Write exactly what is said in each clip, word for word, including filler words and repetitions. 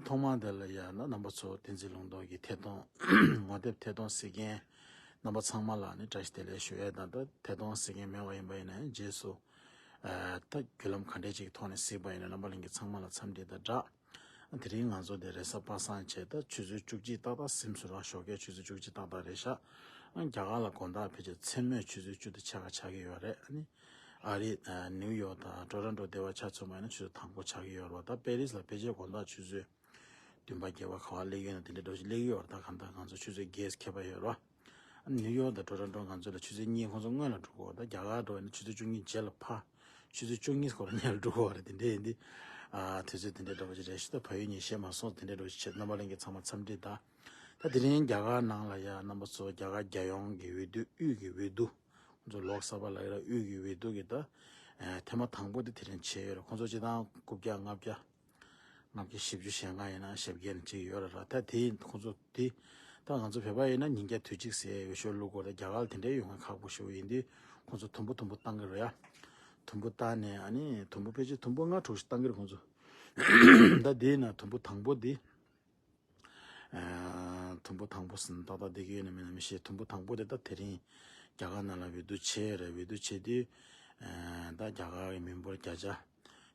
ཐོག་མ་དེ་ལ་ཡང་ན་རྣམ་པ་ཚོ་བསྟན་འཛིན་ལུང་རྟོགས་ཀྱི་ཐད་གཏོང་ངོ་དེབ་ཐད་གཏོང་གཟིགས་མཁན་རྣམ་པ་ཚང་མ་ལ་ནི་བཀྲ་ཤིས་བདེ་ལེགས་ཞུ་ཡས་དང་། ད་ཐད་གཏོང་གཟིགས་མཁན་མེད་པ་ཡིན་པ་ཡིན་ན་ཡང་རྗེས་སུ་ད་བརྒྱུད་ལམ་ག་འདྲས་ཅིག་ཐོག་ནས་གཟིགས་པ་ཡིན་ན་རྣམ་པ་ལྷན་རྒྱས་ཚང་མ་ལ་འཚམས་འདྲི་དང་སྦྲགས། དེ་རིང་ང་ཚོ་དེ་རེས་གཟའ་པ་སངས་བྱས་ད་ཆུ་ཚོད་བཅུ་གཅིག་ཏག་ཏག་ཟིན་སོང་ར། ཞོགས་ཀས་ཆུ་ཚོད་བཅུ་གཅིག་ཏག་ཏག་རེད་ཤག་རྒྱ་གར་ལ་དགོང་དག་ཕལ་ཆེར་མཚན་མོའི་ཆུ་ཚོད་བཅུ་དང་ཕྱེད་ཀ་ཆགས་ཀྱི་ཡོད་རེད། ཨ་ནི་ཨ་རི་ནིའུ་ཡོག་དང་ཊོ་རོན་ཊོ་དེ་བ་ཆ་མཚོན་པ་ཡིན་ན་ཆུ་ཚོད་དང་པོ་ཆགས་ཀྱི་ཡོད་རེད་བ། ད་པེ་རིས་ལ་ཕལ་ཆེར་དགོང་དག་ཆུ་ཚོད་བདུན་པ་བརྒྱད་པ་ག་བ་སླེབས་ཡོད་ན་དེ་འདྲའི་འགྲོ་ཞིག་སླེབས་ཀྱི་ཡོད་རེད། ད་གང་ལྟར་ང་ཚོ་ཆུ་ཚོད་བརྒྱད་ཁྱད་པར་ཡོད་རེད་བ། ནིའུ་ཡོག་དང་ཊོ་རོན་ཊོ་ང་ཚོ་ལ་ཆུ་ཚོད་གཉིས་ཁོང་ཚོ་སྔོན་ལ་འགྲོ་གི་ཡོད་རེད། ད་རྒྱ་གར་འགྲོ་ཡིན་ན་ཆུ་ཚོད་བཅུ་གཉིས་རྗེས་ལ་ཕར་ཆུ་ཚོད་བཅུ་གཉིས་སྐོར་ལ་སྔོན་ལ་འགྲོ་གི་ཡོད་རེད། དེ་འདྲ་ཡིན་དུས་ཨ་དུས་ཚོད་དེ་འདྲ་འདྲ་པོ་ཅིག་རེད་ཤག་ད་བལ་ཡུལ་ངས་ཤེས་མ་སོང་། དེ་འདྲ་འདྲ་པོ་ཅིག་བྱས། རྣམ་པ་ལྷན་རྒྱས་ཚང་མ་འཚམས་འདྲི་དང་། ད་དེ་རིང་རྒྱ་གར་ནང་ལ་ཡ་རྣམ་པ་ཚོ་རྒྱ་གར་རྒྱལ་ཡོངས་ཀྱི་འོས་བསྡུ། དབུས་ཀྱི་འོས་བསྡུ། ཁོང་ཚོ་ལོག་ས་བ་ལ་ཡ་དབུས་ཀྱི་འོས་བསྡུ་གི་ད་ཨ་ཐེངས་མ་དང་པོ་དེ་དེ་རིང་བྱས་ཡོད་རེད། ཁོང་ཚོ་སྤྱིར་བཏང་རྐུབ་བཀྱག་ལྔ་བརྒྱ། ལྔ་བརྒྱ་བཞི་བཅུ་ཞེ་ལྔ་ཡིན་ན་ཞེ་བརྒྱད་ཅིག་ཡོད་རེད་ར། ད་དེ་ཁོང་ཚོ་དེ་ད་ང་ཚོ་བོད་པ་ཡིན་ན་ཉིས་བརྒྱ་དུས་གཅིག་ཟེར་འོས་ཤོག་བླུག་དགོས་རེད། རྒྱ་གར་ལ་དེ་འདྲའི་ཡོང་མཁན་ཁག་པོ་ཞེ་པོ་ཡིན་དུས་ཁོང་ཚོ་དུམ་བུ་དུམ་བུ་བཏང་གི་རེད་ཡ། དུམ་བུ་བཏང་ནས་ཨ་ནི་དུམ་བུ་ཕལ་ཆེར་དུམ་བུ་ལྔ་དྲུག་ཞིག་བཏང་གི་རེད་ཁོང་ཚོ། ད་དེ་ཡིན་ན་དུམ་བུ་དང་པོ་དེ། ཨ་དུམ་བུ་དང་པོ་ཟིན་ཏག་ཏག་བསྡད་ཀྱི་ཡོད་ན་མེད་ན་མི་ཤེས། དུམ་བུ་དང་པོ་དེ་ད་དེ་རིང་རྒྱ་གར་ནང་ལ་འོས་བསྡུ་བྱས་རེད། འོས་བསྡུ་བྱས་དུས་ཨ་ད་རྒྱ་གར་གྱི་མི་འབོར་བརྒྱ་ཆ།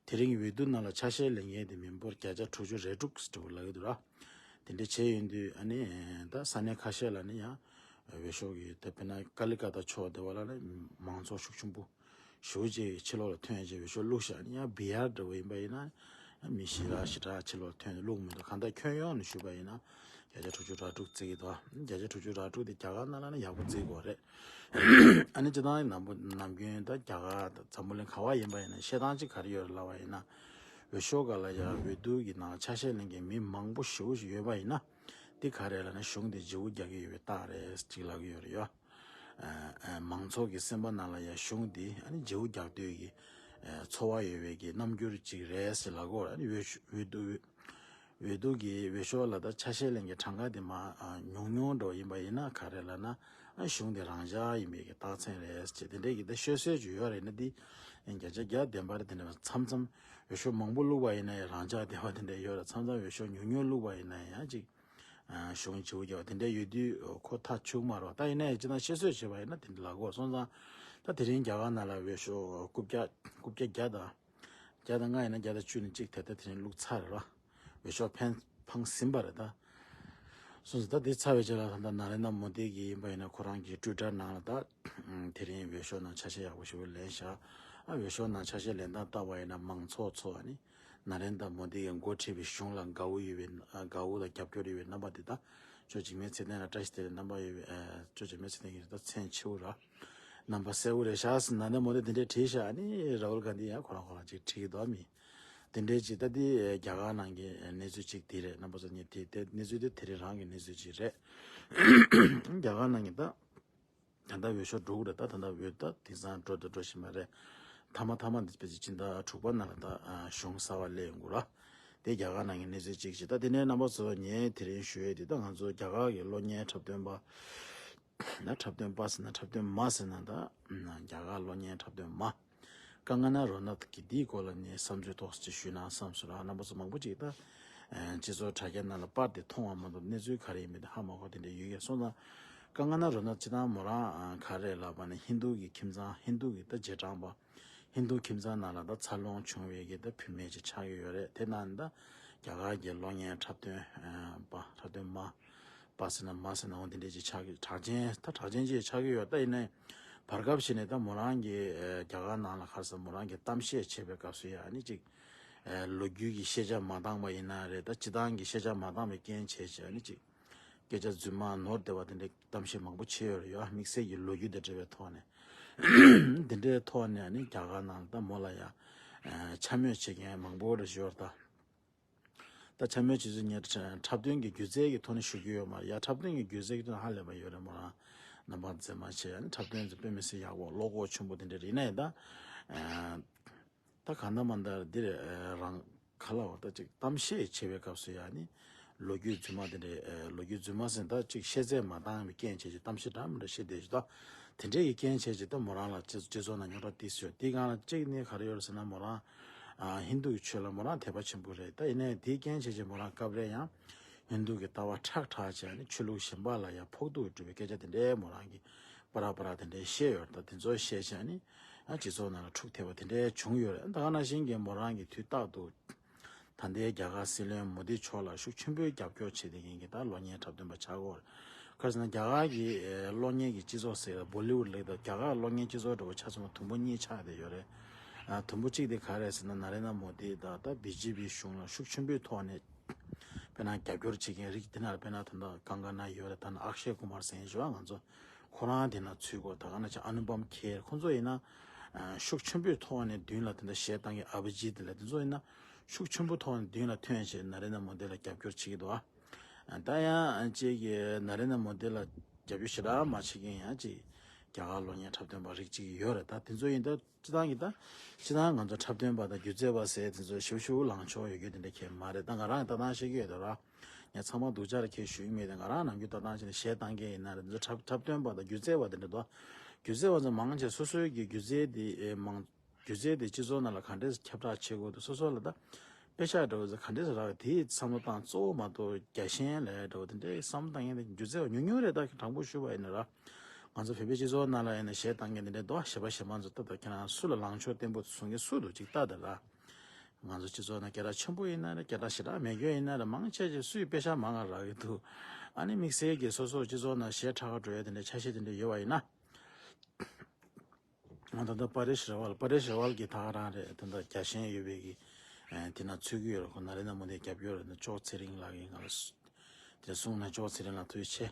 དེ་རིང་འོས་བསྡུ་ནང་ལ་ཆ་ཤས་ལེན་མཁན་དེ་མི་འབོར་བརྒྱ་ཆ་དྲུག་ཅུ་རེ་དྲུག་ཟེར་བ་ལབ་ཀྱི་འདུག་ར། དེ་འདྲ་བྱས་ཡོང་དུས་ཨ་ནི་ད་ས་གནས་ཁ་ཤས་ལ་ནི་ཡང་འོས་ཤོག་གི་ད་དཔེར་ན་ཀ་ལི་ཀ་ཏ་ཕྱོགས་དེ་བ་ལ་ནི་མང་ཚོགས་ཤུགས་ཆེན་པོ་ཞེ་པོ་ཅིག་ཕྱི་ལོགས་ལ་ཐོན་བྱས་འོས་ཤོག་བླུགས་ཤག་ཨ་ནི་ཡང་བི་ཧར་འདྲ་བོ་ཡིན་པ་ཡིན་ན་མི་ཞེ་དྲག་ཞེ་དྲག་ཕྱི་ལོགས་ལ་ཐོན་ནས་བླུགས་མི་འདུག་གང་ལྟར་ཁྱོན་ཡོངས་ནས་ཞུས་པ་ཡིན་ན་བརྒྱ་ཆ་དྲུག་ཅུ་རེ་དྲུག་བརྩི་གི་འདུག་བརྒྱ་ཆ་དྲུག་ཅུ་རེ་དྲུག་དེ་རྒྱ་གར་ནང་ལ་ནི་ཡག་པོ་བརྩི་དགོས་རེད། ཨ་ནི་སྤྱིར་བཏང་ནམ་ནམ་རྒྱུན་ད་རྒྱ་གར་དང་འཛམ་བུ་གླིང་ག་བ་ཡིན་པ་ཡིན་ན་བཤད་སྟངས་གཅིག་ག་རེ་ཡོད་རེད་ལབ་པ་ཡིན་ན། འོས་ཤོག་སྒང་ལ་ཡ་འོས་བསྡུ་གི་ནང་ཆ་ཤས་ལེན་མཁན་མི་མང་པོ་ཞེ་པོ་ཞིག་ཡོད་པ་ཡིན་ན། འདི་ག་རེ་ལབ་ན་གཞུང་དེ་བརྗེ་པོ་རྒྱག་གི་ཡོད་པའི་རྟགས་རེད་ཅིག་ལབ་ཀྱི་ཡོད་རེད་ཡ། ཨ་ཨ་མང་ཚོགས་ཀྱི་སེམས་པ་ནང་ལ་ཡ་གཞུང་འདི་ཨ་ནི་བརྗེ་པོ་རྒྱག་འདོད་ཀྱི་ཨ་ཚོར་བ་ཡོད་པའི་གི་རྣམ་འགྱུར་ཅིག་རེད་ཟེར་ལབ་ཀྱི་ཡོད་རེད། ཨ་ནི་འོས་ཤོ་འོས་བསྡུ་འོས་བསྡུ་གི་འོས་ཤོག་ལ་ད་ཆ་ཤས་ལེན་མཁན་གྲངས་ཀ་དེ་མར་ཨ་ཉུང་ཉུང་འགྲོ་ཡིན་པ་ཡིན་ན་ག་རེ་ལབ་ན་ཨ་གཞུང་དེ་རང་འཇགས་ཡིན་པའི་གི་རྟགས་མཚན་རེད་ཅེས་དེ་འདྲའི་གི་ད་ཤོད་སྲོལ་ཅིག་ཡོད་རེད། ན་འདི་བརྒྱ་ཆ་བརྒྱ་བདེན་པ་རེད། དེ་འདྲ་མཚམས་མཚམས་འོས་ཤོག་མང་པོ་བླུགས་པ་ཡིན་ན་ཡང་རང་འཇགས་བདེན་པ་དེ་འདྲ་ཡོད་རེད། མཚམས་མཚམས་འོས་ཤོག་ཉུང་ཉུང་བླུགས་པ་ཡིན་ན་ཡང་ཅིག་ཨ་གཞུང་བརྗེ་པོ་རྒྱག་པ་དེ་འདྲ་ཡོད་དུས་ཁོ་ཐག་ཆོད་མ་རེད་བ། ད་ཡིན་ན་ཡང་སྤྱིར་བཏང་བཤད་སྲོལ་བྱས་པ་ཡིན་ན་དེ་འདྲ་ལབ་དགོས། སོང་ཙང་ད་དེ་རིང་རྒྱ་གར་ནང་ལ་འོས་ཤོག་རྐུབ་བཀྱག་རྐུབ་བཀྱག་བརྒྱ་དང་བརྒྱ་དང་ལྔ་ཡིན་ན་བརྒྱ་དང་བཅུ་ནས་གཅིག་དེ་ལྟར་དེ་རིང་བླུགས་ཚར་རེད་བ། འོས་ཤོག་འཕེན་འཕངས་ཟིན་པ་རེད་ད། སོང་ཙང་ད་དེ་ཚར་བའི་རྗེས་ལ་ད་ལྟ་ན་རེན་དྲ་མོ་དི་གི་ཡིན་པ་ཡིན་ན་ཁོ་རང་གི་ཊུའི་ཊར་ནང་ལ་ད་དེ་རིང་འོས་ཤོག་ནང་ཆ་ཤས་ཡག་པོ་ཞེ་པོ་ལེན་ཤག་ཨ་འོས་ཤོག་ནང་ཆ་ཤས་ལེན་སྟངས་བལྟས་པ་ཡིན་ན་མང་ཚོགས་ཚོ་ཨ་ནི་ན་རེན་དྲ་མོ་དི་གི་འགོ་ཁྲིད་པའི་གཞུང་ལ་དགའ་པོ་ཡོད་པའི་ཨ་དགའ་པོ་དང་རྒྱབ་སྐྱོར་ཡོད་པའི་རྣམ་པ་དེ་ད་ཅོ་འཇིགས་མེད་ཚེ་བརྟན་ལ་བཀྲ་ཤིས་བདེ་ལེགས་རྣམ་པ་ཡོད་པའི་ཨ་ཅོ་འཇིགས་མེད་ཚེ་བརྟན་གྱི་ད་མཚན་ཆེ་བོ་ར། རྣམ་པ་གསལ་བོ་རེད་ཤག་ཟེར་ན་ནས་མོ་དེ་དེ་འདྲས་བྲིས་ཤག་ཨ་ནི་རཱ་ཧུལ་གྷན་དྷི་ཡང་ཁོ་རང་ཁོ་རང་ཅིག་བྲིས་ཀྱི་འདུག་མི་དེ་འདྲས་ཅིག་ད་དེ་རྒྱ་གར་ནང་གི་གནས་ཚུལ་ཅིག་དེ་རེད། རྣམ་པ་ཚོ་ཉིད་དེ་དེ་གནས་ཚུལ་དེ་དེ་རིང་རང་གི་གནས་ཚུལ་ཅིག་རེད། རྒྱ་གར་ནང་གི་ད་ད་ལྟ་འོས་ཤོག་འགྲོ་གི་རེད། ད་ད་ལྟ་འོས་ད་དེང་སང་འགྲོ་ད་འགྲོ་བཞིན་པ་རེད། མཐའ་མ་མཐའ་མ་འདི་སྤེ་ཆ་སྤྱི་ཟླ་དྲུག་པ་ནང་ལ་ད་གཞུང་གསར་པ་སླེབས་ཡོང་གི་ར། དེ་རྒྱ་གར་ནང་གི་གནས་ཚུལ་ཅིག་ཅིག་ད་དེ་ནས་རྣམ་པ་ཚོ་ངས་དེ་རིང་ཞུ་ཡས་དེ་ད་ང་ཚོ་རྒྱ་གར་གི་གློག་བརྙན་འཁྲབ་སྟོན་པ། ན་འཁྲབ་སྟོན་པ་ཟེར་ན་འཁྲབ་སྟོན་མ་ཟེར་ན་ད། རྒྱ་གར་གློག་བརྙན་འཁྲབ་སྟོན་མ། ཀང་ང་ན་རོ་ནད་ཀྱི་འདིའི་སྐོར་ལ་ནས་བསམ་ཚུལ་ཏོག་ཙམ་ཞུས་ན་བསམ་སོང་ར། རྣམ་པ་ཚོ་མང་པོ་ཅིག་ད། སྤྱི་ཚོགས་དྲ་རྒྱ་ནང་ལ་པར་དེ་མཐོང་བ་མ་གཏོགས་གནས་ཚུལ་ག་རེ་ཡིན་མིན་དེ་ཧ་མ་གོ་དེ་འདྲ་ཡོད་ཀྱང་སོང་ཙང་། ཀང་ང་ན་རོ་ནད་སྤྱིར་བཏང་མོ་རང་ག་རེ་ལབ་པ་ནི་ཧིན་རྡུ་གི་ཁྱིམ་ཚང་ཧིན་རྡུ་གི་ད་རྗེས་འབྲང་པ། ཧིན་རྡུ་ཁྱིམ་ཚང་ནང་ལ་ད་འཚར་ལོངས་བྱུང་བའི་གི་ད་བུད་མེད་ཅིག་ཆགས་ཀྱི་ཡོད་རེད། དེ་ནང་ད་རྒྱ་གར་གྱི་གློག་བརྙན་འཁྲབ་སྟོན་པ་འཁྲབ་སྟོན་མ། པ་ཟེར་ན་མ་ཟེར་ན་འོ་དེ་འདྲས་ཅིག་ཆགས་ཀྱི་གྲགས་ཅན་ད་གྲགས་ཅན་ཅིག་ཆགས་ཀྱི་ཡོད། ད་ཡིན་ནའི་བར་སྐབས་ཤིག་ནས་ད་མོ་རང་གི་རྒྱ་གར་ནང་ལ་ག་རེ་ཟེར་མོ་རང་གི་གཏམ་བཤད་བྱེད་པའི་སྐབས་སུ་ཡང་ཨ་ནི་ཅིག་ལོ་རྒྱུས་ཀྱི་ཤེས་བྱ་མ་འདང་བ་ཡིན་ན་རེད། ད་སྤྱིར་བཏང་གི་ཤེས་བྱ་མ་འདང་བའི་རྐྱེན་བྱས་བྱས་ཨ་ནི་ཅིག་སྐད་ཆ་རྫུན་མ་ནོར་བསྡད་པ་དེ་འདྲའི་གཏམ་བཤད་མང་པོ་བྱས་ཡོད་རེད་ཡ། དམིགས་བསལ་གྱི་ལོ་རྒྱུས་དང་འབྲེལ་བའི་ཐོག་ནས་དེ་འདྲའི་ཐོག་ནས་ཨ་ནི་རྒྱ་གར་ནང་ལ་ད་མོ་ལ་ཡ་འཕྱ་སྨོད་བྱེད་མཁན་མང་པོ་རེ་ཞིག་ཡོད་རེད་ད། ད་འཕྱ་སྨོད་བྱེད་ཚུལ་ངས་འཁྲབ་སྟོན་གྱི་སྒྱུ་རྩལ་གྱི་ཐོག་ནས་ཞུ་རྒྱུ་ཡོད་མ་རེད་ཡ། འཁྲབ་སྟོན་གྱི་སྒྱུ་རྩལ་གྱི་ཐོག་ནས་ཧ་ལས་པ་ཡོད་རེད། མོ་རང་རྣམ་པ་མཛེས་མ་བྱས་ཨ་ནི་འཁྲབ་སྟོན་དེ་དཔེ་མི་སྲིད་ཡག་པོ་བློ་ཁོག་ཆེན་པོ་དེ་འདྲ་རེད། ཡིན་ན་ཡང་ད། ད་གང་ལྟར་མ་ལྟར་འདིར་རང་ག་ལ་བ་ད་ཅིག་གཏམ་བཤད་བྱེད་པའི་སྐབས་སུ་ཡང་ནི་ལོ་རྒྱུས་རྫུན་མ་དེ་འདྲའི་ལོ་རྒྱུས་རྫུན་མ་ཟེར་ད་ཅིག་ཤེས་ཚད་མ་འདང་བའི་རྐྱེན་བྱས་ཅིག་གཏམ་བཤད་འདྲ་མི་འདྲ་བཤད་བསྡད་ཅིག་ད་དེ་འདྲའི་གི་རྐྱེན་བྱས་ཅིག་ད་མོ་རང་ལ་སྤྱི་སྤྱི་ཚོགས་ནང་རྙོག་དྲ་ཏོག་ཙམ་ཡོད། དེའི་སྒང་ལ་གཅིག་ནི་ག་རེ་ཡོད་རེད་ཟེར་ན་མོ་རང་ ཨ་ཧིན་རྡུ་གི་ཆོས་ལ་མོ་རང་དད་པ་ཆེན་པོ་རེད། ད་ཡིན་ནའི་དེའི་རྐྱེན་བྱས་བྱས་མོ་རང་སྐབས་རེ་ཡང་ཧིན་རྡུ་གི་ལྟ་བ་ཁྲག་ཁྲག་བྱས་ནས་ཆོས་ལུགས་གཞན་པ་ལ་ཡང་ཕོག་ཐུག་འགྲོ་བའི་སྐད་ཆ་དེ་འདྲའི་མོ་རང་གི་པ་ར་པ་ར་དེ་འདྲའི་བཤད་ཡོད་རེད། ད་དེ་ཚོ་བཤད་བྱས་ནས་ཨ་སྤྱི་ཚོགས་ནང་ལ་འཁྲུག་ཐེབས་པ་དེ་འདྲའི་བྱུང་ཡོད་རེད། ད་ག་ནང་བཞིན་གྱི་མོ་རང་གི་དུས་རྟག་ཏུ་ད་ལྟའི་རྒྱ་གར་སྲིད་བློན་མོ་དི་མཆོག་ལ་ཤུགས་ཆེན་པོས་རྒྱབ་སྐྱོར་བྱེད་བསྡད་མཁན་གྱི་ད་གློག་བརྙན་འཁྲབ་སྟོན་པ་ཆགས་ཡོད་རེད། ག་རེ་ཟེར་ན་རྒྱ་གར་གྱི་ཨེ་གློག་བརྙན་གྱི་སྤྱི་ཚོགས་ཟེར་བ་བོ་ལི་ཝུད་ལབ་དང་རྒྱ་གར་གློག་བརྙན་སྤྱི་ཚོགས་འདྲ་བོ་ཆ་མཚོན་ན་དུམ་བུ་གཉིས་ཆགས་བསྡད་ཡོད་རེད། ཨ་དུམ་བུ་གཅིག་དེ་ག་རེ་ཟེར་ན་ན་རེན་དྲ་མོ་དི་དང་ད་བི་ཇེ་པི་གཞུང་ལ་ཤུགས་ཆེན་པོའི་ཐོག་ནས་དཔེར་ན་རྒྱབ་སྐྱོར་བྱེད་མཁན་རིགས་དེ་ན་དཔེར་ན་ད་ལྟ་ཀང་ཀ་ན་ཡོད་རེད། ད་ནི་ཨག་ཤེ་ཀུ་མར་ཟེར་མཁན་ཞུ་བ་ང་ཚོ་ཁོ་རང་དེ་ན་ཚུད་དགོས། ད་ག་ན་ཆ་ཨ་ནུ་པམ་ཁེར་ཁོ་ཚོ་ཡིན་ན་ཨ་ཤུགས་ཆེན་པོའི་ཐོག་ནས་མདུན་ལ་དེ་འདྲ་གཞས་བཏང་མཁན་ཨ་བི་ཇི་ཏི་ལ་དེ་ཚོ་ཡིན་ན་ཤུགས་ཆེན་པོའི་ཐོག་ནས་མདུན་ལ་ཐོན་བྱས་ན་རེན་དྲ་མོ་དི་ལ་རྒྱབ་སྐྱོར་བྱེད་ཀྱི་འདུག་ཨ། ད་ཡང་ཅིག་གིས་ན་རེན་དྲ་མོ་དི་ལ་རྒྱབ་སྐྱོར་ཞེ་དྲག་མ་བྱེད་མཁན་ཡང་ཅིག་རྒྱ་གར་གློག་བརྙན་འཁྲབ་སྟོན་པ་རིགས་ཅིག་ཡོད་རེད། ད་དེ་ཚོ་ཡིན་ད་སྤྱི་བཏང་གི་ད་སྤྱི་བཏང་ང་ཚོ་འཁྲབ་སྟོན་པ་དང་སྒྱུ་རྩལ་པ་ཟེར་དེ་ཚོ་ཞེ་པོ་ཞེ་པོ་ལངས་ཕྱོགས་ཡོད་རྒྱུ་དེ་འདྲ་གང་ཡང་མ་རེད། ད་ང་རང་ལྟ་སྟངས་བཤད་ཀྱི་ཡོད་དོ་ར། ངས་ཚང་མ་སྡུག་ཅག་རེ་ཁྱེད་ཞུ་གི་མེད། དེ་ང་རང་ནམ་རྒྱུན་ལྟ་སྟངས་བྱས་ནས་གཞས་བཏང་མཁན་ཡིན་ན་རེད། འདི་ཚོ་འཁྲབ་འཁྲབ་སྟོན་པ་དང་སྒྱུ་རྩལ་པ་དེ་འདྲ་འདུག་སྒྱུ་རྩལ་པ་ཚོ་མང་ཆེ་སོ་སོའི་གི་སྒྱུ་རྩལ་དེ་ཨེ་མང་སྒྱུ་རྩལ་དེ་སྤྱི་ཚོགས་ནང་ལ་ག་འདྲས་ཁྱབ་བསྒྲགས་བྱེད་དགོས་འདུག་སོ་སོ་ལ་ད་དཔེ་ཆ་འདྲ་བོ་ཚོ་ག་འདྲས་རག་དེའི་བསམ་བློ་བཏང་གཙོ་བོ་མ་གཏོགས་རྒྱ་ཞེན་ལས་འདྲ་བོ་དེ་འདྲའི་བསམ་བློ་བཏང་མཁན་དེ་སྒྱུ་རྩལ་པ་ཉུང་ཉུང་རེད། ད་དྲང་པོ་ཞུ་བ་ཡིན་ན་ར་ང་ཚོ་བོད་པའི་སྤྱི་ཚོགས་ནང་ལ་ཡིན་ན་གཞས་བཏང་མཁན་དེ་འདྲའི་འདུག་གཞས་པ་གཞས་མ་ཚོ་ལྟ་ད་ཁྱེད་རང་སུ་ལ་ལངས་ཕྱོགས་བརྟན་པོ་བཟུང་མཁན་སུ་འདུག་ཅིག་ལྟ་ད་ར། ང་ཚོ་སྤྱི་ཚོགས་ནང་སྐད་གྲགས་ཆེན་པོ་ཡིན་ན་རེད། སྐད་གྲགས་ཞེ་དྲག་མེད་རྒྱུ་ཡིན་ན་རེད། མང་ཆེ་ཆེ་སུས་དཔེ་ཆ་མང་ང་རག་གི་འདུག་ཨ་ནི་དམིགས་བསལ་གྱི་སོ་སོ་སྤྱི་ཚོགས་ནང་གཞས་ཁྲ་ཁ་འགྲོ་ཡ་དེ་འདྲའི་ཆ་ཤས་དེ་འདྲ་ཡོད་པ་ཡིན་ན། ང་ད་ལྟ་པ་རེ་ཤི་ར་ཝལ་པ་རེ་ཤི་ར་ཝལ་གྱི་ད་ག་རང་རེད། ད་ལྟ་རྒྱ་ཞེན་ཡོད་པའི་གི་ཨ་དེ་ན་ཚུད་ཀྱི་ཡོད་རེད། ཁོ་ན་རེ་ན་མོ་དེ་རྒྱབ་སྐྱོར་རེད། ན་ཅོག་ཚེ་རིང་ལགས་ཀྱིས་ང་ལ་སུ་དེ་གསུངས་ན་ཅོག་ཚེ་རིང་ལགས་ཐུགས་རྗེ་ཆེ།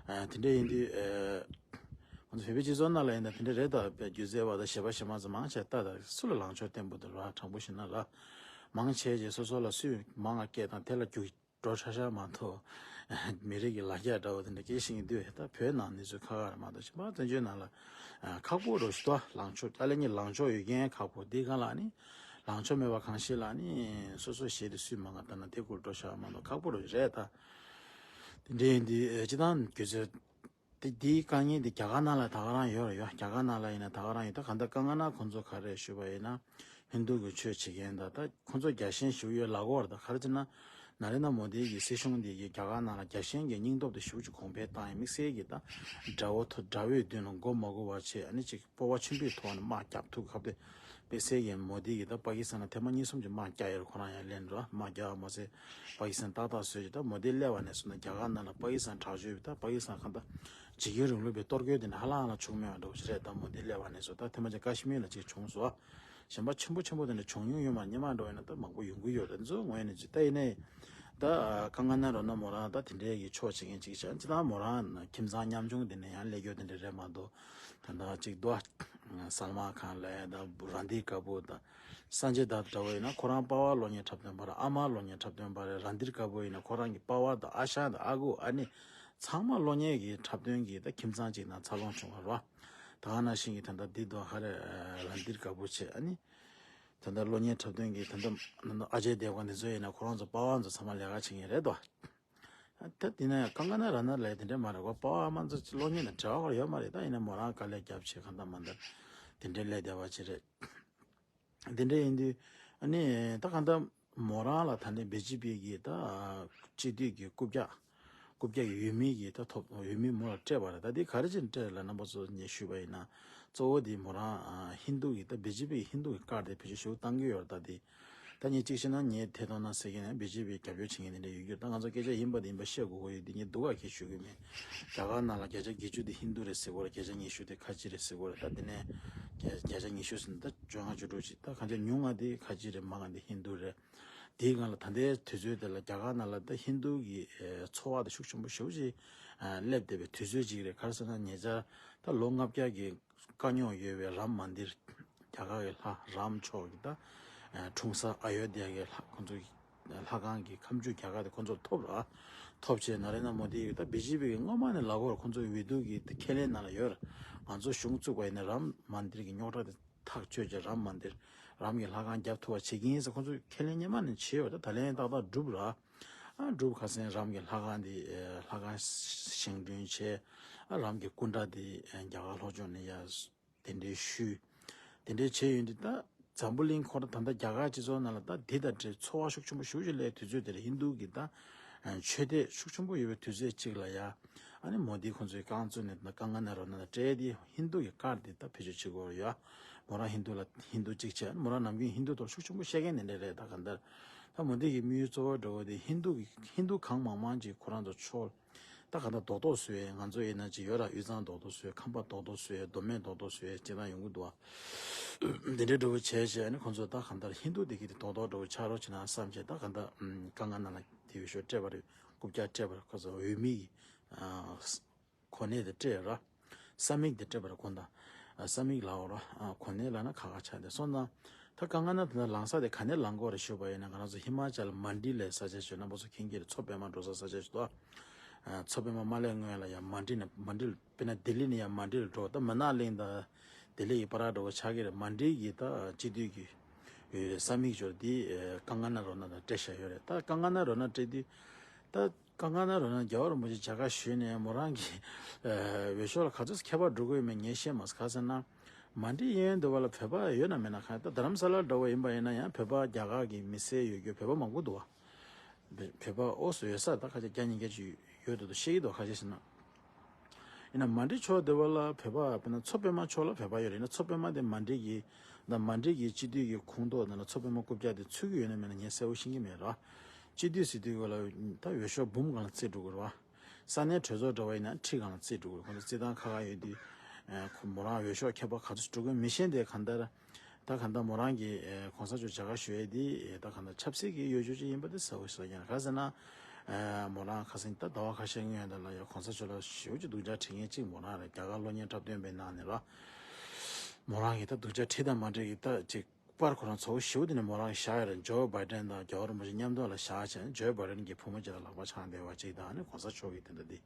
ཨ་དེ་འདྲ་ཡིན་དུས་ཨ་ང་ཚོ་བོད་པའི་སྤྱི་ཚོགས་ནང་ལ་ཡིན་ན་དེ་འདྲ་རེད། ད་དཔེ་སྒྱུ་རྩལ་པ་དང་གཞས་པ་གཞས་མ་ཚོ་མང་ཆེ་ལྟ་ད་སུ་ལ་ལངས་ཕྱོགས་བརྟན་པོ་འདུག་ར། དྲང་པོ་བཤད་ན་ར་མང་ཆེ་ཆེ་སོ་སོ་ལ་སུས་མང་ང་སྐད་དང་དེ་ལ་རྒྱུག་འགྲོ་ཧྲ་ཧྲ་མ་གཏོགས་མི་རིགས་ཀྱི་ལ་རྒྱ་འདྲ་བོ་དེ་འདྲ་སྐད་ཤེས་ཀྱི་འདུག་ད་བོད་ནང་གནས་ཚུལ་ཁག་ཁག་རེད་མ་གཏོགས་གཞན་པ་བཙན་བྱོལ་ནང་ལ་ཁག་པོ་རོ་ཞུ་ད་ལངས་ཕྱོགས་ཨ་ལེ་ཉིད་ལངས་ཕྱོགས་ཡོད་མཁན་ཁག་པོ་འདི་གང་ལ་ནི་ལངས་ཕྱོགས་མེད་པ་གང་ཞིག་ལ་ནི་སོ་སོ་གཞས་དེ་སུས་མང་ང་ལྟ་ན་དེ་ཁུལ་འགྲོ་ཤག་མ་གཏོགས་ཁག་པོ་རོ་རེད། ད་དེ་འདྲའི་འདི་སྤྱི་བཏང་སྒྱུ་རྩལ་དེ་དེའི་དཀའ་ངལ་དེ་རྒྱ་གར་ནང་ལ་ད་ག་རང་ཡོད་རེད། ཡོད་རྒྱ་གར་ནང་ལ་ཡིན་ན་ད་ག་རང་ཡོད། ད་གང་ལྟར་ཀང་ཀ་ན་ཁོང་ཚོ་ག་རེ་ཞུས་པ་ཡིན་ན་ཧིན་རྡུ་གི་ཆོས་བྱེད་མཁན་ད་ད་ཁོང་ཚོ་རྒྱལ་ཞེན་ཞུ་ཡོད་ལ་གོ་བར་ད་ག་རེ་བྱས་ན་ན་རེ་ན་མོ་དི་གི་སྲིད་གཞུང་དེ་གི་རྒྱ་གར་ནང་ལ་རྒྱལ་ཞེན་གྱི་སྙིང་སྟོབས་དེ་ཞུ་ཅིག་གོང་འཕེལ་བཏང་ཡིན། དམིགས་བསལ་གྱི་ད་དགྲ་བོ་ཐོ་དགྲ་བོའི་མདུན་ལ་མགོ་མ་སྒུར་བ་བྱས་ཨ་ནི་ཅིག་སྤོབས་པ་ཆེན་པོའི་ཐོག་ནས་དམག་རྒྱག་ཐུབ་ཁབ་དེ་དཔེ་གསལ་གྱི་མོ་དི་གིས་ད་པ་ཀི་སི་ཐན་ལ་ཐེངས་མ་གཉིས་གསུམ་གྱི་དམག་རྒྱག་ཡོད་རེད། ཁོ་རང་ཡང་ལན་རོ་དམག་རྒྱག་མ་ཟད་པ་ཀི་སི་ཐན་ཏག་ཏག་བཟོས་ཀྱི་ད་མོ་དི་སླེབས་པ་ནས་བཟུང་ནས་རྒྱ་གར་ནང་ལ་པ་ཀི་སི་ཐན་དྲག་སྤྱོད་ད་པ་ཀི་སི་ཐན་གང་ལྟར་བྱེད་ཀྱི་རིང་ལུགས་པའི་གཏོར་རྒོལ་དེ་འདྲ་ཧ་ལམ་ཧ་ལམ་བྱུང་མེད་པ་འདྲ་བོ་ཞིག་རེད། ད་མོ་དི་སླེབས་པ་ནས་བཟུང་ད་ཐེངས་མ་གཅིག་ཀ་ཤི་མིར་ལ་གཅིག་བྱུང་སོང་། གཞན་པ་ཆེན་པོ་ཆེན་པོ་དེ་འདྲ་བྱུང་མྱོང་ཡོད་མ་རེད། སྔོན་མ་འདྲ་བོ་ཡིན་ན་ད་མང་པོ་ཡོང་གི་ཡོད་རེད། འཛོ་ངོས་ནས་ཅིག་ད་ཡིན་ནའི་ད་ཀང་ཀ་ན་རོ་ན་མོ་རང་ད་དེ་འདྲའི་གི་ཕྱོགས་བྱེད་མཁན་ཅིག་བྱས་ཅི་ད་མོ་རང་ཁྱིམ་ཚང་ཉམ་ཆུང་དེ་འདྲ་ཡང་སླེབས་རྒྱུ་དེ་འདྲ་རེད་མ་གཏོགས་ད་ད་ཅིག་ད་སལ་མན་ཁཱན་ལ་ད་རན་དྷིར་ཀ་པུར་ད་སན་ཇེ་དཏ་འདྲ་བོ་ཡིན་ན་ཁོ་རང་པ་ཕ་གློག་བརྙན་འཁྲབ་སྟོན་པ་རེད། ཨ་མ་གློག་བརྙན་འཁྲབ་སྟོན་པ་རེད། རན་དྷིར་ཀ་པུར་ཡིན་ན་ཁོ་རང་གི་པ་ཕ་དང་ཨ་ཞང་དང་ཨ་ཁུ་ཨ་ནེ་ཚང་མ་གློག་བརྙན་གྱི་འཁྲབ་སྟོན་གྱི་ད་ཁྱིམ་ཚང་གཅིག་ནང་འཚར་ལོངས་བྱུང་བ་རེད། ད་ག་ནང་བཞིན་གྱི་ད་ལྟ་འདི་དོ་ཧ་རེ་རན་དྷིར་ཀ་པུར་བྱས་ཨ་ནི་ད་ལྟ་གློག་བརྙན་འཁྲབ་སྟོན་གྱི་ད་ལྟ་ཨ་ཇེ་དེབ་གན་འདི་ཚོ་ཡིན་ན་ཁོ་རང་ཚོ་པ་ཕ་ཚོ་ཚང་མ་ལས་ཀ་བྱེད་མཁན་རེད་དོ། ད་དེ་ན་ཡང་ཀང་ཀ་ན་ར་ན་ལས་དེ་འདྲ་མ་རེད་གོ། པ་ཕ་ཨ་མ་ཚོ་གློག་བརྙན་དང་འབྲེལ་བ་ཡོད་མ་རེད། ད་ཡིན་ན་མོ་རང་དཀའ་ལས་རྒྱབ་བྱས་གང་ལྟར་མ་ལྟར་དེ་འདྲའི་ལས་བསྡད་པ་ཅིག་རེད། དེ་འདྲ་ཡིན་དུས་ཨ་ནི་ད་གང་ལྟར་མོ་རང་ལ་ད་ནི་བི་ཇེ་པི་གི་ད་སྤྱི་འཐུས་ཀྱི་རྐུབ་བཀྱག་རྐུབ་བཀྱག་གི་འོས་མི་གི་ད་ཐོབ་འོས་མི་མོ་ལ་སྤྲད་པ་རེད། ད་དེ་ག་རེ་བྱས་ནས་སྤྲད་རེད་ལབ་ན་པ་ཚོ་ངས་ཞུས་པ་ཡིན་ན་གཙོ་བོ་དེ་མོ་རང་ཧིན་རྡུ་གི་ད་བི་ཇེ་པི་གི་ཧིན་རྡུ་གི་ཀར་དེ་བེད་སྤྱོད་ཞེ་པོ་བཏང་གི་ཡོད་རེད། ད་དེ། ད་ངས་གཅིག་བཤད་ན་ངས་ཐད་གཏོང་ནང་ཟེར་གྱི་ནས་བི་ཇེ་པི་རྒྱབ་སྐྱོར་བྱེད་མཁན་དེ་འདྲ་ཡོད་རྒྱུ། ད་ང་ཚོ་སྐད་ཆ་ཡིན་པ་དེ་ཡིན་པ་བཤད་དགོས་ཀྱི་ཡོད་དེ་ངས་སྡུག་ག་གིས་ཞུ་གི་མེད། རྒྱ་གར་ནང་ལ་བརྒྱ་ཆ་བརྒྱད་ཅུ་དེ་ཧིན་རྡུ་རེད་ཟེར་གྱི་ཡོད་རེད། བརྒྱ་ཆ་ཉི་ཤུ་དེ་ཁ་ཆེ་རེད་ཟེར་གྱི་ཡོད་རེད། ད་དེ་ནས་བརྒྱ་བརྒྱ་ཆ་ཉི་ཤུ་ཟེར་ན་ད་བཅོ་ལྔ་བཅུ་དྲུག་ཅིག་ད་གང་ཆེ་ཉུང་ང་དེ་ཁ་ཆེ་རེད། མང་ང་དེ་ཧིན་རྡུ་རེད། དེའི་སྒང་ལ་ད་ལྟའི་དུས་ཚོད་དེ་ལ་རྒྱ་གར་ནང་ལ་ད་ཧིན་རྡུ་གི་ཚོར་བ་དེ་ཤུགས་ཆེན་པོ་ཞེ་པོ་ཅིག་སླེབས་བསྡད་པའི་དུས་ཚོད་ཅིག་རེད། ག་རེ་ཟེར་ན་ཉེ་ཆར་ད་ལོ་ལྔ་བརྒྱ་གི་དཀའ་རྙོག་ཡོད་པའི་རམ་མན་དིར། རྒྱ་གར་གྱི་ལྷ་རམ་མཆོག་གི་ད་འཁྲུངས་ས་ཨ་ཡོ་དྷྱ་གི་ལྷ་ཁོང་ཚོ་གི་ལྷ་ཁང་གི་ཁ་མཆུ་རྒྱ་གར་དེ་ཁོང་ཚོར་ཐོབ་ར། ཐོབ་བྱས་ན་རེ་ན་མོ་དི་ཡིས་ད་བི་ཇེ་པི་གི་སྔོན་མ་ནས་ལབ་ཀྱི་ཡོད་རེད། ཁོང་ཚོ་འོས་བསྡུ་གི་ད་ཁས་ལེན་ནང་ལ་ཡོད་རེད། ང་ཚོ་གཞུང་བཙུགས་པ་ཡིན་ན་རམ་མན་དིར་གྱི་རྙོག་དྲ་དེ་ཐག་གཅོད་བྱས་རམ་མན་དིར་རམ་གྱི་ལྷ་ཁང་རྒྱག་ཐུབ་པ་བྱེད་ཀྱི་ཡིན་ཟེར་ཁོང་ཚོས་ཁས་ལེན་སྔོན་མ་ནས་བྱས་ཡོད་རེད། ད་ད་ལན་ཏག་ཏག་འགྲུབ་ར། ཨ་འགྲུབ། ཁ་སང་རམ་གྱི་ལྷ་ཁང་འདི་ལྷ་ཁང་བཞེངས་སྐྲུན་བྱས། ཨ་རམ་གྱི་སྐུ་འདྲ་འདི་རྒྱ་གར་ལྷོ་ཕྱོགས་ནས་ཡར་གདན་འདྲེན་ཞུས། གདན་འདྲེན་བྱས་ཡོད་འདི་ད་ འཛམ་བུ་གླིང་ཁོ་རང་ད་ལྟ་རྒྱ་གར་སྤྱི་ཚོགས་ནང་ལ་ད་འདི་དང་འབྲེལ་ཚོར་བ་ཤུགས་ཆེན་པོ་ཞེ་པོ་ཅིག་སླེབས་དུས་ཚོད་དེར་ཧིན་རྡུ་གི་ད་ཆོས་དད་ཤུགས་ཆེན་པོ་ཡོད་པའི་དུས་ཚོད་ཅིག་ལ་ཡ། ཨ་ནི་མོ་དི་ཁོང་ཚོའི་རྐང་བཙུགས་ནས་ད་ཀང་ཀ་ན་རོ་ན་དང་སྤྲད་དེ་ཧིན་རྡུ་གི་ཀར་དེ་ད་བེད་སྤྱོད་བྱེད་དགོས་ཡ། མོ་རང་ཧིན་རྡུ་ལ་ཧིན་རྡུ་གཅིག་བྱས། མོ་རང་ནམ་རྒྱུན་ཧིན་རྡུ་ཐོག་ཤུགས་ཆེན་པོ་བཤད་མཁན་དེ་འདྲ་རེད། ད་གང་ལྟར་ད་མོ་དི་གི་དམིགས་ཡུལ་གཙོ་བོ་འདྲ་བོ་དེ་ཧིན་རྡུ་གི་ཧིན་རྡུ་གང་མང་མང་ཅིག་ཁོ་རང་ཚོ་ཕྱོགས་ད་ག་ད་རྡོག་རྡོག་བཟོས། ང་ཚོ་ཡིན་ན་ཅིག་ཡོད་ར། དབུས་གཙང་རྡོག་རྡོག་བཟོས། ཁམས་པ་རྡོག་རྡོག་བཟོས། མདོ་སྨད་རྡོག་རྡོག་བཟོས། ཅི་ལྟར་ཡོང་གི་འདུག་ཨ། འདི་འདྲའི་འདྲ་བོ་བྱས་བྱས་ནས་ཁོང་ཚོ་ད་ག་ད་ཧིན་རྡུ་དེ་གི་དེ་རྡོག་རྡོག་འདྲ་བོ་ཆགས་རོགས་བྱེད་ན་བསམ་བྱས། ད་ག་ད་ཀང་ཀ་ན་ལ་དེ་འོས་ཤོག་སྤྲད་པ་རེད། རྐུབ་བཀྱག་སྤྲད་པ་རེད། ཁོ་ཚོ་འོས་མི་གི་གོ་གནས་དེ་སྤྲད་ར། ས་མིག་དེ་སྤྲད་པ་ར། དགོངས་དག་ས་མིག་ལའོ་ར། གོ་གནས་ལ་ན་ཁ་ཁ་ཆགས་དེ་སོང་ཙང་། ད་ཀང་ཀ་ན་དེ་ལ་ལངས་ས་དེ་ག་ནས་ལངས་དགོས་རེད་ཞུས་པ་ཡིན་ན། ང་རང་ཚོ་ཧི་མ་ཅལ་མན་ཌི་ལ་ས་ཆ་ཞིག་ཡོད། རྣམ་པ་ཚོ་མཁྱེན་གྱི་རེད། མཚོ་པདྨ་འགྲོ་ས་ས་ཆ་ཞིག་འདུག་མཚོ་པདྨ་མ་སླེབས་སྔོན་ལ་ཡ་མན་ཌི་ནས་མན་ཌི་ལ། དཔེར་ན་ལྡི་ལི་ནས་ཡ་མན་ཌི་ལ་འགྲོ། ད་མི་ནག་གླིང་དང་ལྡི་ལི་ཡི་བར་འགྲོ་བ་ཆགས་ཀྱི་རེད། མན་ཌི་གི་ད་སྤྱི་འཐུས་ཀྱི་ས་མིག་འབྱོར་དེ་ཀང་ཀ་ན་རོ་ན་དང་སྤྲད་བཞག་ཡོད་རེད། ད་ཀང་ཀ་ན་རོ་ན་སྤྲད་དུས་ད། ཀང་ཀ་ན་རོ་ན་རྒྱལ་བ་རིན་པོ་ཆེ་མཇལ་ཁ་ཞུས་ནས་མོ་རང་གི་འོས་ཤོག་ལ་ག་ཚོད་ཁྱད་པར་འགྲོ་གི་ཡོད་མེད་ངས་ཤེས་མ་སོང་། ག་ཟེར་ན་མན་ཌི་གཡས་གཡོན་དེ་བ་ལ་བོད་པ་ཡོད་ན་མེད་ན། གང་ལྟར་རྡ་རམ་ས་ལ་འདྲ་བོ་ཡིན་པ་ཡིན་ན་ཡང་བོད་པ་རྒྱ་གར་གྱི་མི་སེར་ཡོད་རྒྱུ་བོད་པ་མང་པོ་འདུག་བ། བོད་པ་ཨོ་སོ་ཡོད་ས་ད་ཁ་ཤས་བརྒྱ་ཉིས་བརྒྱ་ཅིག་ཡོད་འདུག་འདུག་བཤད་ཀྱི་འདུག་ཁ་ཤས་ཟེར་ན། ཡིན་ན་མན་ཌི་ཕྱོགས་དེ་བ་ལ་བོད་པ་དཔེར་ན་མཚོ་པདྨ་ཕྱོགས་ལ་བོད་པ་ཡོད་རེད། ཡིན་ན་མཚོ་པདྨ་དེ་མན་ཌི་གི་ད་མན་ཌི་གི་སྤྱི་འཐུས་ཀྱི་ཁོངས་གཏོགས་ནང་ལ་མཚོ་པདྨ་རྐུབ་བཀྱག་དེ་ཚུད་ཀྱི་ཡོད་ན་མེད་ན་ངས་གསལ་པོ་ཤེས་ཀྱི་མེད་ར། སྤྱི་འཐུས་ཟེར་དུས་སྐབས་ལ་ད་འོས་ཤོག་འབུམ་སྒང་ལ་རྩིས་འགྲོ་དགོས་རེད་བ། ས་གནས་གྲོས་ཚོགས་འདྲ་བ་ཡིན་ན་ཁྲི་སྒང་ལ་རྩིས་འགྲོ་དགོས་རེད། ཁོང་ཚོ་རྩིས་སྟངས་ཁག་ཁག་ཡོད་དུས། ཁོ་མོ་རང་འོས་ཤོག་ཁྱད་པར་ག་ཚོད་འགྲོ་དགོས་མི་ཤེས་དེ། གང་ལྟར་ད་གང་ལྟར་མོ་རང་གིས་གོང་ས་མཆོག་མཇལ་ཁ་ཞུ་ཡས་དེ་ད་གང་ལྟར་ཆབ་སྲིད་ཀྱི་གཡོ་ཇུས་ཅིག་ཡིན་པ་དེ་གསལ་པོ་ཞིག་ཡིན། ག་ཟེར་ན་མོ་རང་ཁ་སང་ད་ཟླ་བ་ཁ་ཤས་སྔོན་དེ་ལ་ཡ་གོང་ས་མཆོག་ལ་ཞེ་པོ་ཅིག་སྡུག་ཅག་བྲིས་མཁན་ཅིག་མོ་རང་རེད། རྒྱ་གར་གློག་བརྙན་འཁྲབ་སྟོན་པའི་ནང་ནས་ར། མོ་རང་གིས་ད་སྡུག་ཅག་བྲིས་དང་མ་བྲིས་ཀྱི་ད་ཅིག་པར་ཁོ་རང་ཚ་བོ་ཞེ་པོ་དེ་ནས་མོ་རང་གིས་བཞག་ཡོད་རེད། ཇོ་བྷའི་ཌེན་དང་རྒྱལ་བ་རིན་པོ་ཆེ་མཉམ་དུ་ལ་བཞག་བྱས་ནས་ཇོ་བྷའི་ཌེན་གྱི་བུ་མོ་ཅིག་ལ་ལག་པ་འཆང་བསྡད་པ་ཅིག་དང་། ཨ་ནི་གོང་ས་མཆོག་གིས་དེ་འདྲ་དེ་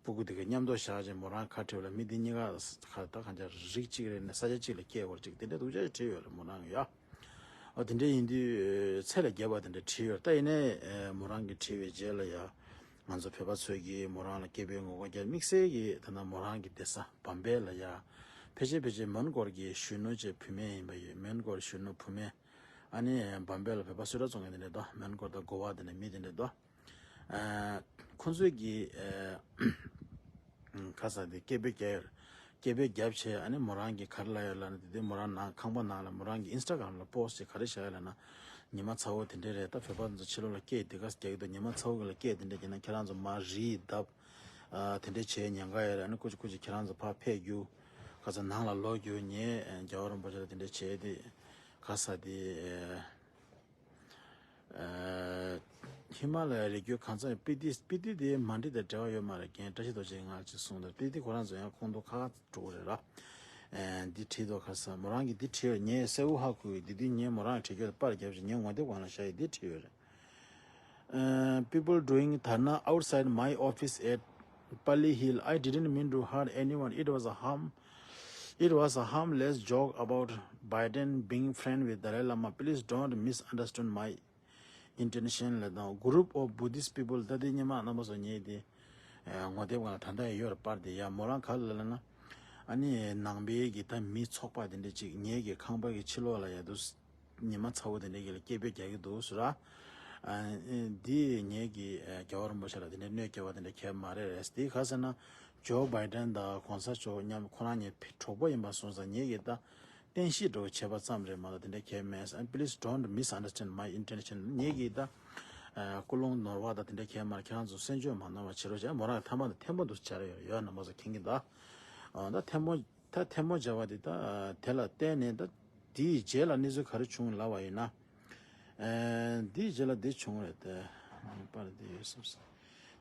སྤུ་གུ་དེ་ག་མཉམ་དུ་བཞག་བྱས་མོ་རང་ཁ་བྲལ་བ་ལ་མི་དེ་གཉིས་ཀ་ཁ་ད་གང་ཅག་རིགས་གཅིག་རེད་ནས་ས་ཆ་གཅིག་ལ་སྐྱེས་པ་ཅིག་དེ་འདྲ་སྡུག་ཅག་བྲིས་ཡོད་རེད་མོ་རང་གིས་ཡ། ཨ་དེ་འདྲ་ཡིན་དུས་ཚད་ལས་བརྒལ་བ་དེ་འདྲ་བྲིས་ཡོད་རེད། ད་ཡིན་ནའི་མོ་རང་གིས་བྲིས་པའི་རྗེས་ལ་ཡ། ང་ཚོ་བོད་པ་ཚོས་ཀྱིས་མོ་རང་ལ་སྐད་འབོད་ངོ་རྒོལ་རྒྱག་དམིགས་བསལ་གྱིས་ད་ལྟ་མོ་རང་གི་སྡོད་ས་བམ་བེ་ལ་ཡ། ཕལ་ཆེར་ཕལ་ཆེར་མོན་གྷོ་གི་གཞོན་ནུ་བཅས་བུད་མེད་ཡིན་པ་ཡོད། མོན་གྷོ་གཞོན་ནུ་བུད་མེད། ཨ་ནི་བམ་བེ་ལ་བོད་པ་གསོལ་རས་བཙོང་མཁན་དེ་འདྲ་འདུག་མོན་གྷོ་དང་གོ་བ་དེ་འདྲ་མི་དེ་འདྲ་འདུག་ཁོང་ཚོས་ཀྱིས་ཁ་ས་དེ་སྐད་འབོད་རྒྱག་ཡོད། སྐད་འབོད་བརྒྱབ་བྱས། ཨ་ནི་མོ་རང་གིས་ག་རེ་ལབ་ཡོད་ལབ་ན། དེ་དུས་མོ་རང་ནང་ཁང་པ་ནང་ལ་མོ་རང་གི་ཨིན་སི་ཊ་གྷ་རམ་ལ་པོ་སི་ཊི་ཅིག་ག་རེ་བཞག་ཡོད་ལབ་ན། ཉི་མ་ཚ་བོ་དེ་འདྲས་རེད། ད་བོད་པ་ཚོ་ཕྱི་ལོགས་ལ་སྐད་དེ་ག་རྒྱག་གི་འདུག་ཉི་མ་ཚ་བོ་གི་ལ་སྐད་དེ་འདྲས་རྒྱག་ན་ཁྱེད་རང་ཚོ་མར་རིལ་བརྡབ། ཨ་དེ་འདྲས་བྱས་ཉེན་ཁ་ཡོད་རེད། ཨ་ནི་སྐུ་མཁྱེན་སྐུ་མཁྱེན་ཁྱེད་རང་ཚོ་ཕར་ཕེབས་རྒྱུ། ཁ་ཚ་ནང་ལ་ལོག་རྒྱུ། ངས་རྒྱལ་བ་རིན་པོ་ཆེ་ལ་དེ་འདྲས་བྱས་ཏེ། ག་ས་དེ། ཨ་ཧི་མ་ལ་ཡའི་རི་རྒྱུད་གང་ཚང་སྤི་ཏི། སྤི་ཏི་དེ་མན་ཌི་དང་འབྲེལ་བ་ཡོད་མ་རེད། རྒན་བཀྲ་ཤིས་རྡོ་རྗེ་ང་ཅིག་གསུངས་དང་། སྤི་ཏི་ཁོ་རང་ཚོ་ཡང་ཁོངས་གཏོགས་ཁག་ཁག་འགྲོ་གི་རེད་ར། ཨ་འདི་བྲིས་འདུག་ཁ་ས་མོ་རང་གིས་འདི་བྲིས་ཡོད། ངས་གསལ་པོ་ཧ་གོ་གི། འདི་དུས་ངས་མོ་རང་གི་བྲིས་རྒྱུ་དེ་པར་བརྒྱབ་བྱས་ངས་ངོ་དེབ་སྒང་ལ་བཞག་ཡོད། འདི་བྲིས་ཡོད་རེད། Uh, people doing dharna outside my office at Pali Hill. I didn't mean to hurt anyone. It was a harm. It was a harmless joke about Biden being friend with Dalai Lama. Please don't misunderstand my intention. ལབ་དང་། Group of Buddhist people. ད་དེ་ཉི་མ་རྣམ་པ་ཚོ་ངས་དེ་ངོ་དེབ་སྒང་ལ་ད་ལྟ་ཡང་ཡོད་རེད། པར་དེ་ཡ། མོ་རང་ག་རེ་ལབ་ན། ཨ་ནི་ནང་པའི་གི་ད་མི་ཚོགས་པ་དེ་འདྲ་ཅིག་ངེད་ཀྱི་ཁང་པ་གི་ཕྱི་ལོགས་ལ་ཡ་དུ། ཉི་མ་ཚ་བོ་དེ་འདྲ་གི་ལ་སྐད་འབོད་རྒྱག་གི་འདུག་ཟེར་ར། ཨ་འདི་ངེད་ཀྱི་རྒྱལ་བ་རིན་པོ་ཆེ་ལ་དེ་འདྲའི་གནོད་སྐྱེལ་བ་དེ་འདྲ་གལ་མ་རེད་རེད། དེ་ག་ཟེར་ན་ཇོ་བྷའི་ཌེན་དང་གོང་ས་མཆོག་མཉམ་ཁོ་རང་གཉིས་གྲོགས་པོ་ཡིན་པ་སོང་ཙང་། ངེད་ཀྱིས་ད་བསྟན་བཤིག་འདྲ་བོ་བྱས་པ་ཙམ་རེད་མ་གཏོགས་དེ་འདྲ་གལ་མེད། And please don't misunderstand my intention. ངེད་ཀྱིས་ད་ཀུན་སློང་ནོར་བ་དང་དེ་འདྲ་གལ་མ་རེད། ཁྱེད་རང་ཚོ་སེམས་ཤུགས་མ་ནོར་བ་བྱེད་རོགས་བྱས། མོ་རང་ཐ་མ་དང་ཐལ་མོ་འདུག་བྱ་རེ་ཡོད་ཡོད་རྣམ་པ་ཚོ་མཁྱེན་གྱི་འདུག་ཨ་ད་ཐལ་མོ། ད་ཐལ་མོ་སྦྱར་བ་དེ་ད་དེ་ལ་བརྟེན་ནས་ད་དེའི་རྗེས་ལ་གནས་ཚུལ་ག་རེ་བྱུང་ལབ་པ་ཡིན་ན། ཨ་དེའི་རྗེས་ལ་འདི་བྱུང་རེད་དེ། པར་དེ་ཡོད་སོང་ཟེར།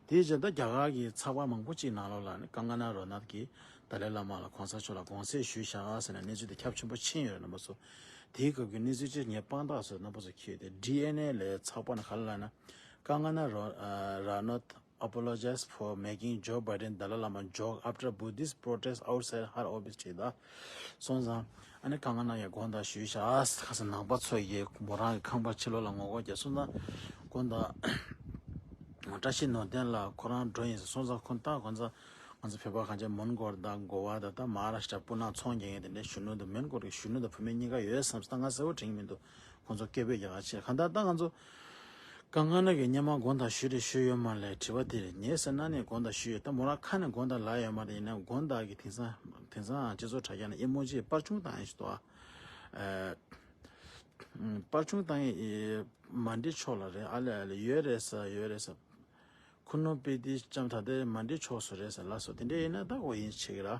དེའི་རྗེས་ད་རྒྱ་གར་གྱི་ཚགས་པར་མང་པོ་ཅིག་ནང་ལོགས་ལ་ནི་ཀང་ཀ་ན་རོ་ནད་ཀྱིས་ཏཱ་ལའི་བླ་མ་ལ་གོང་ས་མཆོག་ལ་དགོངས་སེལ་ཞུས་བཞག་ཟེར་ནས་གནས་ཚུལ་དེ་ཁྱབ་ཆེན་པོ་ཕྱིན་ཡོད་རེད། རྣམ་པ་ཚོ་དེའི་སྐབས་ཀྱི་གནས་ཚུལ་ཅིག་ངས་དཔང་རྟགས་ཚོ་རྣམ་པ་ཚོ་འཁྱེར་ཏེ། ཌི་ཨེན་ཨེ་ལའི་ཚགས་པར་ནང་ག་རེ་ལབ་ན། ཀང་ཀ་ན་རོ་ཨ་ར་ནོད། Apologize for making Joe Biden Dalai Lama joke after Buddhist protest outside her office. བྲིས་ད་སོང་ཙང་། ཨ་ནི་ཀང་ཀ་ན་ཡ་དགོངས་དག་ཞུས་བཞག་ཁ་སང་ནང་པ་ཚོ་ཡིས་མོ་རང་གི་ཁང་པ་ཕྱི་ལོགས་ལ་ངོ་རྒོལ་རྒྱག་སོང་ཙང་། དགོངས་དག་བཀྲ་ཤིས་ནོར་བརྟན་ལགས་ཁོ་རང་འགྲོ་ཡིན་སོང་ཙང་། ཁོང་ད་དགོངས་དག་ང་ཚོ་བོད་པ་གང་ཅི་མོན་གྷོ་དང་གོ་བ་དང་ད་མ་ཧཱ་རཱ་ཤི་ཏྲ་སྤུ་ན་ཚོང་རྒྱག་མཁན་དེ་འདྲའི་གཞོན་ནུ་དང་མོན་གྷོ་གི་གཞོན་ནུ་དང་བུད་མེད་གཉིས་ཀ་ཡོད་བསམ་སོང་། ད་ང་གསལ་པོ་དྲན་གྱི་མི་འདུག་ཁོང་ཚོ་སྐད་འབོད་རྒྱག་ག་ཕྱིན། གང་ལྟར་ད་ང་ཚོ་དཀའ་ངལ་ན་གི་སྔོན་མ་དགོངས་དག་ཞུས་རེད་ཞུས་ཡོད་མ་རེད། དྲི་བ་དེ་རེད། ངས་ཟེར་ན་ནས་དགོངས་དག་ཞུས་ཡོད། ད་མོ་རང་ཁ་ནས་དགོངས་དག་ལབ་ཡོད་མ་རེད། ཡིན་ན་དགོངས་དག་གི་དེང་སང་དེང་སང་སྤྱི་ཚོགས་དྲ་རྒྱ་ནས་ཨི་མོ་ཇི་པར་ཆུང་བཏང་ཡོད་ཞིག་འདུག་ཨ། པར་ཆུང་བཏང་ཡོད། མ་འགྲིག་ཕྱོགས་ལ་རེད། ཨ་ལེ་ཨ་ལེ་ཡོད་རེད་ཟེར་ཡོད་རེད་ཟེར། ཁུ་ནོ་པི་ཏི་ལྕམ་ད་ལྟའི་མ་འགྲིག་ཕྱོགས་སུ་རེད་ཟེར་ལབ་སོང་། དེ་འདྲ་ཡིན་ན་ད་འོ་ཡིན་ཆེ་གི་ར།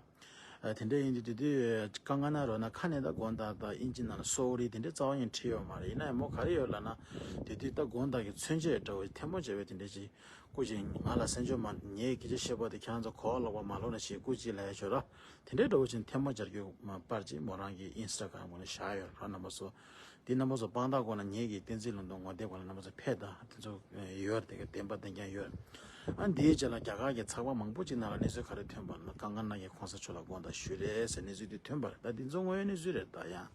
ཨ། དེ་འདྲ་ཡིན་དུས་དེ་དུས་དཀའ་ངལ་ན་རོ་ན་ཁ་ནས་ད་དགོངས་དག་ད་ཨིན་ཇི་ནང་ལ་སོ་རི་དེ་འདྲ་རྩ་བ་ཉིད་བྲིས་ཡོད་མ་རེད། ཡིན་ན་ཡང་མོ་ག་རེ་ཡོད་ལབ་ན། དེ་དུས་ད་དགོངས་དག་གི་མཚོན་བྱེད་འདྲ་བོ་ཐལ་མོ་སྦྱར་བའི་དེ་འདྲ་ཅིག་སྐུ་མཁྱེན། ང་ལ་གསན་བརྗོད་མ་ངའི་སྐད་ཆ་བཤད་པ་དེ་ཁྱེད་རང་ཚོ་གོ་བ་ལོག་པ་མ་ལོག་ན་ཞེས་སྐུ་མཁྱེན་ལབ་ཡ་ཤོད་ར། དེ་འདྲའི་འདྲ་བོ་ཅིག་ཐལ་མོ་སྦྱར་རྒྱུ་མ་པར་ཅིག་མོ་རང་གི་ཨིན་སི་ཊ་གྷ་རམ་ནང་ལ་བཞག་ཡོད་ར། རྣམ་པ་ཚོ། འདི་རྣམ་པ་ཚོ་དཔང་རྟགས་སྐོར་ལ་ངེད་ཀྱི་བསྟན་འཛིན་ལུང་སྟོན་ངོ་དེབ་སྐོར་ལ་རྣམ་པ་ཚོ་ཕེབས་དང་། དེ་ཚོ་ཡོད་རེད། དེ་ག་བདེན་པ་བདེན་རྐྱང་ཡོད་རེད། ཨ། འདིའི་རྗེས་ལ་རྒྱ་གར་གྱི་ཚགས་པར་མང་པོ་ཅིག་ནང་ལ་གནས་ཚུལ་ག་རེ་ཐོན་པ་ལ་དཀའ་ངལ་ན་གི་གོང་ས་མཆོག་ལ་དགོངས་དག་ཞུས་རེད་ཟེར་གནས་ཚུལ་དེ་ཐོན་པ་རེད། ད་འདི་ཚོ་དངོས་ཡོད་གནས་ཚུལ་རེད། ད་ཡང་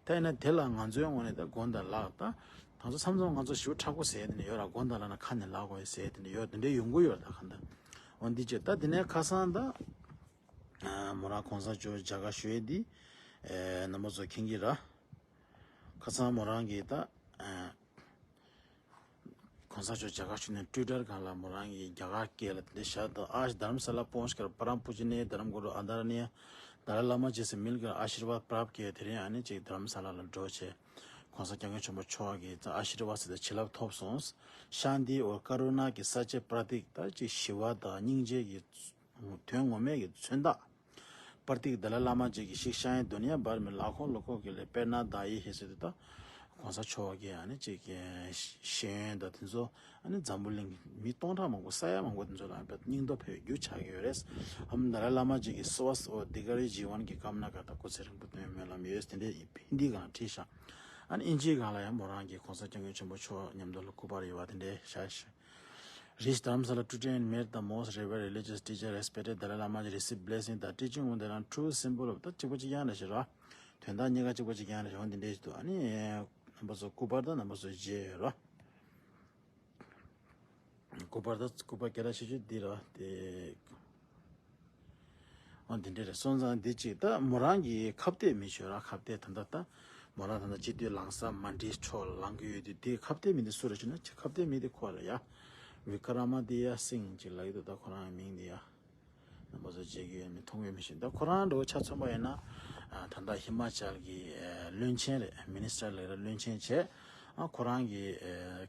ད་ཡིན་ན་དེ་ལ་ང་ཚོའི་ངོས་ནས་ད་དགོངས་དག་ལགས། ད་ད་ཚོ་མཚམས་མཚམས་ང་ཚོ་ཞེ་པོ་མཁྲེགས་པོ་ཟེར་དེ་འདྲ་ཡོད་ར། དགོངས་དག་ལབ་ན་ཁ་ནས་ལབ་དགོས་ཟེར་དེ་འདྲ་ཡོད། དེ་འདྲའི་ཡོང་གི་ཡོད་རེད། ད་གང་ལྟར་འོ་འདི་བྱས། ད་དེ་ནས་ཁ་སང་ད་མོ་རང་གོང་ས་མཆོག་མཇལ་ཁ་ཞུ་ཡས་འདི་རྣམ་པ་ཚོ་མཁྱེན་གྱི་ར། ཁ་སང་མོ་རང་གིས་ད་གོང་ས་མཆོག་མཇལ་ཁ་ཞུས་ནས་ཊུའི་ཊར་སྒང་ལ་མོ་རང་གིས་རྒྱ་གར་སྐད་ལ་དེ་འདྲ་བཞག་འདུག आज धर्मशाला पहुंचकर परम पूजनीय धर्म गुरु आदरणीय दलाई लामा जी से मिलकर आशीर्वाद प्राप्त किया। དེ་རིང་ཨ་ནི་ཅིག་དྷ་རམ་ས་ལ་ལ་འགྲོ་བྱས་གོང་ས་སྐྱབས་མགོན་ཆེན་པོ་མཆོག་གི་ཨ་ཤི་རི་ཝཱད་ཟེར་དེ་བྱིན་རླབས་ཐོབ་སོང་། शांति और करुणा की सच्ची प्रतीक ད་ཅིག་ཞི་བ་དང་སྙིང་རྗེ་གི་དོན་ངོ་མའི་གི་མཚོན་རྟགས། प्रतीक दलाई लामा जी की शिक्षाएं दुनिया भर में लाखों लोगों के लिए प्रेरणादायी है ཟེར་དུས་ད་གོང་ས་མཆོག་གི་ཨ་ནི་ཅིག་གི་ཤེས་ཡོན་དང་དེ་ཚོ་ཨ་ནི་འཛམ་བུ་གླིང་གི་མི་སྟོང་ཕྲག་མང་པོ་ས་ཡ་མང་པོ་དེ་ཚོ་ལ་ཨ་ནི་སྙིང་སྟོབས་འཕེལ་བའི་རྒྱུ་ཆགས་ཀྱི་ཡོད་རེད། हम दलाई लामा जी की स्वस्थ और दीर्घायु जीवन की कामना करता। སྐུ་ཚེ་རིང་པོ་དོན་སྨོན་ལམ་ཡོད། དེ་འདྲའི་ཧིན་དི་སྒང་བྲིས་ཤག་ཨ་ནི་ཨིན་ཇིའི་སྒང་ལ་ཡང་མོ་རང་གིས་གོང་ས་སྐྱབས་མགོན་ཆེན་པོ་མཆོག་མཉམ་དུ་ལ་སྐུ་པར་ཡོད་པ་དེ་འདྲའི་བཞག་ཤག Reach Dharamsala today and met the most revered religious teacher, respected Dalai Lama, receive blessing, the teaching on the true symbol of ད་གཅིག་པ་གཅིག་རྐྱང་རེད་ཤག་ར། དོན་དག་གཉིས་ཀ་གཅིག་པ་གཅིག་རྐྱང་རེད་ཤག་འོ་འདི་འདྲས་ཤིག་འདུག་ཨ་ནི་རྣམ་པ་ཚོ་སྐུ་པར་དང་རྣམ་པ་ཚོ་མཇལ་ཡོད་ར། སྐུ་པར་དང་སྐུ་པར་སྐད་གྲགས་ཆེ་ཤོས་འདི་ར་དེ། འོ་འདི་འདྲས་རེད། སོང་ཙང་འདི་གཅིག་ད་མོ་རང་གི་ཁ་གཏད་མི་ཤོད་ར། ཁ་གཏད་ད་ལྟ་ད་མོ་རང་ད་ལྟ་སྤྱི་འཐུས་ལངས་ས་མ་འགྲིག་ཕྱོགས་ལ་ལངས་ཀྱི་ཡོད་དུས་དེ་ཁ་གཏད་མི་འདི་སུ་རེད་ཞུ་ན་ཁ་གཏད་མི་འདི་ཁོ་རེད་ཡ། བི་ཀ་ར་མ་དི་ཡ་སིང་ཅིག་ལབ་ཀྱི་འདུག་ད་ཁོ་རང་གི་མིང་འདི་ཡ། རྣམ་པ་ཚོ་མཇལ་གྱི་ཡོད་མེད་མཐོང་གི་ཡོད་མེད་ཤེས། ད་ཁོ་རང་འདྲ་བོ་ཆ་མཚོན་པ་ཡིན་ན། ད་ལྟ་ཧི་མ་ཅལ་གྱི་བློན་ཆེན་རེད། མི་ནི་སི་ཊར་ལབ་ར་བློན་ཆེན་བྱས། ཨ་ཁོ་རང་གི་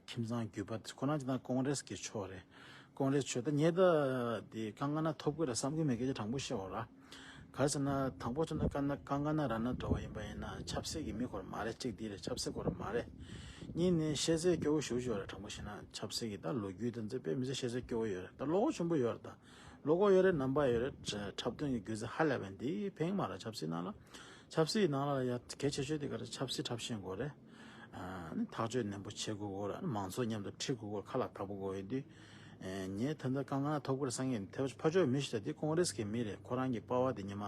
ཁྱིམ་ཚང་བརྒྱུད་པ་ཁོ་རང་གི་ད་ཀོང་རེས་ཀྱི་ཕྱོགས་རེད། ཀོང་རེས་ཕྱོགས་ད་ངས་ད་དེ་དཀའ་ངལ་ན་ཐོབ་ཀྱི་རེད་བསམ་གྱི་མེད། སྐད་ཆ་དྲང་པོ་བཤད་འོ་ར། ག་རེ་ཟེར་ན་དང་པོ་ཆ་ན་དཀའ་ན་དཀའ་ངལ་ན་ར་ན་འདྲ་བོ་ཡིན་པ་ཡིན་ན་ཆབ་སྲིད་ཀྱི་མི་ཁོ་ར་མ་རེད། གཅིག་དེ་རེད། ཆབ་སྲིད་ཁོ་ར་མ་རེད། གཉིས་ནས་ཤེས་ཚད་སྐྱོ་བོ་ཞེ་པོ་ཅིག་ཡོད་རེད། དྲང་པོ་བཤད་ན་ཆབ་སྲིད་ཀྱི་ད་ལོ་རྒྱུས་དང་ཚེ་དཔེ་མི་སྲིད་ཤེས་ཚད་སྐྱོ་བོ་ཡོད་རེད། ད་བློ་ཁོག་ཆེན་པོ་ཡོད་རེད། ད་བློ་ཁོག་ཡོད་རེད། རྣམ་པ་ཡོད་རེད། འཁྲབ་སྟོན་གྱི་སྒྱུ་རྩལ་ཧ་ལས་པ་འདི་ཕན་མ་རེད། ཆབ་སྲིད་ནང་ལ་ཆབ་སྲིད་ནང་ལ་ཡ་གལ་ཆེ་ཤོས་དེ་ག་རེ་ཆབ་སྲིད་འཁྲབ་ཤེས་དགོས་རེད། ཨ་ནི་ཐག་གཅོད་ནན་པོ་བྱེད་དགོས་དགོས་རེད། ཨ་ནི་མང་ཚོགས་མཉམ་དུ་ཁྲིད་དགོས་དགོས་ཁ་ལག་བདག་པོ་དགོས་ཡོད་དུས། ངས་ད་ལྟ་དཀའ་ངལ་ཐོབ་ཀྱི་རེད་བསམ་གྱི་ཡིན། དེ་ཕར་ཕྱོགས་མི་ཞིག་ད་དེ་ཀོང་རེས་ཀྱི་མི་རེད། ཁོ་རང་གི་པ་ཕ་དེ་ཉི་མ་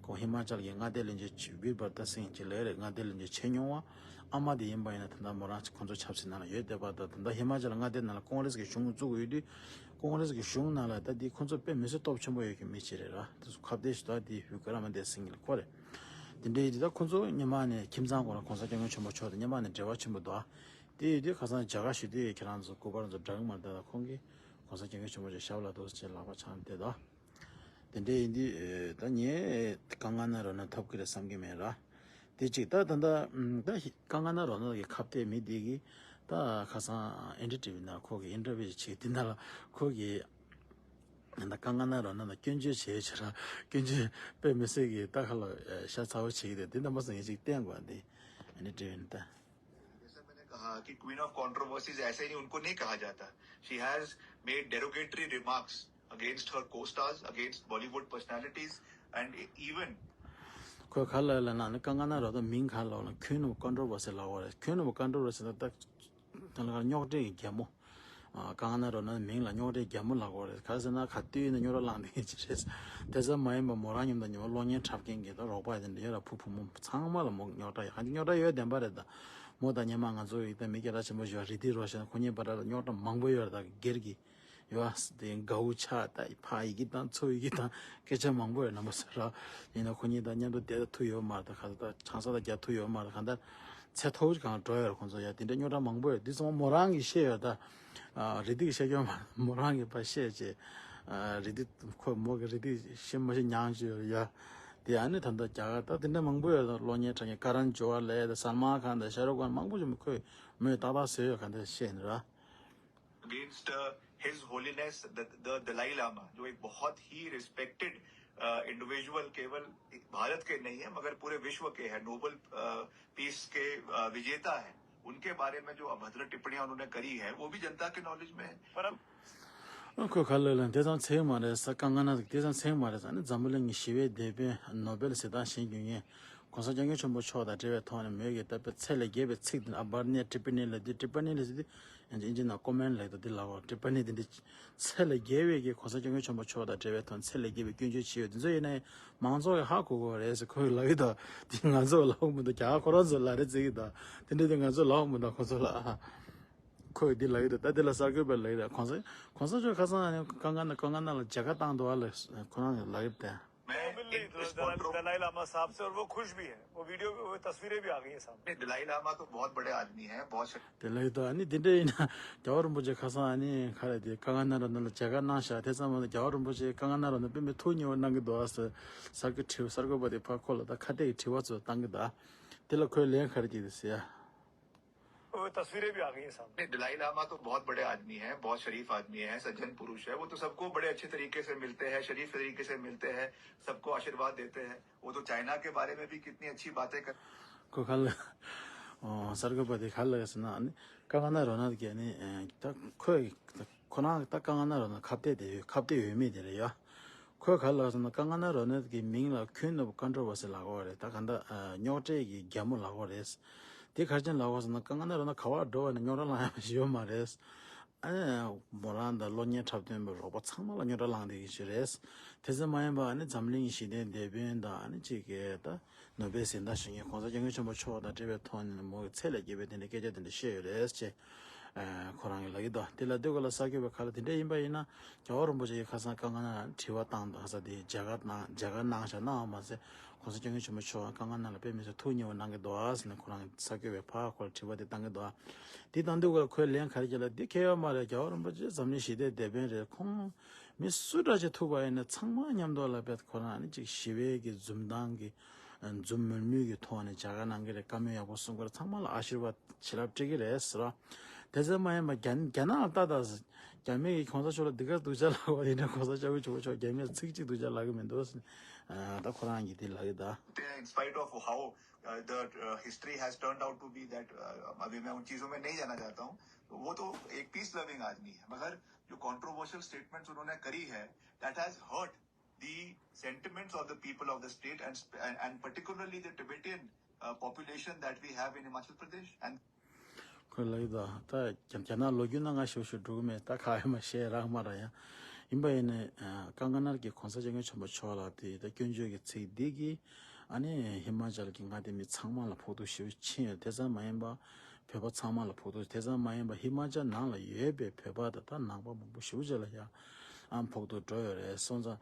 ཁོང་ཧི་མ་ཅལ་གྱི་མངའ་སྡེ་བློན་ཆེན་བིར་བར་ཏ་སིང་ཅིག་ལབ་རེད། མངའ་སྡེ་བློན་ཆེན་བྱས་མྱོང་བ། ཨ་མ་དེ་ཡིན་པ་ཡིན་ན་ད་ལྟ་མོ་རང་ཁོང་ཚོ་ཆབ་སྲིད་ནང་ལ་ཡོད་བསྡད་པ། ད་ད་ལྟ་ཧི་མ་ཅལ་མངའ་སྡེ་ནང་ལ་ཀོང་རེས་ཀྱི་གཞུང་བཙུགས་ཡོད་དུས་ཀོང་རེས་ཀྱི་གཞུང་ནང་ལ་ད་དེ་ཁོང་ཚོ་དཔེ་མི་སྲིད་སྟོབས་ཆེན་པོ་ཡོད་ཀྱི་མི་ཅིག་རེད་ར། དེ་ཚོ་ཁ་གཏད་ཞུ་ད་དེ་བི་ཀ་ར་མ་དི་སིང་ལ་ཁོ་རེད། དེ་འདྲའི་དེ་ད་ཁོ་ཚོ་སྔོན་མ་ནས་ཁྱིམ་ཚང་སྐོར་ལ་གོང་ས་སྐྱབས་མགོན་ཆེན་པོ་མཆོག་དང་སྔོན་མ་ནས་འབྲེལ་བ་ཆེན་པོ་འདུག་ཨ། དེ་ཡོད་དུས་ཁ་སང་མཇལ་ཁ་ཞུ་དུས་ཁྱེད་རང་ཚོ་སྐུ་པར་ཚོ་འདྲ་གི་མ་འདྲ་ད་ཁོང་གིས་གོང་ས་སྐྱབས་མགོན་ཆེན་པོ་མཆོག་ཞབས་ལ་འདུག་ཅེས་ལག་པ་འཆང་བསྡད་དོ། དེ་འདྲའི་ཡིན་དུས་ད་ངས་དཀའ་ངལ་ན་རོ་ན་ཐོབ་ཀྱི་རེད་བསམ་གྱི་མེད་ར། དེ་གཅིག་ད་ད་ད་ད་དཀའ་ངལ་ན་རོ་ན་གི་ཁ་གཏད་མི་དེ་གིས་ད་ཁ་སང་ཨེན་ཌི་ཊི་བི་ནང་ཁོ་གི་ཨིན་ཊར་བིའུ་ཞིག་བྱས། དེ་ནང་ལ་ཁོ་གིས། ད་དཀའ་ངལ་ན་རོ་ན་ན་སྐྱོན་བརྗོད་བྱེད་བྱེད་ར། སྐྱོན་བརྗོད་དཔེ་མི་སྲིད་ཀྱི་ད་ཁ་ལ་ཤ་ཚ་བོ་བྱེད་ཀྱི་དེ་དེ་རྣམ་པ་ཚོ་ངས་ཅིག་བསྟན་དགོས་དེ་ཨ་ནི་དྲན་ད། जैसा मैंने कहा कि क्वीन ऑफ कंट्रोवर्सीज ऐसे ही उनको नहीं कहा जाता। She has made derogatory remarक्स against her co-stars, against Bollywood personalities and even ཁོས་ག་ལ་ལ་ན་ནི་དཀའ་ངལ་ན་རོ་ད་མིང་ག་ལ་ལ་ཁོན་ནུ་ཀོན་ཊོ་ཝར་སི་ལ་འོ་རེད། ཁོན་ནུ་ཀོན་ཊོ་ཝར་སི་ད་ད་ད་ལ་རྙོག་དྲའི་རྒྱལ་མོ། ཨ་དཀའ་ངལ་ན་རོ་ན་མིང་ལ་རྙོག་དྲའི་རྒྱལ་མོ་ལ་འོ་རེད། ག་ཟེར་ན་ག་དུས་ཡིན་ན་རྙོག་དྲ་ལངས་དེ་ཅི་རེད། དེ་ཙམ་མ་ཡིན་པ་མོ་རང་མཉམ་དུ་ཉི་མ་གློག་བརྙན་འཁྲབ་མཁན་གྱི་ད་རོགས་པ་དེ་འདྲ་ཡོད་ར། བུ་བུ་མོ་ཚང་མ་ལ་མོ་རྙོག་དྲ་ཡ་ག་རྙོག་དྲ་ཡོད་བདེན་པ་རེད། ད་མོ་ད་སྔོན་མ་ང་ཚོ་ཡི་ད་མི་སྐད་གྲགས་ཆེན་པོ་ཞིག་རི་ཏི་རོ་ཤན་ཁོ་གཉིས་བར་ལ་རྙོག་དྲ་མང་པོ་ཡོད་ར། ད་སྒེར་གྱི་ ཡོད་ཨ། དེ་དགའ་བོ་ཆགས། ད་ཕ་ཡི་གེ་དང་ཚོ་ཡི་གེ་དང་སྐད་ཆ་མང་པོ་ཡོད། རྣམ་པ་ཚོ་ར། ཡིན་ན་ཁོ་གཉིས་དང་མཉམ་དུ་བསྡད་ད་ཐུབ་ཡོད་མ་རེད། ད་ག་ད་ཆང་ས་ད་རྒྱག་ཐུབ་ཡོད་མ་རེད། གང་ལྟར་ཚད་མཐོ་བོ་ཅིག་གང་འགྲོ་ཡོད་རེད། ཁོང་ཚོ་ཡ་དེ་འདྲ་རྙོག་དྲ་མང་པོ་ཡོད། འདི་ཚང་མ་མོ་རང་གིས་བཤད་ཡོད། ད་ཨ་རེ་ཏིག་བཤད་ཀྱང་མ་རེད། མོ་རང་གིས་ཕར་བཤད་བྱས། ཨ་རེ་ཏིག་ཁོ་མོ་གི་རེ་ཏིག་བཤད་མ་བཤད་མྱངས་བྱས་ཡོད་ཡ། དེ་ཨ་ནི་ད་ལྟ་རྒྱ་གར་ད་དེ་འདྲ་མང་པོ་ཡོད། གློག་བརྙན་འཁྲབ་མཁན་ཀ་རན་ཇོ་ཧར་ལབ་ཡ་ད་སལ་མན་ཁཱན་ད་ཤ་རུག་ཁཱན་མང་པོ་ཅིག་ཁོས་མོས་ཏག་ཏག་བཟོས་ཡོད། གང་འདྲ་བཤད་ནི་ར། Against uh, His Holiness the, the Dalai Lama, जो एक बहुत ही रिस्पेक्टेड इंडिविजुअल केवल भारत के नहीं है मगर पूरे विश्व के है, नोबेल पीस के अ, विजेता है। उनके बारे में जो अभद्र टिप्पणियां उन्होंने करी है वो भी जनता के नॉलेज में है। पर अब ཁོས་ག་ལ་ལ་དེ་ཙམ་ཚད་མ་རེད་ས། དཀའ་ངལ་ན་དེ་ཙམ་ཚད་མ་རེད་ས། ཨ་ནི་འཛམ་བུ་གླིང་གི་ཞི་བའི་དེད་དཔོན་ནོ་སྦེལ་གཟེངས་རྟགས་བཞེས་མྱོང་མཁན་གོང་ས་སྐྱབས་མགོན་ཆེན་པོ་མཆོག་དང་འབྲེལ་བའི་ཐོག་ནས་མོས་ཀྱི་ད་དཔེ་ཚད་ལས་བརྒལ་བའི་ཚིག་དེ་ཨ་བར་ནེ་ཏྲི་པི་ནེ་ལ་དེ་ཏྲི་པ་ནེ་ལ་ཟེར་དུས་ཨིན་ཇི་ནང་ཀོ་མེན་ལབ་ད་དེ་ལབ་པ། ཏྲི་པ་ནེ་དེ་འདྲ་ཚད་ལས་བརྒལ་བའི་གི་གོང་ས་སྐྱབས་མགོན་ཆེན་པོ་མཆོག་དང་འབྲེལ་བའི་ཐོག་ཚད་ལས་བརྒལ་བའི་སྐྱོན་བརྗོད་བྱས་ཡོད། དེ་ཚོ་ཡིན་ན་མང་ཚོགས་ཀྱིས་ཧ་གོ་གི་རེད་ཟེར་ཁོས་ལབ་ཡོད་ད། དེ་ང་ཚོ་ལབ་མི་འདུག་རྒྱ་གར་ཁོ་རང་ཚོ་ལབ་རེད་ཟེར་གི་ད། དེ་འདྲ་དེ་ང་ཚོ་ལབ་མི་འདུག་ཁོ་ཚོ་ལ། ཁོས་འདི་ལབ་ཡོད་ད། ད་དེ་ལ་གསར་འགོད་པས་ལབ་ཡོད་ད། གོང་ས་གོང་ས་མཆོག་ཁ་སང་ཨ་ནི་དཀའ་ངལ་ན་དཀའ་ངལ་ནང་ལ་མཇལ་ཁ་བཏང་འདུག་ཨ་ལ་ཁོ་རང་ལབ་ཡོད་ད། मैं वो भी मिल इन ली इस दलाई कॉन्ट्रो- दलाई लामा साहब से और वो खुश भी है। वो वीडियो, वो तस्वीरें भी आ गई है सामने। नहीं, दलाई लामा तो बहुत बड़े आदमी हैं, बहुत शक- དེ་ལབ་ཡོད་ད། ཨ་ནི་དེ་འདྲ་ཡིན་ན་རྒྱལ་བ་རིན་པོ་ཆེ་ཁ་སང་ཨ་ནི་ག་རེ་དེ་དཀའ་ངལ་ན་རོ་ན་ལ་མཇལ་ཁ་གནང་ཤག་དེ་ཙམ་མ་ཟད་རྒྱལ་བ་རིན་པོ་ཆེ་དཀའ་ངལ་ན་རོ་ན་དཔེ་མི་ཐུགས་མཉེས་པོ་གནང་གི་འདུག་ཨ་ཟེར་གསར་འགོད་དྲི་བ་གསར་འགོད་པ་དེ་ཕར་ཁོ་ལ་ད་ཁ་གཏད་ཀྱི་དྲི་བ་ཚོ་བཏང་གི་ད། དེ་ལ་ཁོས་ལན་ག་རེ་བྱས་འདུག་ཟེར་ཡ། वो तस्वीरें भी आ गई हैं सामने। नहीं, दलाई लामा तो बहुत बड़े आदमी हैं, बहुत शरीफ आदमी हैं, सज्जन पुरुष है। वो तो सबको बड़े अच्छे तरीके से मिलते हैं, शरीफ तरीके से मिलते हैं, सबको आशीर्वाद देते हैं। वो तो चाइना के बारे में भी कितनी अच्छी बातें कर- ཁོ་ག་ལ་ཨོ་གསར་འགོད་པ་དེ་ག་ལ་ཟེར་ན་ཨ་ནི་དཀའ་ངལ་ན་རོ་ན་གི་ཨ་ནི་ཨེ་ད་ཁོས་ཁོ་རང་ད་དཀའ་ངལ་ན་རོ་ན་ཁ་གཏད་དེ་ཡོད། ཁ་གཏད་ཡོད་མེད་དེ་རེད་ཡ། ཁོས་ག་ལ་ཟེར་ན་དཀའ་ངལ་ན་རོ་ན་གི་མིང་ལ་ཁུན་ནོབ་ཀོན་ཊོ་བར་སི་ལབ་ཀྱི་ཡོད་རེད། ད་ག་འདྲ་ཨ་རྙོག་དྲའི་གི་རྒྱལ་མོ་ལབ་ཀྱི་ཡོད་རེད། དེ་ག་རེ་བྱས་ལབ་ཀྱི་ཡོད་ཟེར་ན་དཀའ་ངལ་ན་རོ་ན་ག་པར་འགྲོ་བ་ནས་རྙོག་དྲ་ལངས་ཡ་ཞིག་ཡོད་མ་རེད། ཨ་ནི་མོ་རང་དང་གློག་བརྙན་འཁྲབ་སྟོན་པའི་རོགས་པ་ཚང་མ་ལ་རྙོག་དྲ་ལངས་བསྡད་ཀྱི་ཞིག་རེད། དེ་ཙམ་མ་ཡིན་པར་ཨ་ནི་འཛམ་གླིང་གི་ཞི་བདེའི་དེད་དཔོན་དང་ཨ་ནི་གཅིག་གིས་ད་ནོ་སྦེལ་གཟེངས་རྟགས་ཞུ་མཁན་གོང་ས་སྐྱབས་མགོན་ཆེན་པོ་མཆོག་དང་འབྲེལ་བའི་ཐོག་ནས་མོ་གི་ཚད་ལས་བརྒལ་བའི་དེ་འདྲའི་སྐད་ཆ་དེ་འདྲ་བཤད་ཡོད་རེད་ཅེས་ཨ་ཁོ་རང་གིས་ལབ་ཀྱི་འདུག་དེ་ལ་དེ་ག་ལ་གསར་འགོད་པ་ག་ལ་དེ་འདྲ་ཡིན་པ་ཡིན་ན་རྒྱལ་བ་རིན་པོ་ཆེ་ཡིས་ཁ་སང་དཀའ་ངལ་ན་དྲི་བ་བཏང་འདུག་ས་དེ་མཇལ་ཁ་གནང་མཇལ་ཁ་གནང་བཞག་གནང་བ་མ་ཟད་གོང་ས་སྐྱབས་མགོན་ཆེན་པོ་མཆོག་དཀའ་ངལ་ནང་ལ་དཔེ་མི་སྲིད་ཐུགས་མཉེས་པོ་གནང་གི་འདུག་ཨ་ཟེར་ནས་ཁོ་རང་གིས་གསར་འགོད་པའི་ཕར་ཁོ་ལ་དྲི་བ་དེ་བཏང་གི་འདུག་ཨ། དེ་དང་དུས་ཀར་ཁོས་ལན་ག་རེ་བྱས་ལ་འདི་ཁེ་ཡོད་མ་རེད། རྒྱལ་བ་རིན་པོ་ཆེ་འཛམ་གླིང་ཞི་བདེའི་དེད་དཔོན་རེད། ཁོང་མི་སུ་འདྲ་ཞིག་ཐུག་པ་ཡིན་ན་ཚང་མ་མཉམ་དུ་ལ་བེད་ཁོ་རང་ནི་ཅིག་ཞི་བའི་གི་འཛུམ་མདངས་ཀྱི་འཛུམ་དམུལ་དམུལ་གྱི་ཐོག་ནས་མཇལ་ཁ་གནང་གི་རེད། བཀའ་མོལ་ཡག་པོ་གསུང་གི་རེད། ཚང་མ་ལ་ཨ་ཤིར་བཱད་བྱིན་རླབས་སྤྲད་ཀྱི་རེད་ཟེར་བ། དེ་ཚོ་མ་ཡིན་པ་རྒྱ་རྒྱ་ནག་ལ་ལྟ་ད་ཟེར། རྒྱ་མི་གིས་གོང་ས་མཆོག་ལ་འདི་ག་སྡུག་ཅག་ལབ་པ་ཡིན་ན་གོང་ས་སྐྱབས་མགོན་ཆེན་པོ་མཆོག་རྒྱ་མིར་ཚིག་གཅིག་སྡུག་ཅག་ལབ་ཀྱི་མི་འདུག་ཟེར། ད་ཁོ་རང་གིས་དེ་ལབ་ཀྱི་ད། In spite of how uh, the uh, history has turned out to be that uh, अभी मैं उन चीजों में नहीं जाना चाहता हूँ। वो तो एक पीस लविंग आदमी है, मगर जो कंट्रोवर्शियल स्टेटमेंट्स उन्होंने करी है, that has hurt the sentiments of the people of the state and and particularly the Tibetan uh, population that we have in Himachal Pradesh and ཁོས་ལབ་ཀྱི་འདུག་ད་རྒྱ་རྒྱ་ནག་ལོ་རྒྱུས་ནང་ང་ཞིབ་ཞིབ་འགྲོ་གི་མེད། ད་ཁ་ཡ་མ་བཤད་རག་མ་རག་ཡ། ཡིན་པ་ཡིན་ནའི་ཨ་ཀ་ང་ན་གི་གོང་ས་སྐྱབས་མགོན་ཆེན་པོ་མཆོག་ལ་དེ་ད་སྐྱོན་བརྗོད་ཀྱི་ཚིག་འདི་གིས་ཨ་ནི་ཧི་མ་ཅལ་གྱི་མངའ་སྡེ་མི་ཚང་མ་ལ་ཕོག་ཐུག་ཞེ་པོ་ཕྱིན་ཡོད། དེ་ཙམ་མ་ཡིན་པ་བོད་པ་ཚང་མ་ལ་ཕོག་ཐུག་དེ་ཙམ་མ་ཡིན་པ་ཧི་མ་ཅལ་ནང་ལ་ཡོད་པའི་བོད་པ་དང་ད་ནང་པ་མང་པོ་ཞེ་པོ་ཅིག་ལ་ཡ་ཨ་ཕོག་ཐུག་འགྲོ་ཡོད་རེད། སོང་ཙང་།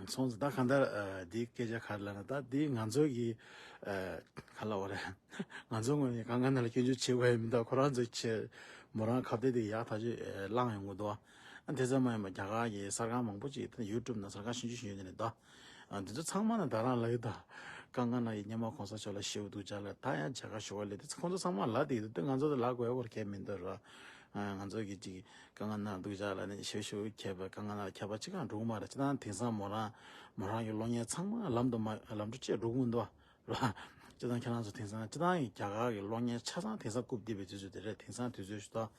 སོང་ཙང་ད་གང་ལྟར་ཨ་འདིའི་སྐད་ཆ་ག་རེ་ལབ་ན་ད་འདི་ང་ཚོ་གི་ཨ་ག་ལབ་དགོས་རེད། ང་ཚོ་ངོས་ནས་ཀ་ང་ན་ལ་སྐྱོན་བརྗོད་བྱེད་དགོས་ཡ་མི་འདུག་ཁོ་རང་ཚོ་བྱས་མོ་རང་ཁ་གཏད་དེ་ཡག་ཐག་ཆོད་ཨ་བླངས་ཡོང་གི་འདུག་ཨ་དེ་ཙམ་མ་ཡིན་པར་རྒྱ་གར་གྱི་གསར་ཁང་མང་པོ་ཅིག་ད་ཡུ་ཊུབ་ནང་གསར་ཁང་ཆུང་ཆུང་ཆུང་ཆུང་དེ་ནས་ད་ཨ་འདི་ཚོ་ཚང་མ་ནས་ད་རང་ལབ་ཡོད་ད། ཀ་ང་ན་ཡི་སྔོན་མ་གོང་ས་མཆོག་ལ་ཞེ་པོ་སྡུག་ཅག་ལབ། ད་ཡང་མཇལ་ཁ་ཞུ་བ་སླེབས་དུས་ཁོང་ཚོ་ཚང་མ་ལབ་བསྡད་ཀྱི་འདུག་དེ་ང་ཚོ་དེ་ལབ་དགོས་ཡ་སྐོར་གང་ཡང་མི་འདུག་ར། ང་ཚོ་གི་ཅིག་ཀ་ང་ན་སྡུག་ཅག་ལབ་ནས་ཞེ་པོ་ཞེ་པོ་མཁས་པ་ཀ་ང་ན་མཁས་པ་ཅིག་གང་འགྲོ་གི་མ་རེད། སྤྱིར་བཏང་དེང་སང་མོ་རང་མོ་རང་གི་གློག་བརྙན་ཚང་མ་ལམ་དུ་མ་ལམ་འགྲོ་བཅས་འགྲོ་གི་མི་འདུག་ར། སྤྱིར་བཏང་ཁྱེད་རང་ཚོ་དེང་སང་སྤྱིར་བཏང་གི་རྒྱ་གར་གི་གློག་བརྙན་ཆ་ཚང་དེང་སང་རྐུབ་རྡིབ་པའི་དུས་ཚོད་དེ་རེད། དེང་སང་དུས་ཚོད་ཞུ་ད་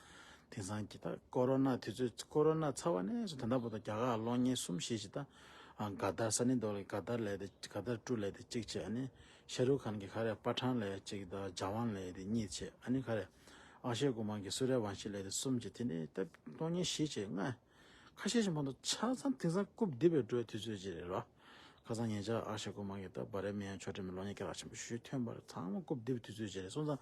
དེང་སང་གི་ད་ཀོ་རོ་ན་དུས་ཚོད་ཀོ་རོ་ན་ཚར་བ་ནས་བཟུང་ད་ལྟ་བར་དུ་རྒྱ་གར་གློག་བརྙན་གསུམ་བཞི་ཞིག་ད་ག་དར་ས་ནི་འདོག་ལ་ག་དར་ལས་དེ་ག་དར་ཀྲུ་ལས་དེ་གཅིག་བྱས། ཨ་ནི་ཤ་རུག་ཁཱན་གྱི་ག་རེ་པ་ཐང་ལས་གཅིག་དང་ཇ་ཝན་ལས་དེ་གཉིས་བྱས། ཨ་ནི་ག་རེ་ཨ་ཤེ་ཀུ་མར་གྱི་སུར་ཡ་བང་ཤི་ལས་དེ་གསུམ་བྱས། དེ་ནས་ད་གློག་བརྙན་བཞི་བྱས། ལྔ་ཁ་ཤས་ཤིག་མ་གཏོགས་ཆ་ཚང་དེང་སང་རྐུབ་རྡིབ་པའི་འགྲོ་བའི་དུས་ཚོད་ཅིག་རེད་རོ། ཁ་སང་ཉེ་ཆར་ཨ་ཤ་ཀོ་མ་གི་ད་བ་རེ་མི་ཡང་ཆོ་འཕྲུལ་མའི་གློག་བརྙན་སྐད་གྲགས་ཆེན་པོ་ཞིག་ཐོན་པ་རེད། ཚང་མ་རྐུབ་རྡིབ་དུས་ཚོད་ཅིག་རེད། སོང་ཙང་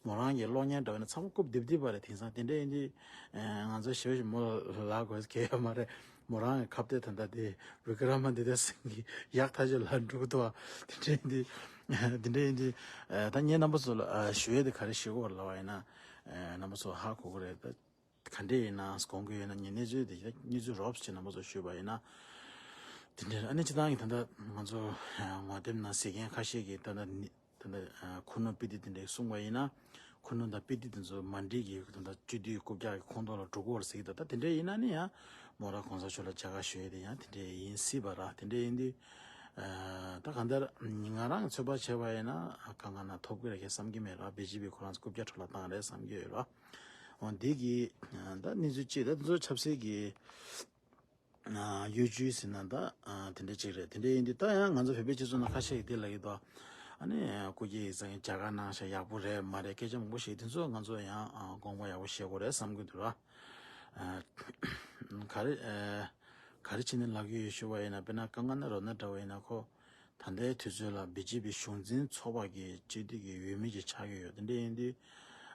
མོ་རང་གི་གློག་བརྙན་འདྲ་བ་ཡིན་ན་ཚང་མ་རྐུབ་རྡིབ་རྡིབ་པ་རེད། དེང་སང་དེ་འདྲ་ཡིན་དུས་ང་ཚོ་ཞེ་པོ་ཞིག་མོ་ལ་ལབ་དགོས་གལ་ཡོད་མ་རེད། མོ་རང་གི་ཁ་གཏད་ད་ལྟ་དེ་བི་ཀ་ར་མ་དི་ཏ་སིང་གི་ཡག་ཐག་ཆོད་ལ་འགྲོ་གི་འདུག་ཨ། དེ་འདྲ་ཡིན་དུས་དེ་འདྲ་ཡིན་དུས་ད་ངས་རྣམ་པ་ཚོ་ལ་ཞུ་ཡས་དེ་ག་རེ་ཞུ་དགོས་ལབ་པ་ཡིན་ན། རྣམ་པ་ཚོ་ཧ་གོ་གི་རེད། ག་འདྲས་ཡིན་ན་དགོངས་ཀྱི་ཡོད་ན་ངས་གནས་ཚུལ་དེ་གནས་ཚུལ་རོབ་ཅིག་རྣམ་པ་ཚོ་ཞུས་པ་ཡིན་ན། དེ་འདྲས་ཨ་ནི་སྤྱིར་བཏང་གི་ད་ལྟ་ང་ཚོ་ངོ་དེབ་ནང་གཟིགས་མཁན་ཁ་ཤས་ཀྱིས་ད་ལྟ་ནི་ད་ལྟ་ཁུ་ནུ་པི་ཏི་དེ་འདྲས་གསུངས་པ་ཡིན་ན། ཁུ་ནུ་དང་པི་ཏི་དེ་ཚོ་མ་འགྲིག་གི་ད་ལྟ་སྤྱི་འཐུས་རྐུབ་བཀྱག་གི་ཁོངས་གཏོགས་ལ་འགྲོ་གི་ཡོད་རེད་ཟེར་གྱི་འདུག་ད་དེ་འདྲས་ཡིན་ན་ནི་ཡང་མོ་རང་གོང་ས་མཆོག་ལ་མཇལ་ཁ་ཞུ་ཡས་དེ་ཡང་དེ་འདྲས་ཡིན་སྲིད་པ་ར། དེ་འདྲས་ཡིན་དུས་ད་གང་ལྟར་ང་རང་གི་ཚོད་དཔག་བྱས་པ་ཡིན་ན་དཀའ་ངལ་ཐོབ་ཀྱི་རེད་ཁེ་བསམ་གྱི་མེད་ར། བི་ཇེ་པི་ཁོ་རང་ཚོ་རྐུབ་བཀྱག་འཕྲོ་བརླག་བཏང་རེད་བསམ་གྱི་ཡོད་ར། འོ་འདི་གི་ད་གནས་ཚུལ་གཅིག་ད་འདི་ཚོ་ཆབ་སྲིད་ཀྱི་གཡོ་ཇུས་ཟེར་ན་ད་དེ་འདྲ་གཅིག་རེད། དེ་འདྲ་ཡིན་དུས་ད་ཡང་ང་ཚོ་བོད་པའི་སྤྱི་ཚོགས་ནང་ཁ་ཤས་ཀྱིས་དེ་ལབ་ཀྱི་འདུག་ཨ་ནི་སྐུ་སྒེར་ཡིག་ཚང་གིས་མཇལ་ཁ་གནང་ཤག་ཡག་པོ་རེད་མ་རེད་སྐད་ཆ་མང་པོ་ཞིག་དེ་ཚོ་ང་ཚོ་ཡང་དགོངས་པ་ཡག་པོ་བཞེས་དགོས་རེད་བསམ་གྱི་འདུག་ར། ག་རེ་ག་རེ་བྱས་ནས་ལབ་ཀྱི་ཡོད་ཞུ་བ་ཡིན་ན་དཔེར་ན་ཀང་ཀ་ན་རོ་ཏ་འདྲ་བ་ཡིན་ན་ཁོ་ད་ལྟའི་དུས་ཚོད་ལ་བི་ཇེ་པི་གཞུང་འཛིན་ཚོགས་པ་གི་སྤྱི་འཐུས་ཀྱི་འོས་མི་ཅིག་ཆགས་ཀྱི་ཡོད། དེ་འདྲ་ཡིན་དུས་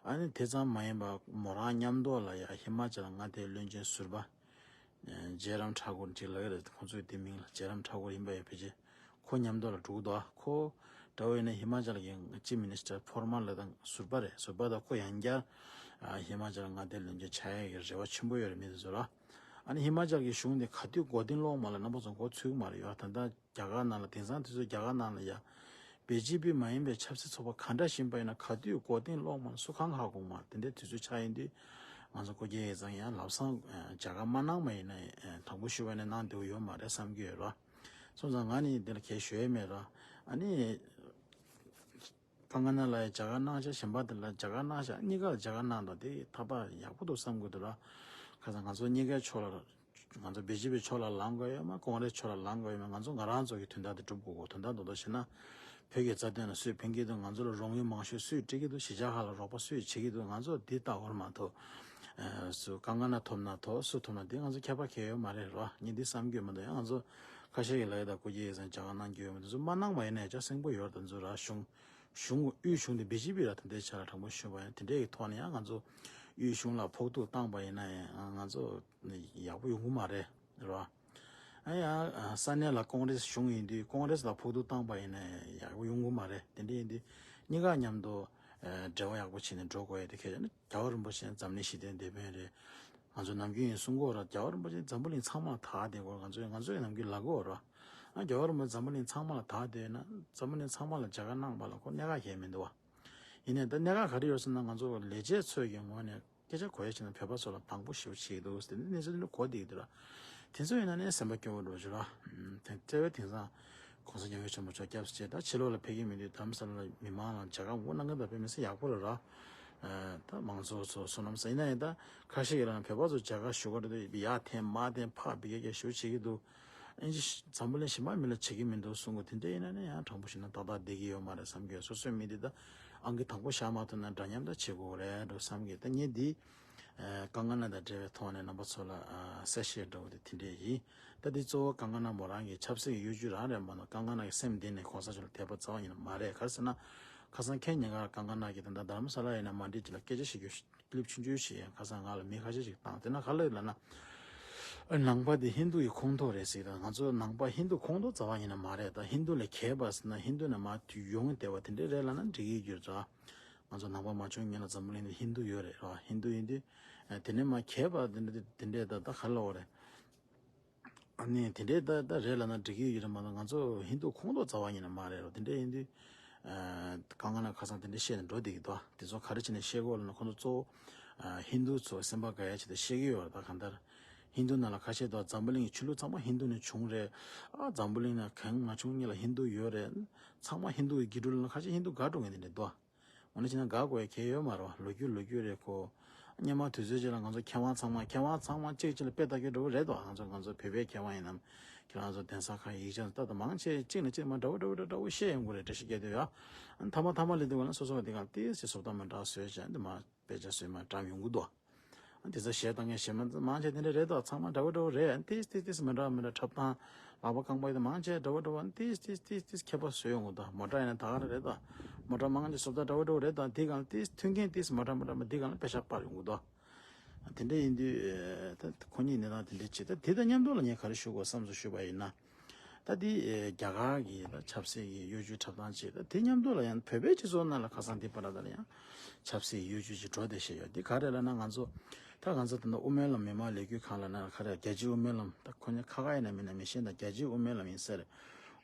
ཨ་ནི་དེ་ཙམ་མ་ཡིན་པར་མོ་རང་མཉམ་དུ་ལ་ཡ་ཧི་མ་ཅལ་མངའ་སྡེའི་བློན་ཆེན་ཟུར་པ་ཇེ་རམ་ཐ་གུར་ཅིག་ལབ་ཀྱི་རེད། ཁོང་ཚོའི་དེ་མིང་ལ་ཇེ་རམ་ཐ་གུར་ཡིན་པ་ཡོད་ཕལ་ཆེར་ཁོ་མཉམ་དུ་ལ་འགྲོ་གི་འདུག་ཁོ་འདྲ་བོ་ཡིན་ན་ཧི་མ་ཅལ་གྱི་ཅིབ་མི་ནི་སི་ཊར་ཕོར་མར་ལ་དང་ཟུར་པ་རེད། ཟུར་པ་དང་ཁོ་ཡང་བསྐྱར་ཧི་མ་ཅལ་མངའ་སྡེའི་བློན་ཆེན་ཆགས་ཡས་ཀྱི་རེ་བ་ཆེན་པོ་ཡོད་རེད་མི་དེ་ཚོ་ལ། ཨ་ནི་ཧི་མ་ཅལ་གྱི་གཞུང་དེ་ག་དུས་མགོ་རྟིང་སློག་མ་ལ་རྣམ་པ་ཚོ་མགོ་ཚོད་ཀྱི་མ་རེད་ཡོད། ད་ལྟ་རྒྱ་གར་ནང་ལ་དེང་སང་དུས་ཚོད་རྒྱ་གར་ནང་ལ་ཡ་བི་ཇེ་པི་མ་ཡིན་པའི་ཆབ་སྲིད་ཚོགས་པ་ག་འདྲ་ཞིག་ཡིན་པ་ཡིན་ན་ག་དུས་མགོ་རྟིང་སློག་མ་ལ་སུ་གང་ཧ་གོ་མ་དེ་འདྲའི་དུས་ཚོད་ཆགས་ཡིན་དུས་ང་ཚོ་སྐུ་སྒེར་ཡིག་ཚང་ཡང་ལམ་སང་མཇལ་ཁ་མ་གནང་བ་ཡིན་ན་དང་པོ་ཞུ་བ་ནས་གནང་བདེ་པོ་ཡོད་མ་རེད་བསམ་གྱི་ཡོད་ར། སོང་ཙང་ང་ནི་འདི་ལ་གས་ཞུ་ཡས་མེད་ར། ཨ་ནི། ཀང་ཀ་ན་ལ་ཡ་མཇལ་ཁ་གནང་ཤག་གཞན་པ་དེ་ལ་མཇལ་ཁ་གནང་ཤག་གཉིས་ཀ་ལ་མཇལ་ཁ་གནང་དང་དེ་ཐག་པ་ཡག་པོ་འདུག་བསམ་གྱི་འདུག་ར། ཁ་སང་ང་ཚོ་གཉིས་ཀའི་ཕྱོགས་ལ་ང་ཚོ་བི་ཇེ་པི་ཕྱོགས་ལ་ལངས་དགོས་ཡོད་མ་ཀོང་རེས་ཕྱོགས་ལ་ལངས་དགོས་ཡོད་མ་ང་ཚོ་ང་རང་ཚོ་གི་དོན་དག་དེ་སྒྲུབ་དགོས་གོ་དོན་དག་མདོར་བསྡུས་བྱས་ན་བོད་ཀྱི་རྩ་དོན་ལ་སུས་ཕན་གྱི་འདུག་ང་ཚོ་ལ་རོགས་དངུལ་མང་ཤོས་སུས་སྤྲད་ཀྱི་འདུག་གཞིས་ཆགས་ཁག་ལ་རོགས་པ་སུས་བྱེད་ཀྱི་འདུག་ང་ཚོ་འདི་ལྟ་བར་མ་གཏོགས་སུ་ཀང་ཀ་ན་ཐོབ་ན་ཐོབ་སུ་ཐོབ་ན་འདི་ང་ཚོ་ཁྱད་པར་གང་ཡང་ཡོད་མ་རེད་ར། ངས་འདི་བསམ་གྱི་ཡོད་མ་གཏོགས་ཡང་ང་ཚོ་ཁ་ཤས་ཀྱིས་ལབ་ཡོད་ད་སྐུ་སྒེར་ཡིག་ཚང་མཇལ་ཁ་གནང་རྒྱུ་ཡོད་མ་རེད། ཚོ་མ་གནང་བ་ཡིན་ན་ཡང་ཅག་སེང་པོ་ཡོད་རེད། ད་ཚོ་ར་གཞུང་གཞུང་དབུས་གཞུང་དེ་བི་ཇེ་པི་ར་ད་ལྟའི་ཆ་ལ་དྲང་པོ་ཞུས་པ་ཡིན་དེ་འདྲའི་གི་ཐོག་ནས་ཡང་ང་ཚོ་དབུས་གཞུང་ལ་ཕོག་ཐུག་བཏང་པ་ཡིན་ན་ཡང་ང་ཚོ་ཡག་པོ་ཡོང་གི་མ་རེད་ར། ཨ་ཡང་ས་གནས་ལ་ཀོང་རེས་གཞུང་ཡིན་དུས་ཀོང་རེས་ལ་ཕོག་ཐུག་བཏང་པ་ཡིན་ན་ཡག་པོ་ཡོང་གི་མ་རེད། དེ་འདྲ་ཡིན་དུས་གཉིས་ཀ་མཉམ་དུ་འབྲེལ་བ་ཡག་པོ་བྱས་ནས་འགྲོ་དགོས་ཡ་དེ་གལ་ཆེ་ན། རྒྱལ་བ་རིན་པོ་ཆེ་འཛམ་གླིང་ཞི་བདེའི་དེད་དཔོན་རེད། ང་ཚོ་ནམ་རྒྱུན་ཡིན་གསུང་གི་ཡོད་ར། རྒྱལ་བ་རིན་པོ་ཆེ་འཛམ་བུ་གླིང་ཚང་མ་ལ་དར་བསྡད་ཀྱི་ཡོད་ར། ང་ཚོ་ཡང་ནམ་རྒྱུན་ལབ་ཀྱི་ཡོད་ར། ཨ་རྒྱལ་བ་རིན་པོ་ཆེ་འཛམ་བུ་གླིང་ཚང་མ་ལ་དར་བསྡད་ན་འཛམ་བུ་གླིང་ཚང་མ་ལ་མཇལ་ཁ་གནང་བ་ལ་ཁོ་གནད་འགག་གང་ཡང་མི་འདུག་བ། ཡིན་ནའི་ད་གནད་འགག་ག་རེ་ཡོད་ཟེར་ན་ང་ཚོ་ལས་བྱེད་ཚོས་ཀྱི་ངོས་ནས་སྐད་ཆ་གོ་ཡ་བྱས་ན་བོད་པ་ཚོ་ལ་དང་པོ་ཞེ་པོ་བྱེད་ཀྱི་འདུག་ཟེར་ནས་གནས་ཚུལ་འདི་གོ་བསྡད་ཀྱི་འདུག་ར། དེ་ཚོ་ཡིན་ན་ནི་སེམས་པ་སྐྱོ་བོ་འགྲོ་བྱུང་ར། དེ་ལྟ་བུའི་དེང་སང་གོང་ས་སྐྱབས་མགོན་ཆེན་པོ་མཆོག་སྐྱབས་སུ་མཆི། ད་ཕྱི་ལོགས་ལ་ཕེབས་ཀྱི་མི་འདུག་དྷ་རམ་ས་ལ་ལ་མི་མང་ལ་མཇལ་ཁ་འོ་གནང་གི་འདུག་དཔེ་མི་སྲིད་ཡག་པོ་རེད་ར། ད་མང་ཚོགས་ཚོ་བསོད་ནམས་བསགས་ཡིན་ན་ཡང་ད་ཁ་ཤས་ཀྱིས་ལབ་ན་བོད་པ་ཚོ་མཇལ་ཁ་ཞུ་ག་འགྲོ་དུས་ཡར་འཐེན་མར་འཐེན་ཕར་འབུད་རྒྱག་རྒྱག་ཞེ་པོ་བྱེད་ཀྱི་འདུག་ཨིན་ཇི་འཛམ་བུ་གླིང་གཞན་པ་མི་ལ་བྱེད་ཀྱི་མི་འདུག་གསུང་གི། དེ་འདྲ་ཡིན་ན་ནི་ཡང་དྲང་པོ་བཤད་ན་ཏག་ཏག་བསྡད་ཀྱི་ཡོད་མ་རེད་བསམ་གྱི་ཡོད། སོ་སོའི་མི་འདི་ད་ཨང་ཀི་དང་པོ་བཞག་མ་ཐུབ་ན་འདྲ་མཉམ་ད་བྱེད་དགོས་རེད་འགྲོ་བསམ་གྱི། ད་ངས་འདི་ཀང་ཀ་ན་དང་འབྲེལ་བའི་ཐོག་ནས་རྣམ་པ་ཚོ་ལ་གསལ་བཤད་འདྲ་བོ་དེ་དེ་འདྲས་ཡིན། ད་འདི་གཙོ་བོ་ཀང་ཀ་ན་མོ་རང་གི་ཆབ་སྲིད་ཀྱི་གཡོ་ཇུས་རང་རེད་མ་གཏོགས་ཀང་ཀ་ན་གི་སེམས་གཏིང་ནས་གོང་ས་མཆོག་ལ་དད་པ་རྩ་བ་ཉིད་ནས་མ་རེད། ག་རེ་ཟེར་ན་ཁ་སང་ཁ་ཉིན་ཀ་ཀང་ཀ་ན་གི་ད་ལྟ་དྷ་རམ་ས་ལ་ཡིན་ན་མ་འགྲིག་ཅིག་ལ་སྐད་ཆ་བཤད་རྒྱུ་ཀི་ལིབ་ཆུང་ཆུང་ཞིག་ཡང་ཁ་སང་ང་ལ་མི་ཁ་ཤས་ཤིག་བཏང་། དེ་ན་ག་ལ་ཡོད་ལབ་ན། ཨ་ནང་པ་དེ་ཧིན་དུ་ཡི་ཁོངས་གཏོགས་རེད་ཟེར། ད་ང་ཚོ་ནང་པ་ཧིན་དུ་ཁོངས་གཏོགས་རྩ་བ་ཉིད་ནས་མ་རེད། ད་ཧིན་དུ་ལས་གད་པ་ཟེར་ན་ཧིན་དུ་ནས་མར་ཡོང་བསྡད་པ་དེ་འདྲས་རེད་ལབ་ན་འགྲིག་གི་ཡོད་རེད། ང་ཚོ་ནང་པ་མ་བྱུང་སྔོན་ལ་འཛམ་བུ་གླིང་དུ་ཧིན་དུ་ཡོད་རེད་ར། ཧིན་དུ་ཡིན་དུས་དེ་ནས་མར་གད་པ་དེ་འདྲས་དེ་འདྲས་ད་ད་ག་ལ་འོ་རེད། ཨ་ནི་དེ་འདྲའི་ད་ད་རེད་ལབ་ན་འགྲིག་གི་ཡོད་རེད་མ་གཏོགས་ང་ཚོ་ཧིན་དུ་ཁོངས་གཏོགས་རྩ་བ་ཉིད་ནས་མ་རེད་རོ། དེ་འདྲ་ཡིན་དུས་ཨ་ཀང་ཀ་ན་ཁ་སང་དེ་འདྲ་བཤད་ནས་འགྲོ་བསྡད་ཀྱི་འདུག་དེ་ཚོ་ག་རེ་བྱས་ནས་བཤད་དགོས་ལབ་ན་ཁོང་ཚོ་གཙོ་བོ་ཨ་ཧིན་དུ་ཚོ་སེམས་པ་དགའ་ཡ་ཆེད་དུ་བཤད་ཀྱི་ཡོད་རེད། ད་གང་ལྟར་ཧིན་དུ་ནང་ལ་ཁ་ཤས་འདུག་འཛམ་བུ་གླིང་གི་ཆོས་ལུགས་ཚང་མ་ཧིན་དུ་ནས་བྱུང་རེད། ཨ་འཛམ་བུ་གླིང་ན་གང་མ་བྱུང་སྔོན་ལ་ཧིན་དུ་ཡོད་རེད། ཚང་མ་ཧིན་དུ་གི་དགེ་ཕྲུག་ལབ་ན་ཁ་ཤས་ཧིན་དུ་དགའ་འགྲོ་མཁན་དེ་འདྲ་འདུག་འོ་ན་བྱས་ན་དགའ་དགོས་ཡ་གལ་ཡོད་མ་རེད་བ། ལོ་རྒྱུས་ལོ་རྒྱུས་རེད་ཁོ། སྔོན་མ་དུས་ཚོད་ཅིག་ལ་ང་ཚོ་མཁས་དབང་ཚང་མ་མཁས་དབང་ཚང་མ་གཅིག་གཅིག་ལ་དཔེ་ལྟ་རྒྱུ་འདྲ་བོ་རེད་དོ། ང་ཚོ་ང་ཚོ་བོད་པའི་མཁས་དབང་ཡིན་ནམ་ཁྱེད་རང་ཚོ་གདན་ས་ཁག་ཡིག་ཆ་ལྟ་དང་མང་ཆེ་གཅིག་ནས་གཅིག་མ་འདྲ་བོ་འདྲ་བོ་འདྲ་བོ་བཤད་ཡོང་གི་རེད། འགྲེལ་བཤད་རྒྱག་དུས་ཡ་ཨ་ནི་ཐ་མ་ཐ་མ་ལས་དུས་ག་ལ་སོ་སོ་བ་དེ་ག་ལ་ཏིས་ཞེ་བཟོ་ལྟ་མ་འདྲ་བཟོས་བྱས་འདི་མ་དཔེ་ཆ་བཟོས་མ་བཀྲམ་ཡོང་གི་འདུག་དེ་ཚོ་ཞེས་བཏང་མཁན་ཞེས་མ་མང་ཆེ་དེ་འདྲ་རེད་དོ། ཚང་མ་འདྲ་བོ་འདྲ་བོ་རེད། ཏིས་ཏིས་ཏིས་མི་འདྲ་མི་འདྲ་འཁྲབ་སྟངས་ལག་པ་རྐང་པ་ཡོད་དོ། མང་ཆེ་འདྲ་བོ་འདྲ་བོ་ཏིས་ཏིས་ཏིས་ཏིས་ཁྱད་པར་བཟོས་ཡོང་གི་འདུག་མོ་ཊ་ཡིན་ན་ད་ག་རེད་དོ། མོ་ཊ་མང་ཆེ་བཟོ་ལྟ་འདྲ་བོ་འདྲ་བོ་རེད་དོ། དེ་གང་ཏིས་མཐུན་རྐྱེན་ཏིས་མོ་ཊ་མོ་ཊ་མ་དེ་གང་ལ་པེ་ཤག་སྤར་ཡོང་གི་འདུག་དེ་འདྲ་ཡིན་དུས་ད་ཁོ་གཉིས་གནས་སྟངས་དེ་འདྲ་བྱེད། ད་དེ་དང་མཉམ་དུ་ལ་ངས་ག་རེ་ཞུ་དགོས་བསམ་སོང་ཞུས་པ་ཡིན་ན། ད་འདི་ཨེ་རྒྱ་གར་གྱི་ད་ཆབ་སྲིད་ཀྱི་གཡོ་ཇུས་འཁྲབ་སྟངས་བྱས། ད་དེ་མཉམ་དུ་ལ་ཡང་བོད་པའི་སྤྱི་ཚོགས་ནང་ལ་ཁ་སང་འདི་བར་ལ་ཡང་ཆབ་སྲིད་གཡོ་ཇུས་ཅིག་འགྲོ་བསྡད་བཞིན་ཡོད། འདི་ག་རེ་ལབ་ན། ང་ཚོ་ད་ང་ཚོ་ད་ལྟ་དབུ་མའི་ལམ་མི་མང་ལས་འགུལ་ཁང་ལབ་ན་ག་རེ། རྒྱལ་སྤྱིའི་དབུ་མའི་ལམ། ད་ཁོ་གཉིས་ཁ་ཁ་ཡིན་ན་མིན་ན་མི་ཤེས། ད་རྒྱལ་སྤྱིའི་དབུ་མའི་ལམ་ཡིན་ས་རེད།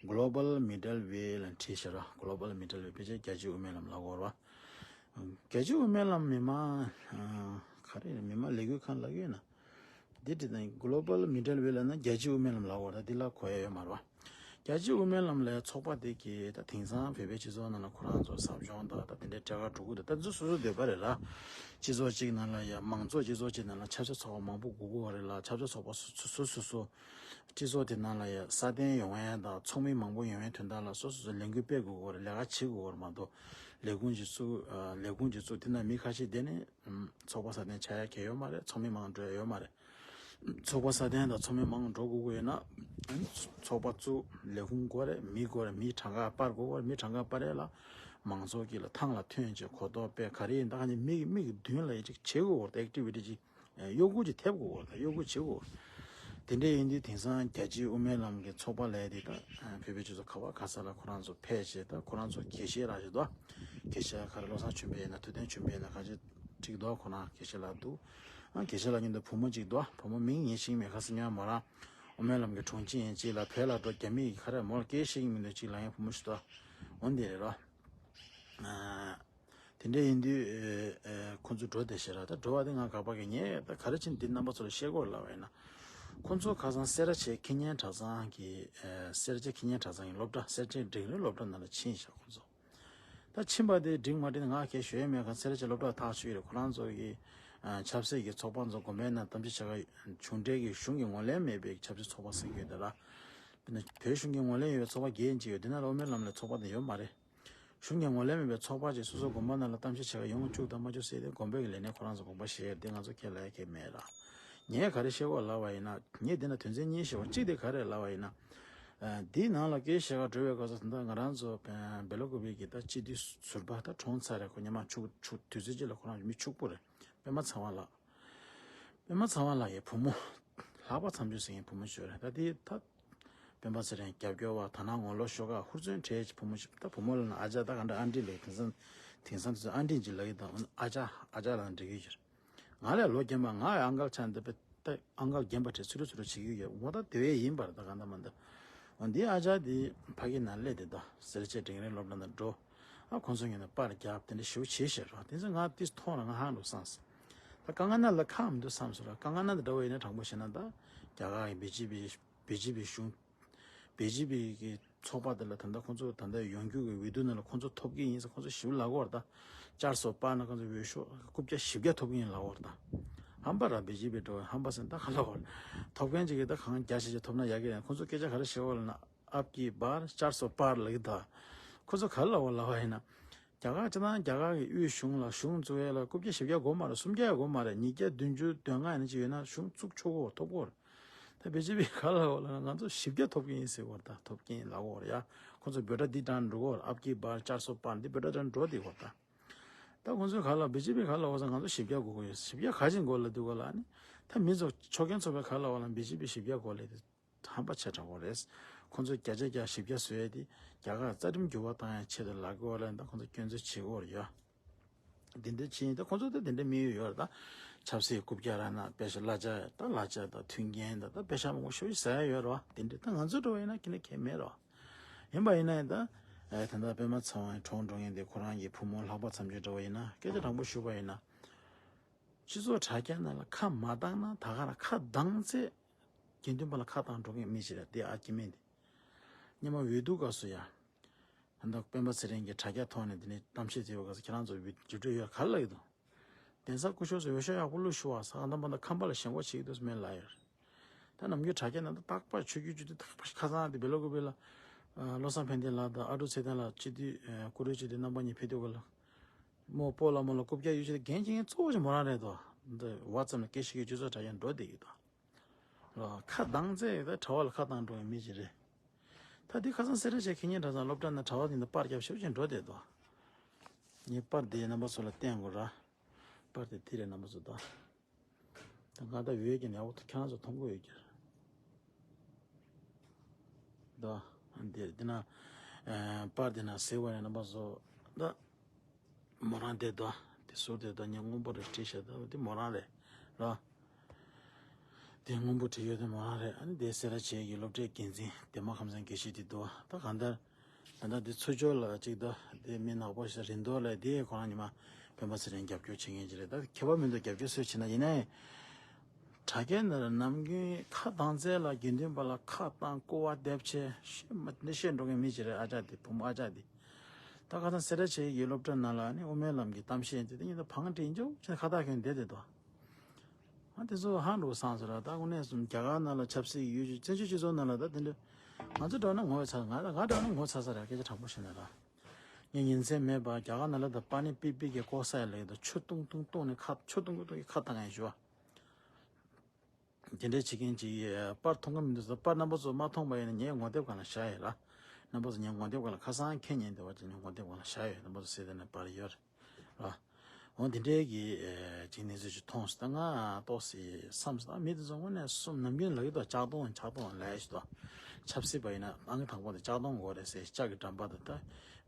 Global Middle Way ལ་བྲིས་བཞག་ར། Global Middle Way ཕལ་ཆེར་རྒྱལ་སྤྱིའི་དབུ་མའི་ལམ་ལབ་དགོས་རེད་བ། རྒྱལ་སྤྱིའི་དབུ་མའི་ལམ་མི་མང་ཨ་ག་རེ་རེད། མི་མང་ལས་འགུལ་ཁང་ལབ་ཀྱི་ཡོད་ན། འདི་འདྲ་དང་Global Middle Way ལབ་ན་རྒྱལ་སྤྱིའི་དབུ་མའི་ལམ་ལབ་དགོས་རེད། འདི་ལ་གོ་ཡ་ཡོད་མ་རེད་བ། རྒྱལ་སྤྱིའི་དབུ་མའི་ལམ་ལ་ཚོགས་པ་དེ་གིས་ད་དེང་སང་བོད་པའི་སྤྱི་ཚོགས་ནང་ལ་ཁོ་རང་ཚོ་ཟབ་སྦྱོང་དང་ད་དེ་འདྲའི་གྲལ་ཁར་འགྲོ་གི་འདུག་ད་ཚོ་སོ་སོའི་འདོད་པ་རེད་ར། སྤྱི་ཚོགས་གཅིག་ནང་ལ་ཡ་མང་ཚོགས་སྤྱི་ཚོགས་གཅིག་ནང་ལ་ཆབ་སྲིད་ཚོགས་པ་མང་པོ་དགོས་ཀྱི་ཡོད་རེད་ལ། ཆབ་སྲིད་ཚོགས་པ་སོ་སོ་སོ་སོ་སོ་སོ་སྤྱི་ཚོགས་དེ་ནང་ལ་ཡ་སྲ་བརྟན་ཡོང་ཡ་དང་ཚོགས་མི་མང་པོ་ཡོང་ཡའི་དོན་དག་ལ་སོ་སོ་སོ་ལས་འགུལ་སྤེལ་དགོས་ཀྱི་ཡོད་རེད། ལས་ཀ་བྱེད་དགོས་ཀྱི་ཡོད་རེད་མ་གཏོགས། ལས་ཁུངས་ཅིག་བཙུགས། ལས་ཁུངས་ཅིག་བཙུགས་དེ་ན་མི་ཁ་ཤས་བསྡད་ནས་ཚོགས་པ་སྲ་བརྟན་ཆགས་ཡ་གང་ཡང་ཡོད་མ་རེད། ཚོགས་མི་མང་འགྲོ་ཡ་ཡོད་མ་རེད། ཚོགས་པ་སྲ་བརྟན་དང་ཚོགས་མི་མང་འགྲོ་དགོས་ཀྱི་ཡོད་ན། ཚོགས་པ་བཙུགས། ལས་ཁུངས་དགོས་རེད། མི་དགོས་རེད། མི་གྲངས་ཀ་སྤར་དགོས་རེད། མི་གྲངས་ཀ་སྤར་ཡས་ལ་མང་ཚོགས་ཀྱི་ལ་ཐང་ལ་ཐོན་བྱས་གོ་རྟོགས་སྤེལ། ག་རེ་ཡིན་ད་ག་ནས་མི་གི་མིག་གི་མདུན་ལ་ཡ་ཅིག་བྱེད་དགོས་རེད། ཨེག་ཊི་བི་ཊི་ཅིག་གཡོ་འགུལ་ཅིག་ཐེབས་དགོས་རེད། གཡོ་འགུལ་བྱེད་དགོས་རེད། དེ་འདྲ་ཡིན་དུས་དེང་སང་རྒྱལ་སྤྱིའི་དབུ་མའི་ལམ་གྱི་ཚོགས་པ་ལབ་ཡ་དེ་ད་བོད་པའི་སྤྱི་ཚོགས་ག་བ་ག་ས་ལ་ཁོ་རང་ཚོ་ཕེབས་བྱས་ད་ཁོ་རང་ཚོ་དགེ་བཤེས་རང་ཞིག་འདུག་དགེ་བཤེས་ག་རེ་བློ་བཟང་ཆོས་འཕེལ་ཡིན་ན་ཐུབ་བསྟན་ཆོས་འཕེལ་ཡིན་ན་གང་ཅི་ཅིག་འདུག་ཁོ་རང་དགེ་བཤེས་ལགས་འདུག་ཨ་དགེ་བཤེས་ལགས་མཉམ་དུ་བུ་མོ་ཅིག་འདུག་བུ་མོ་མིང་ངས་ཤེས་ཀྱི་མེད། ཁ་སང་ཉོན་མོ་རང་དབུ་མའི་ལམ་གྱི་དྲུང་ཆེ་ཡིན་ཅིག་ལ་བོད་ལ་འགྲོ། རྒྱ་མི་ག་རེ་མོ་ལ་སྐད་ཤེས་ཀྱི་མི་འདུག་ཅིག་ལབ་མཁན་བུ་མོ་ཞིག་འདུག་འོ་འདི་རེད་རོ། ཨ་དེ་འདྲ་ཡིན་དུས་ཨ་ཨ་ཁོང་ཚོ་འགྲོ་བསྡད་ཤག་ར། ད་འགྲོ་བ་དེ་ང་དགག་པ་གི་ངས་ད་ག་རེ་བྱས་ནས་འདི་རྣམ་པ་ཚོ་ལ་བཤད་དགོས་ལབ་པ་ཡིན་ན། ཁོང་ཚོ་ཁ་སང་སེ་ར་བྱེས་ཁེ་ཉན་གྲྭ་ཚང་གི་ཨ་སེ་ར་བྱེས་ཁེ་ཉན་གྲྭ་ཚང་གི་སློབ་གྲྭ་སེ་ར་བྱེས་འབྲིང་རིམ་སློབ་གྲྭ་ནང་ལ་ཕྱིན་ཤག་ཁོང་ཚོ། ད་ཕྱིན་པ་དེ་འགྲིག་མ་འགྲིག་ང་གས་ཞུ་ཡས་མེད། ག་སེ་ར་བྱེས་སློབ་གྲྭ་ཐག་ཆོད་ཡོད་རེད། ཁོ་རང་ཚོ་གི་ཨ་ཆབ་སྲིད་ཀྱི་ཚོགས་པ་ཚོ་དགོན་པའི་ནང་གཏམ་བཤད་བྱེད་ག་གཞུང་འབྲེལ་གྱི་གཞུང་གི་ངོས་ལེན་མེད་པའི་ཆབ་སྲིད་ཚོགས་པ་ཟེར་གྱི་ཡོད་དེ་ར། དཔེར་ན་བོད་གཞུང་གི་ངོས་ལེན་ཡོད་པའི་ཚོགས་པ་བརྒྱད་ཅིག་ཡོད། དེ་ནང་ལ་དབུ་མའི་ལམ་ལ་ཚོགས་པ་དེ་ཡོད་མ་རེད། གཞུང་གི་ངོས་ལེན་མེད་པའི་ཚོགས་པ་ཅིག་སོ་སོ་དགོན་པ་ནང་ལ་གཏམ་བཤད་བྱེད་ག་ཡོང་བཅུག་དང་མ་བཅུག་ཟེར་ཏེ་དགོན་པའི་ལས་སྣེ་ཁོ་རང་ཚོ་དགོངས་པ་བཞེས་ཡོད་དེ་ང་ཚོ་ཁས་ལེན་ཡ་གང་ཡང་མེད་ར། ངས་ག་རེ་བཤད་དགོས་ལབ་པ་ཡིན་ན། ངས་འདི་ན་དོན་ཚན་གཉིས་བཤད་པ། གཅིག་དེ་ག་རེ་ལབ་པ་ཡིན་ན། ཨ་འདིའི་ནང་ལ་སྐད་བཤད་ག་འགྲོ་བའི་སྐབས་སུ་ད་ལྟ་ང་རང་ཚོ་བེ་ལོ་ཀུ་པེ་གི་ད་སྤྱི་འཐུས་ཟུར་པ་ད་གྲོངས་ཚར་རེད། ཁོ་སྔོན་མ་ཕྱུག་ཕྱུག་དུས་ཚོད་གཅིག་ལ་ཁོ་རང་མི་ཕྱུག་པོ་རེད། པད་མ་ཚེ་དབང་ལགས། པད་མ་ཚེ་དབང་ལགས་ཀྱི་བུ་མོ། ལྷག་པ་མཚམས་སྦྱོར་ཟེར་མཁན་བུ་མོ་ཞིག་ཡོད་རེད། ད་དེ་ད་སྤེན་པ་ཚེ་རིང་རྒྱབ་སྐྱོར་བ། དར་ནག་ངོ་ལོག་ཤོག་ཁག་ཧུར་བརྩོན་བྱེད་ཀྱི་བུ་མོ་ཞིག་ད་བུ་མོ་ལབ་ན་ཨ་ཅག་ད་ག་འདྲ་ཨན་ཊི་ལབ། དེང་སང་དེང་སང་དུས་ཚོད་ཨན་ཊི་ཅིག་ལབ་ཀྱི་འདུག་ཨ་ཅག་ཨ་ཅག་ལབ་ན་འགྲིག་གི་ཡོད་རེད། ང་ལས་ལོ་རྒན་པ། ང་ཨང་ཀལ་ཆགས་འདི་པའི་ད་ཨང་ཀལ་རྒན་པ་གྲས་ཚུར་རེ་ཚུར་རེ་བྱེད་ཀྱི་ཡོད། འོ་ད་དེ་བས་ཡིན་པར་ད་གང་ལྟར་མ་འདི་འོ་འདི་ཨ་ཅག་འདི་ཕ་གི་ནང་སླེབས་དེ་ད་སེར་བྱེས་འབྲིང་རིམ་སློབ་གྲྭ་ནང་འགྲོ། ཨ་ཁོང་ཚོ་ངོས་ནས་པར་རྒྱབ་དེ་འདྲ་ཞེ་པོ་བྱེད་ཤེས་རོགས། དེ་ཚོ་ང་ཏིས་མཐོང་ར་ང་ཧང་འདུག་བསམ་སོང་། ད་དཀའ་ངལ་ན་ལ་ཁག་མི་འདུག་བསམ་སོང་ར། དཀའ་ངལ་ན་དེ་འདྲ་བོ་ཡིན་ན་དྲང་པོ་བཤད་ན་ད་རྒྱ་གར་གྱི་བི་ཇེ་པི་བི་ཇེ་པི་གཞུང་བི་ཇེ་པི་གི་ཚོགས་པ་དེ་ལ་ད་ལྟ་ཁོང་ཚོ་ད་ལྟ་ཡོང་རྒྱུ་གི་འོས་བསྡུ་ནང་ལ་ཁོང་ཚོ་ཐོབ་ཀྱི་ཡིན་ཟེར་ཁོང་ཚོ་ཞིབ་ལབ་ཀྱི་ཡོད་རེད་ད། བཅར་སོ་པར་ན་ཁོང་ཚོ་འོས་ཤོག་རྐུབ་བཀྱག་བཞི་བརྒྱ་ཐོབ་ཀྱི་ཡིན་ལབ་ཀྱི་ཡོད་རེད་ད། ཧམ་པ་ར་བི་ཇེ་པི་འགྲོ་ཧམ་པ་ཟེར་ན་ད་ག་ལབ་ཀྱི་ཡོད་རེད། ཐོབ་མཁན་ཅིག་གིས་ད་གང་བརྒྱ་ཆ་བཞི་ཐོབ་ན་ཡག་གི་རེད། ཁོང་ཚོ་སྐད་ཆ་ག་རེ་བཤད་ཀྱི་ཡོད་ལབ་ན། ཨབ་ཀི་བར་བཅར་སོ་པར་ལབ་ཀྱི་ད། ཁོ་ཚོ་ག་རེ་ལབ་ཀྱི་ཡོད་ལབ་པ་ཡིན་ན། རྒྱ་གར་སྤྱི་བཏང་རྒྱ་གར་གྱི་དབུས་གཞུང་ལ་གཞུང་བཙུགས་ཡས་ལ་རྐུབ་བཀྱག་བཞི་བརྒྱ་དགོས་མ་རེད། སུམ་བརྒྱ་ཡང་དགོས་མ་རེད། ཉིས་བརྒྱ་བདུན་ཅུ་དོན་ལྔ་ཡིན་ན་ཅིག་ཡོད་ན་གཞུང་བཙུགས་ཆོག་གོ་ཐོབ་གོ། ད་བི་ཇེ་པི་ག་རེ་ལབ་ཀྱི་ཡོད་ལབ་ན་ང་ཚོ་བཞི་བརྒྱ་ཐོབ་ཀྱི་ཡིན་ཟེར་གྱི་ཡོད་རེད་ད། ཐོབ་ཀྱི་ཡིན་ལབ་ཀྱི་ཡོད་རེད་ཡ། ཁོ་ཚོ་འབོད་སྒྲ་འདི་དྲངས་འགྲོ་གི་ཡོད་རེད། ཨབ་ཀི་བར་བཅར་སོ་པར་འདི་འབོད་སྒྲ་དྲངས་འགྲོ་བསྡད་ཀྱི་ཡོད་རེད་ད། ད་ཁོ་ཚོས་ག་རེ་ལབ་བི་ཇེ་པི་ག་རེ་ལབ་ཀྱི་ཡོད་ཟེར་ན་ང་ཚོ་བཞི་བརྒྱ་དགོས་ཀྱི་ཡོད། བཞི་བརྒྱ་ག་རེ་བྱེད་དགོས་ལབ་འདུག་ག་ལབ་ནི། ད་མི་ཚོ་ཕྱོགས་འགལ་ཚོགས་པས་ག་རེ་ལབ་ཀྱི་ཡོད་ལབ་ན་བི་ཇེ་པི་བཞི་བརྒྱ་དགོས་ལབ་དེ། ཧམ་པ་ཆེ་དྲགས་པོ་རེད། ཁོང་ཚོས་བརྒྱ་ཆ་བརྒྱ་བཞི་བརྒྱ་བཟོ་ཡས་དེ་རྒྱ་གར་རྩ་ཁྲིམས་འགྱུར་བ་བཏང་ཡས་ཆེད་དུ་ལབ་ཀྱི་ཡོད་ལབ་ནས་ད་ཁོང་ཚོ་སྐྱོན་འཛུགས་བྱེད་ཀྱི་ཡོད་རེད་ཡ། དེ་འདྲ་བྱས་ཡིན་ད་ཁོང་ཚོ་ད་དེ་འདྲ་དམིགས་ཡུལ་ཡོད་རེད་ད། ཆབ་སྲིད་རྐུབ་བཀྱག་རག་ན་པེ་ཤ་གླ་ཆ་ད་གླ་ཆ་དང་མཐུན་རྐྱེན་དང་ད་པེ་ཤ་མང་པོ་ཤོར་ཟ་ཡ་ཡོད་རེད་བ། དེ་འདྲ་ད་ང་ཚོ་འགྲོ་བ་ཡིན་ན་ཁྱེད་ནས་ཁྱད་མེད་རེད་བ། ཡིན་པ་ཡིན་ན་ཡང་ད་ཨེ་ད་ལྟ་པད་མ་ཚེ་དབང་གྲོངས་འགྲོ་མཁན་དེ་ཁོ་རང་གི་བུ་མོ་ལྷག་པ་མཚམས་གཅོད་འདྲ་བ་ཡིན་ན་སྐད་ཆ་དྲང་པོ་ཞུས་པ་ཡིན་ན། སྤྱི་ཚོགས་དྲ་རྒྱ་ནང་ལ་ཁ་མ་བཏང་ན་ད་ག་རང་ཁ་གདངས་ཚེ་དགེ་འདུན་པ་ལ་ཁ་བཏང་འགྲོ་མཁན་མི་ཞིག་རེད་དེ། ཨ་སྐྱེ་དམན་དེ་སྔོན་མ་འོས་བསྡུ་སྐབས་སུ་ཡ། ད་ལྟ་སྤེན་པ་ཚེ་རིང་གིས་དྲ་རྒྱ་ཐོག་ནས་དེ་ནས་གཏམ་བཤད་བྱས་པའི་སྐབས་སུ་ཁྱེད་རང་ཚོ་འོས་བསྡུ་འགྲོ་ཡོད་ག་རེ་ལབ་ཀྱི་འདུག་གདན་ས་སྐུ་ཞབས་ཚོ་འོས་ཤོག་ཡག་པོ་བླུགས་ཤོག་ཨ། ས་ག་ཟླ་བ་དང་ཁམས་པ་ལ་ཞེན་ཁོག་བྱེད་ཀྱི་འདུག་སྨན་ལབ་ཡོད་རེད། ད་ནམ་རྒྱུན་དྲ་རྒྱ་ནང་ད་རྟག་པར་ཆོས་བརྒྱུད་སྤྱི་འཐུས་རྟག་པར་ཁ་སང་དེ་བེ་ལོ་ཀུ་པེ་ལ་བློ་བཟང་ཕན་བདེ་ལགས་དང་ཨ་ཀྲུག་ཚེ་བརྟན་ལགས་སྤྱི་འཐུས་བཀུར་འོས་སྤྱི་འཐུས་རྣམ་པ་གཉིས་ཕེབས་དུས་སྐབས་ལ། རྨོ་སྤོ་ལགས་རྨོ་ལགས་རྐུབ་བཀྱག་གཡུག་བྱས་ཏེ་འགན་འཁྱེར་མཁན་གཙོ་བོ་ཅིག་མོ་རང་རེད་དོ། འདི་ཝ་ཙམ་ལ་སྐད་ཤེས་ཀྱི་སྤྱི་ཚོགས་དྲ་རྒྱ་འགྲོ་བསྡད་ཡོད་དོ། ཁ་གདངས་ཚད་ད་གྲྭ་བ་ལ་ཁ་གདངས་འགྲོ་བའི་མི་ཅིག་རེད། ད་འདི་ཁ་སང་སེ་ར་བྱེས་ཁེ་ཉན་གྲྭ་ཚང་སློབ་གྲྭ་ན་གྲྭ་བ་འདི་ད་པར་རྒྱབ་ཤོབ་ཅིག་འགྲོ་བསྡད་དོ། ངས་པར་འདི་རྣམ་པ་ཚོ་ལ་བསྟན་དགོས་ར། པར་དེ་དེ་རེད་རྣམ་པ་ཚོ་ད། ད་ང་ད་ཡོད་ཀྱི་ནས་འོ་ཁྱེད་རང་ཚོ་མཐོང་གི་ཡོད་ཀྱི་རེད། ད་འདིར་འདི་ན་པར་འདི་ན་ཟེར་བ་ནས་རྣམ་པ་ཚོ་ད་མོ་རང་དེ་ད་དེ་ཟུར་དེ་ད་ཉིན་སྔོན་པོ་རེ་བྲིས་ཤག་ད་དེ་མོ་རང་རེད་ར། དེ་སྔོན་པོ་བྲིས་ཡོད་དེ་མོ་རང་རེད། ཨ་ནི་དེ་སེ་ར་བྱེས་ཀྱི་སློབ་གྲྭའི་འགན་འཛིན་དེ་མ་ཁམས་ཚན་དགེ་བཤེས་དེ་འདུག་ད་གང་ལྟར། ད་ལྟ་འདི་ཚུར་ཕྱོགས་ལ་གཅིག་ད་དེ་མི་ནག་པོ་ཞིག་རིན་དོ་ལ་དེ་ཁོ་རང་ཉི་མ་སྤེན་པ་ཚེ་རིང་རྒྱབ་སྐྱོར་བྱེད་མཁན་ཅིག་རེད། ད་ཁྱད་པར་མི་འདུག་རྒྱབ་སྐྱོར་སུས་བྱེད་ན་ཡིན་ནའི། དྲ་རྒྱའི་ནང་ལ་ནམ་རྒྱུན་ཁ་གདངས་ཚད་ལ་དགེ་འདུན་པ་ལ་ཁ་གདངས་སྐུར་བ་འདེབས་བྱས་ཤེས་མ་འདི་བཤད་འགྲོ་མཁན་མི་ཅིག་རེད། ཨ་ཅག་དེ་བུ་མོ་ཨ་ཅག་དེ། ད་ཁ་སང་སེ་ར་བྱེས་ཀྱི་སློབ་གྲྭ་ནང་ལ་ནི་དབུ་མའི་ལམ་གྱི་གཏམ་བཤད་དེ་དེ་ཉིད་དུ་བང་སྒྲིག་འཇོག་བྱས་ཁ་བཏགས་གྱོན་བསྡད་དེ་འདུག་ང་དེ་ཚོ་ཧང་འགྲོ་སང་ཟེར་ར། ད་དངོས་གནས་སུ་རྒྱ་གར་ནང་ལ་ཆབ་སྲིད་ཡོད་ཅིག་བཙན་བྱོལ་སྤྱི་ཚོགས་ནང་ལ་ད་དེ་འདྲ་ང་ཚོ་འདྲ་ན་ངོ་ཚ། ང་ང་འདྲ་ན་ངོ་ཚ་ས་རེད། སྐད་ཆ་དྲང་པོ་བཤད་ན་ར། ངས་ཉིན་མཚན་མེད་པར་རྒྱ་གར་ནང་ལ་ད་པ་ནི་པི་པི་གི་ལྐོག་ཟ་ཡ་ལེགས་ད་ཆུ་བཏུང་བཏུང་བཏུང་ནས་ཁ་ཆུ་བཏུང་བཏུང་གི་ཁ་བཏང་ཡ་ཞུ་བ། དེ་འདྲའི་བྱེད་མཁན་ཅིག་པར་མཐོང་གི་མི་འདུག་ཟེར། པར་རྣམ་པ་ཚོ་མ་མཐོང་པ་ཡིན་ན་ངའི་ངོ་དེབ་སྒང་ལ་བཞག་ཡོད་ར། རྣམ་པ་ཚོ་ངའི་ངོ་དེབ་སྒང་ལ་ཁ་སང་ཁེ་ཉན་དེ་བ་ཅིག་ངའི་ངོ་དེབ་སྒང་ལ་བཞག་ཡོད། རྣམ་པ་ཚོ་གཟིགས་དེ་ནས་པར་ཡོད་ར། འོ་དེ་འདྲའི་གི་ཅིག་གནས་ཚུལ་ཅིག་མཐོང་སོང་། ད་ང་ཏོག་ཙམ་བསམ་སོང་། ད་མི་དེ་ཚོ་དངོས་གནས་གསུམ་ནམ་རྒྱུན་ལབ་ཀྱི་འདུག་ལྕགས་གདོང་ལྕགས་གདོང་ལབ་ཞིག་འདུག་ཆབ་སྲིད་པ་ཡིན་ན་ཨང་དང་པོ་དེ་ལྕགས་གདོང་དགོས་རེད་ཟེར། ལྕགས་ཀྱི་འགྲམ་པ་དེ་ད་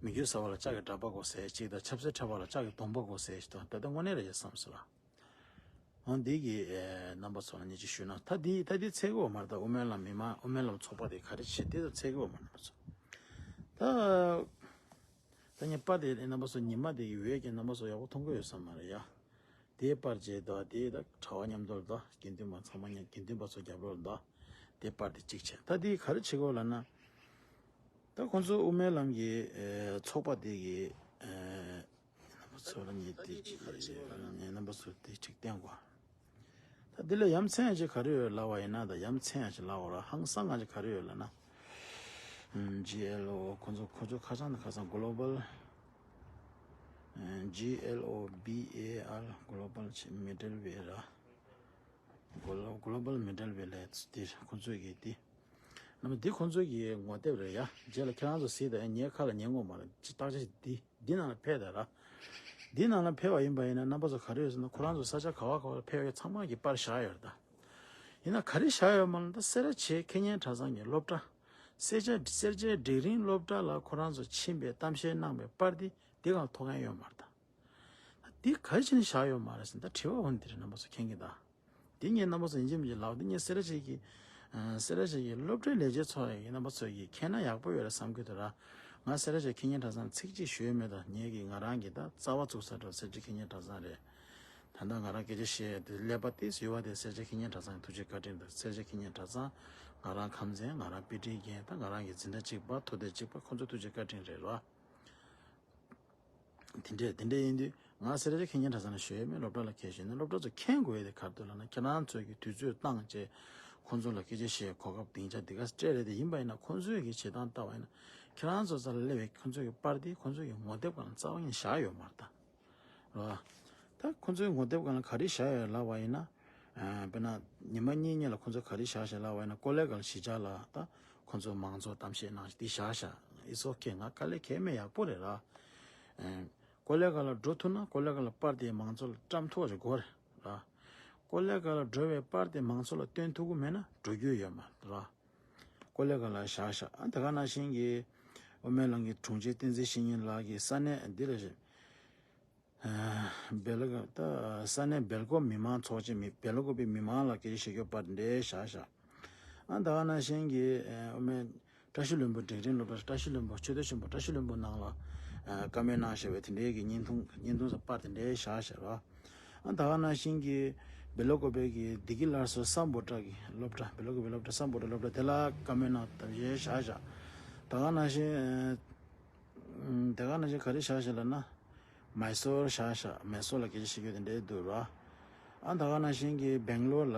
མི་རྒྱུ་ཟ་བ་ལ་ལྕགས་ཀྱི་འགྲམ་པ་དགོས་ཟེར་གཅིག་དང་ཆབ་སྲིད་འཁྲབ་པ་ལ་ལྕགས་ཀྱི་གདོང་པ་དགོས་ཟེར་ཞིག་འདུག་ད་ལྟ་དངོས་གནས་རེད་ཅེས་བསམ་སོང་ལ། འོ་འདི་གི་ཨེ་རྣམ་པ་ཚོ་ལ་ཉེ་ཆར་ཞུས་ན་ད་འདི་ད་འདི་ཚད་གོ་མ་རེད། ད་དབུ་མའི་ལམ་མི་མང་དབུ་མའི་ལམ་ཚོགས་པ་དེ་ག་རེ་བྱེད་དེ་ད་ཚད་གོ་མ་རེད། རྣམ་པ་ཚོ་ད་ད་ངས་པར་དེ་རྣམ་པ་ཚོ་ཉི་མ་དེ་གི་འོད་ཀྱི་རྣམ་པ་ཚོ་ཡག་པོ་མཐོང་གི་ཡོད་ས་མ་རེད་ཡ། དེའི་པར་བྱས་ད་དེ་ད་གྲྭ་བ་མཉམ་དུ་ལ་ད་དགེ་འདུན་པ་ཚང་མ་མཉམ་དགེ་འདུན་པ་ཚོ་རྒྱབ་ལོགས་ལ་ད་དེ་པར་དེ་གཅིག་བྱས། ད་དེ་ག་རེ་བྱེད་གོ་ལབ་ན། ད་ཁོང་ཚོ་དབུ་མའི་ལམ་གྱི་ཨེ་ཚོགས་པ་དེ་གི་ཨེ་རྣམ་པ་ཚོ་ལ་ངས་དེ་གཅིག་ངས་རྣམ་པ་ཚོ་དེ་གཅིག་བསྟན་དགོས། ད་འདི་ལ་ཡ་མཚན་ཡང་ཅིག་ག་རེ་ཡོད་ལབ་པ་ཡིན་ན། ད་ཡ་མཚན་ཡང་ཅིག་ལབ་པ་ར་ཧང་སང་ང་ཅིག་ག་རེ་ཡོད་ལབ་ན། ཇི་ཨེལ་ཨོ་ཁོང་ཚོ་ཁོང་ཚོ་ཁ་སང་དང་ཁ་སང་གོ་ལོ་བལ། ཇི་ཨེལ་ཨོ་བི་ཨེ་ཨར་གོ་ལོ་བལ་ཆེ་མི་ཌལ་ཝེ་ར། གོ་ལོ་གོ་ལོ་བལ་མི་ཌལ་ཝེ་ལས་དེ་ཁོང་ཚོ་གི་དེ། ནམ་འདི་ཁོང་ཚོ་གི་ངོ་དེབ་རེད་ཡ། རྗེས་ལ་ཁྱེད་རང་ཚོ་གཟིགས་དང་། ངའི་ཁ་ལ་ཉན་དགོས་མ་རེད། ཅི་བརྟག་དཔྱད་འདི་འདི་ནང་ལ་ཕེབས་དང་ར། འདི་ནང་ལ་ཕེབས་པ་ཡིན་པ་ཡིན་ན་རྣམ་པ་ཚོ་ག་རེ་ཡོད་ཟེར་ན། ཁོ་རང་ཚོ་ས་ཆ་ག་བ་ག་བ་ལ་ཕེབས་ཡོད་ཚང་མ་གི་པར་བཞག་ཡོད་རེད་ད། ཡིན་ན་ག་རེ་བཞག་ཡོད་མ་ལབ་ན། ད་སེ་ར་བྱེས་ཁེ་ཉན་གྲྭ་ཚང་གི་སློབ་གྲྭ། སེར་བྱེས་སེར་བྱེས་ཌིག་རིང་སློབ་གྲྭ་ལ་ཁོ་རང་ཚོ་ཕྱིན་པའི་གཏམ་བཤད་གནང་པའི་པར་འདི་འདི་གང་ཐོགས་མཁན་ཡོད་མ་རེད་ད། འདི་ག་རེ་བྱས་ནས་བཞག་ཡོད་མ་རེད་ཟེར་ན། ད་དྲི་བ་འོ་འདི་རེད། རྣམ་པ་ཚོ་མཁྱེན་གྱི་ད། འདི་ངས་རྣམ་པ་ཚོ་ཡིན་གཅིག་མིན་གཅིག་ལབ། འདི་ངས་སེ་ར་བྱེས་ཀྱི་ཨ་སེ་ར་བྱེས་ཀྱི་སློབ་གྲྭའི་ལས་བྱེད་ཚོ་ཡིན་རྣམ་པ་ཚོ་ཡིས་མཁྱེན་ན་ཡག་པོ་ཡོད་རེད་བསམ་གྱི་འདུག་ར། ང་སེ་ར་བྱེས་ཁེ་ཉན་གྲྭ་ཚང་ཚིག་གཅིག་ཞུས་མེད་ད། ངེད་ཀྱི་ང་རང་གི་ད་རྩ་བ་བཙུགས་ས་འགྲོ་སེར་བྱེས་ཁེ་ཉན་གྲྭ་ཚང་རེད། ད་ལྟ་ང་རང་སྐད་ཆ་བཤད་དེ་ཀླད་པ་ཏོག་ཙམ་ཡོད་པ་དེ་སེར་བྱེས་ཁེ་ཉན་གྲྭ་ཚང་གི་ཐུགས་རྗེ་བཀའ་དྲིན་དང་། སེར་བྱེས་ཁེ་ཉན་གྲྭ་ཚང་ང་རང་ཁམས་ཚན་ང་རང་དཔེ་ཁྲིད་མཁན་ད་ང་རང་གི་འཛིན་གྲྭ་གཅིག་པ་ཐུགས་འདོད་གཅིག་པ་ཁོང་ཚོ་ཐུགས་རྗེ་བཀའ་དྲིན་རེད་ར། དེ་འདྲས་དེ་འདྲས་ཡིན་དུས་ང་སེ་ར་བྱེས་ཁེ་ཉན་གྲྭ་ཚང་ལ་ཞུ་ཡས་མེད། སློབ་གྲྭ་ལ་ཁྱེད་ཞུས་ན་སློབ་གྲྭ་ཚོ་མཁྱེན་དགོས་ཡས་དེ་ག་རེ་འདུག་ལབ་ན། ཁྱེད་རང་ཚོས་ཀྱི་དུས་ཚོད་བཏང་བྱས་ཁོང་ཚོ་ལ་སྐད་ཆ་བཤད་གོ་སྐབས་སྡིངས་ཆ་འདི་ག་སྤྲད་རེད་དེ། ཡིན་པ་ཡིན་ན་ཁོང་ཚོས་ཀྱི་བྱེད་སྟངས་ལྟ་བ་ཡིན་ན་ཁྱེད་རང་ཚོ་རྩ་ལ་སླེབས་པའི་ཁོང་ཚོས་ཀྱི་པར་དེ་ཁོང་ཚོས་ཀྱི་ངོ་དེབ་སྒང་ལ་རྩ་བ་ཉིད་བཞག་ཡོད་མ་རེད་ད། རེད་བ། ད་ཁོང་ཚོའི་ངོ་དེབ་སྒང་ལ་ག་རེ་བཞག་ཡོད་ལབ་པ་ཡིན་ན། ཨ་དཔེར་ན་ཉི་མ་གཉིས་གཉིས་ལ་ཁོང་ཚོ་ག་རེ་བཞག་བཞག་ལབ་པ་ཡིན་ན། ཀོ་ལེ་གྷལ་གཞིས་ཆགས་ལ་ད་ཁོང་ཚོ་མང་ཚོགས་གཏམ་བཤད་གནང་འདི་བཞག་བཞག It's okay. ང་དཀའ་ལས་ཁྱད་མེད། ཡག་པོ་རེད་ར། ཨ་ཀོ་ལེ་གྷལ་ལ་འགྲོ་ཐུབ་ན་ཀོ་ལེ་གྷལ་ལ་པར་དེ་མང་ཚོགས་ལ་བཀྲམ་ཐུབ་པ་ཞིག་དགོས་རེད་ར། ཀོ་ལེ་གྷལ་ལ་འགྲོ་བའི་པར་དེ་མང་ཚོགས་ལ་སྟོན་ཐུབ་ཀྱི་མེད་ན་འགྲོ་རྒྱུ་ཡོད་མ་རེད་ར། ཀོ་ལེ་གྷལ་ལ་བཞག་བཞག་ཨ་དེ་ག་ནང་བཞིན་གྱི་དབུ་མའི་ལམ་གྱི་དྲུང་ཆེ་བསྟན་འཛིན་བཤེས་གཉེན་ལགས་ཀྱིས་ས་གནས་འདི་ལ་བཞག་བེལ་ཀོབ་ད་ས་གནས་བེལ་ཀོབ་མི་མང་ཚོགས་ཆེན་མི་བེལ་ཀོབ་པའི་མི་མང་ལ་སྐད་ཆ་བཤད་རྒྱུ་པར་འདྲ་བཞག་བཞག་ཨ་ད་ག་ནང་བཞིན་གྱི་ཨ་དབུ་མའི་བཀྲ་ཤིས་ལྷུན་པོ་ཌིག་རིང་སློབ་གྲྭ། བཀྲ་ཤིས་ལྷུན་པོ་ཆོས་སྡེ་ཆེན་པོ་བཀྲ་ཤིས་ལྷུན་པོ་ནང་ལ་ཨ་བཀའ་མོལ་གནང་བཞག་པའི་དེ་འདྲའི་གི་བརྙན་ཐུང་བརྙན་ཐུང་ས་པར་དེ་འདྲ་བཞག་བཞག་ར། ཨ་ད་ག་ནང་བཞིན་གྱི་བེལ་ཀོབ་པའི་གི་བདེ་སྐྱིད་སླར་གསོ་སམ་བྷོ་ཊ་གི་སློབ་གྲྭ། བེལ་ཀོབ་པའི་སློབ་གྲྭ་སམ་བྷོ་ཊ་སློབ་གྲྭ་དེ་ལ་བཀའ་མོལ་གནང་བཞག་བཞག་ད་ག་ནང་བཞིན་ཨ་དེ་ག་ནང་བཞིན་ག་རེ་བཞག་བཞག་ལབ་ན། མའི་སོར་བཞག་བཞག་མའི་སོར་ལ་སྐད་ཆ་བཤད་རྒྱུ་དེ་འདྲའི་འདུག་ར། ཨ་ད་ག་ནང་བཞིན་གྱི་སྦེང་ལོར་ལ་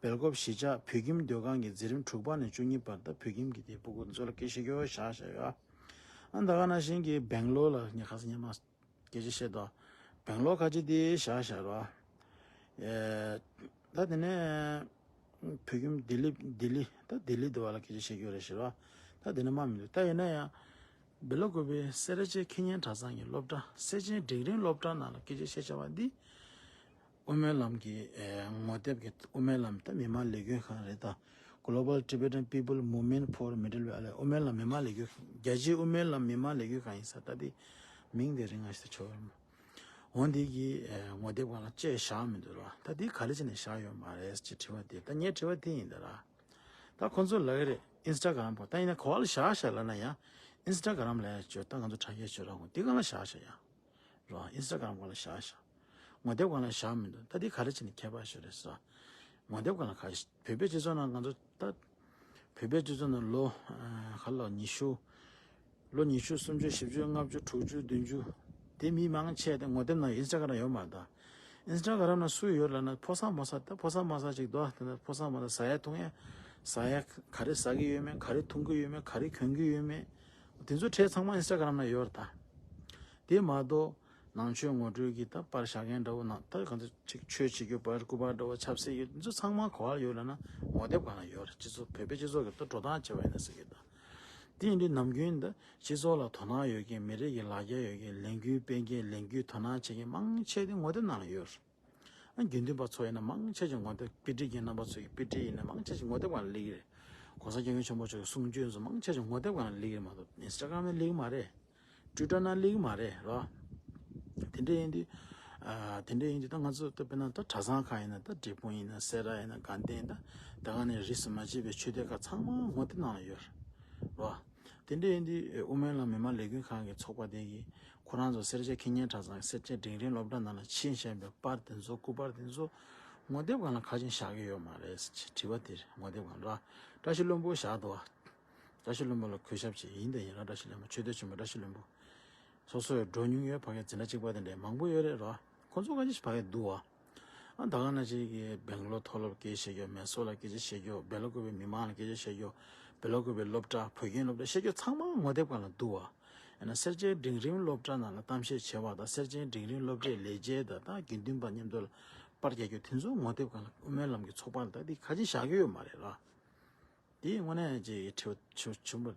བེལ་ཀོབ་གཞིས་ཆགས་བོད་ཁྱིམ་སྡོད་ཁང་གི་འཛིན་རིམ་དྲུག་པ་ནས་བཅུ་གཉིས་བར་དུ་བོད་ཁྱིམ་གྱི་དེ་སྤུ་གུ་ཚོ་ལ་སྐད་ཆ་བཤད་རྒྱུ་བཞག་བཞག་ཡོད། ཨ་ད་ག་ནང་བཞིན་གྱི་སྦེང་ལོར་ལ་ངས་ཁ་སང་ཉི་མ་སྐད་ཆ་བཤད་དོ། སྦེང་ལོར་ཁ་ཆེ་དེ་བཞག་བཞག་ར། ཨེ། ད་དེ་ནས་བོད་ཁྱིམ་ལྡི་ལི་ལྡི་ལི་ད་ལྡི་ལི་འདི་བ་ལ་སྐད་ཆ་བཤད་རྒྱུ་རེད་ཟེར་བ། ད་དེ་ནས་མ་མི་འདུག་ད་ཡིན་ན་ཡང་། སྦེ་ལ་ཀུ་པེ་སེ་ར་བྱེས་ཁེ་ཉན་གྲྭ་ཚང་གི་སློབ་གྲྭ་སེར་ཆེན་འབྲིང་རིམ་སློབ་གྲྭ་ནང་ལ་སྐད་ཆ་བཤད་བྱ་བ་འདི། དབུ་མའི་ལམ་གྱི་ཨེ་ངོ་དེབ་ཀྱི་དབུ་མའི་ལམ་ད་མི་མང་ལས་འགུལ་ཁང་རེད་ད། Global Tibetan People Movement for Middle Way ཨ་ལས་དབུ་མའི་ལམ་མི་མང་ལས་འགུལ་ཁང་རྒྱལ་སྤྱིའི་དབུ་མའི་ལམ་མི་མང་ལས་འགུལ་ཁང་ཡིན་ས་ད་འདི་མིང་དེ་རིང་ང་ཞིག་ཆོག་འོན་འདི་གི་ཨེ་ངོ་དེབ་སྒང་ལ་བཅད་བཞག་མི་འདུག་ར། ད་འདི་ག་རེ་བྱས་ནས་བཞག་ཡོད་མ་རེད་ཅེས་དྲི་བ་དེ་ད་ངའི་དྲི་བ་དེ་ཡིན་ད་ར། ད་ཁོ་ཚོ་ལབ་ཀྱི་རེད་ཨིན་སི་ཊ་གྷ་རམ་པོ་ད་ཡིན་ན་ག་བ་ལ་བཞག་བཞག་ལབ་ན་ཡང་ཨིན་སི་ཊ་གྷ་རམ་ལ་ཡང་བྱོས་ད་ང་ཚོ་དྲ་རྒྱའི་བརྗོད་ར་ངོ་འདི་སྒང་ལ་བཞག་བཞག་ཡང་། རོ། ཨིན་སི་ཊ་གྷ་རམ་སྒང་ལ་བཞག་བཞག་ངོ་དེབ་སྒང་ལ་བཞག་མི་འདུག་ད་འདི་ག་རེ་བྱས་ནས་ཁྱད་པར་ཤོར་རེད་ཟེར། ངོ་དེབ་སྒང་ལ་ག་རེ་བོད་པའི་སྤྱི་ཚོགས་ནང་ང་ཚོ་ད། བོད་པའི་སྤྱི་ཚོགས་ནང་ལོ། ཨ། ག་ལ་ཉི་ཤུ། ལོ་ཉི་ཤུ་སུམ་ཅུ་བཞི་བཅུ་ལྔ་བཅུ་དྲུག་ཅུ་བདུན་ཅུ། དེ་མི་མང་ཆེ་དེ་ངོ་དེབ་ནང་ཨིན་སི་ཊ་གྷ་རམ་ཡོད་མ་རེད་ད། ཨིན་སི་ཊ་གྷ་རམ་ནང་སུ་ཡོད་ལབ་ན་ཕོ་གསར་མོ་གསར་ད་ཕོ་གསར་མོ་གསར་ཅིག་འདུག་ཨ། དེ་ནས་ཕོ་གསར་མོ་གསར་ཟ་ཡ་འཐུང་ཡ། ཟ་ཡ་ག་རེ་ཟ་གི་ཡོད་མེད་ག་རེ་འཐུང་གི་ཡོད་མེད་ག་རེ་གྱོན་གི་ཡོད་མེད། དེ་ཚོ་ཁྲལ་ཚང་མ་ཨིན་སི་ཊ་གྷ་རམ་ནང་ཡོད་རེད་ད། དེ་མ་གཏོགས་ནང་ཆོས་ངོ་སྤྲོད་ཀྱི་ད་པར་བཞག་མཁན་འདྲ་བོ་ནང་ད་གང་ཚོ་ཅིག་ཆོས་བྱེད་རྒྱུ་པར་སྐུ་པར་འདྲ་བོ་ཆབ་སྲིད་ཀྱི་དེ་ཚོ་ཚང་མ་ག་བ་ཡོད་ལབ་ན་ངོ་དེབ་སྒང་ལ་ཡོད་རེད། སྤྱི་ཚོགས་བོད་པའི་སྤྱི་ཚོགས་ཀྱི་ད་འགྲོ་སྟངས་བྱས་པ་ཡིན་ན་ཟེར་གི་ད། དེ་ཡིན་དུས་ནམ་རྒྱུན་ད་སྤྱི་ཚོགས་ལ་དོ་སྣང་ཡོད་མཁན་མི་རིགས་ཀྱི་ལ་རྒྱ་ཡོད་མཁན་ལས་འགུལ་སྤེལ་མཁན་ལས་འགུལ་དོ་སྣང་བྱེད་མཁན་མང་ཆེ་དེ་ངོ་དེབ་ནང་ལ་ཡོད་རེད། ཨ་དགེ་འདུན་པ་ཚོ་ཡིན་ན་མང་ཆེ་ཆེ་ངོ་དེབ་དཔེ་ཁྲིད་ཀྱི་རྣམ་པ་ཚོ་ཡི་དཔེ་ཁྲིད་ཡིན་ན་མང་ཆེ་ཆེ་ངོ་དེབ་སྒང་ལ་སླེབས་ཀྱི་རེད། ༸གོང་ས་༸སྐྱབས་མགོན་ཆེན་པོ་མཆོག་གི་གསུང་ཆོས་ཚོ་མང་ཆེ་ཆེ་ངོ་དེབ་སྒང་ལ་སླེབས་ཀྱི་རེད་མ་གཏོགས་ཨིན་སི་ཊ་གྷ་རམ་ནང་སླེབས་ཀྱི་མ་རེད། ཊུའི་ཊར་ནང་སླེབས་ཀྱི་མ་རེད་རོ། དེ་འདྲ་ཡིན་དུས། ཨ་དེ་འདྲ་ཡིན་དུས་ད་ང་ཚོ་ད་དཔེར་ན་ད་གྲྭ་ཚང་ཁག་ཡིན་ན་ད་འབྲས་སྤུངས་ཡིན་ན་སེ་ར་ཡིན་ན་དགའ་ལྡན་ད་དེ་ག་ནས་རིས་སུ་མ་ཆད་པའི་ཆོས་སྡེ་ཁག་ཚང་མ་ངོ་དེབ་ནང་ལ་ཡོད་རེད་རོ། དེ་འདྲ་ཡིན་དུས་དབུ་མའི་ལམ་མི་མང་ལས་འགུལ་ཁང་གི་ཚོགས་པ་དེ་གིས་ཁོ་རང་ཚོ་སེར་བྱེས་ཁེ་ཉན་གྲྭ་ཚང་གི་སེར་བྱེས་འབྲིང་རིམ་སློབ་གྲྭ་ནང་ལ་ཕྱིན་བཞིན་པའི་པར་དེ་ཚོ་སྐུ་པར་དེ་ཚོ་ངོ་དེབ་སྒང་ལ་ག་ཅིག་བཞག་གི་ཡོད་མ་རེད་ཟེར་དྲི་བ་དེ་རེད། ངོ་དེབ་སྒང་ལ་ར་བཀྲ་ཤིས་ལྷུན་པོ་བཞག་འདུག་བ། བཀྲ་ཤིས་ལྷུན་པོ་ལ་གུས་ཞབས་བྱེད་ཡིན་དེ་ཡིན་ར་བཀྲ་ཤིས་ལྷུན་པོ་ཆོས་སྡེ་ཆེན་མོ་བཀྲ་ཤིས་ལྷུན་པོ། སོ་སོའི་འགྲོ་མྱོང་ཡོད་ཕ་གི་འཛིན་གྲྭ་གཅིག་པ་དེ་འདྲའི་མང་པོ་ཡོད་རེད་ར། ཁོ་ཚོ་ག་ཅིག་ཕ་གི་འདུག་བ། ཨ་ད་ག་ན་ཅིག་གི་སྦེང་ལོར་མཐོ་སློབ་སྐད་བཤད་རྒྱུ་མེ་སོར་ལ་སྐད་ཆ་བཤད་རྒྱུ་སྦེ་ལ་ཀུ་པའི་མི་མང་ལ་སྐད་ཆ་བཤད་རྒྱུ་སྦེ་ལ་ཀུ་པའི་སློབ་གྲྭ་བོད་ཁྱིམ་སློབ་གྲྭ་བཤད་རྒྱུ་ཚང་མ་ངོ་དེབ་སྒང་ལ་འདུག་བ། ཡང་ན་སེར་བྱེས་འབྲིང་རིམ་སློབ་གྲྭ་ནང་ལ་གཏམ་བཤད་བྱས་པ་དང་སེར་བྱེས་འབྲིང་རིམ་སློབ་གྲྭའི་ལས་བྱེད་དང་ད་དགེ་འདུན་པ་མཉམ་དུ་ལ་པར་རྒྱག་རྒྱུ་དེ་ཚོ་ངོ་དེབ་སྒང་ལ་དབུ་མའི་ལམ་གྱི་ཚོགས་པ་ལ་ད་དེ་ག་ཅིག་བཞག་གི་ཡོད་མ་རེད་ར། དེ་དངོས་གནས་ཅིག་དྲི་བ་ཆུ་ཆུ་མོ།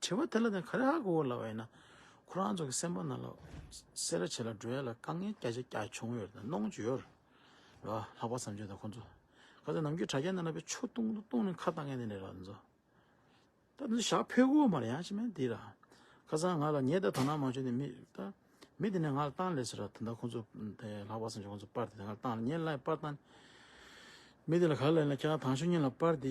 དྲི་བ་དེ་ལ་ནི་ག་རེ་ཧ་གོ་ལབ་པ་ཡིན་ན། ཁོ་རང་ཚོ་གི་སེམས་པ་ནང་ལ་སེ་ར་བྱེས་ལ་འགྲོ་ཡ་ལ་དཀའ་ངལ་བརྒྱ་ཆ་བརྒྱ་བྱུང་ཡོད་རེད་ད་གནོང་གི་ཡོད་རེད། ར་ལྷག་པ་བསམ་བྱས་དང་ཁོ་ཚོ། ཁ་ཚ་ནམ་རྒྱུན་དྲ་རྒྱ་ནང་ལ་བའི་ཆུ་བཏུང་དུ་བཏུང་ནས་ཁ་བཏང་མཁན་དེ་འདྲ་ར་ཚོ། ད་འདི་ཞག་ཕེབས་དགོས་མ་རེད་ཡང་ཅི་མེད་འདི་ར། ཁ་སང་ང་ལ་ངས་ད་དོ་སྣང་མ་བྱུང་ནས་མི་ད། མི་དེ་ནས་ང་ལ་བཏང་ལས་ཟེར་ར་ད་ལྟ་ཁོ་ཚོ་དེ་ལྷག་པ་བསམ་བྱས་ཁོ་ཚོ་པར་དེ་ང་ལ་བཏང་ལ་ངས་ལ་པར་བཏང་། མི་དེ་ལ་ག་ལ་ཡིན་ལ་ཁྱེད་རང་དང་ཤོག་ཉིན་ལ་པར་དེ།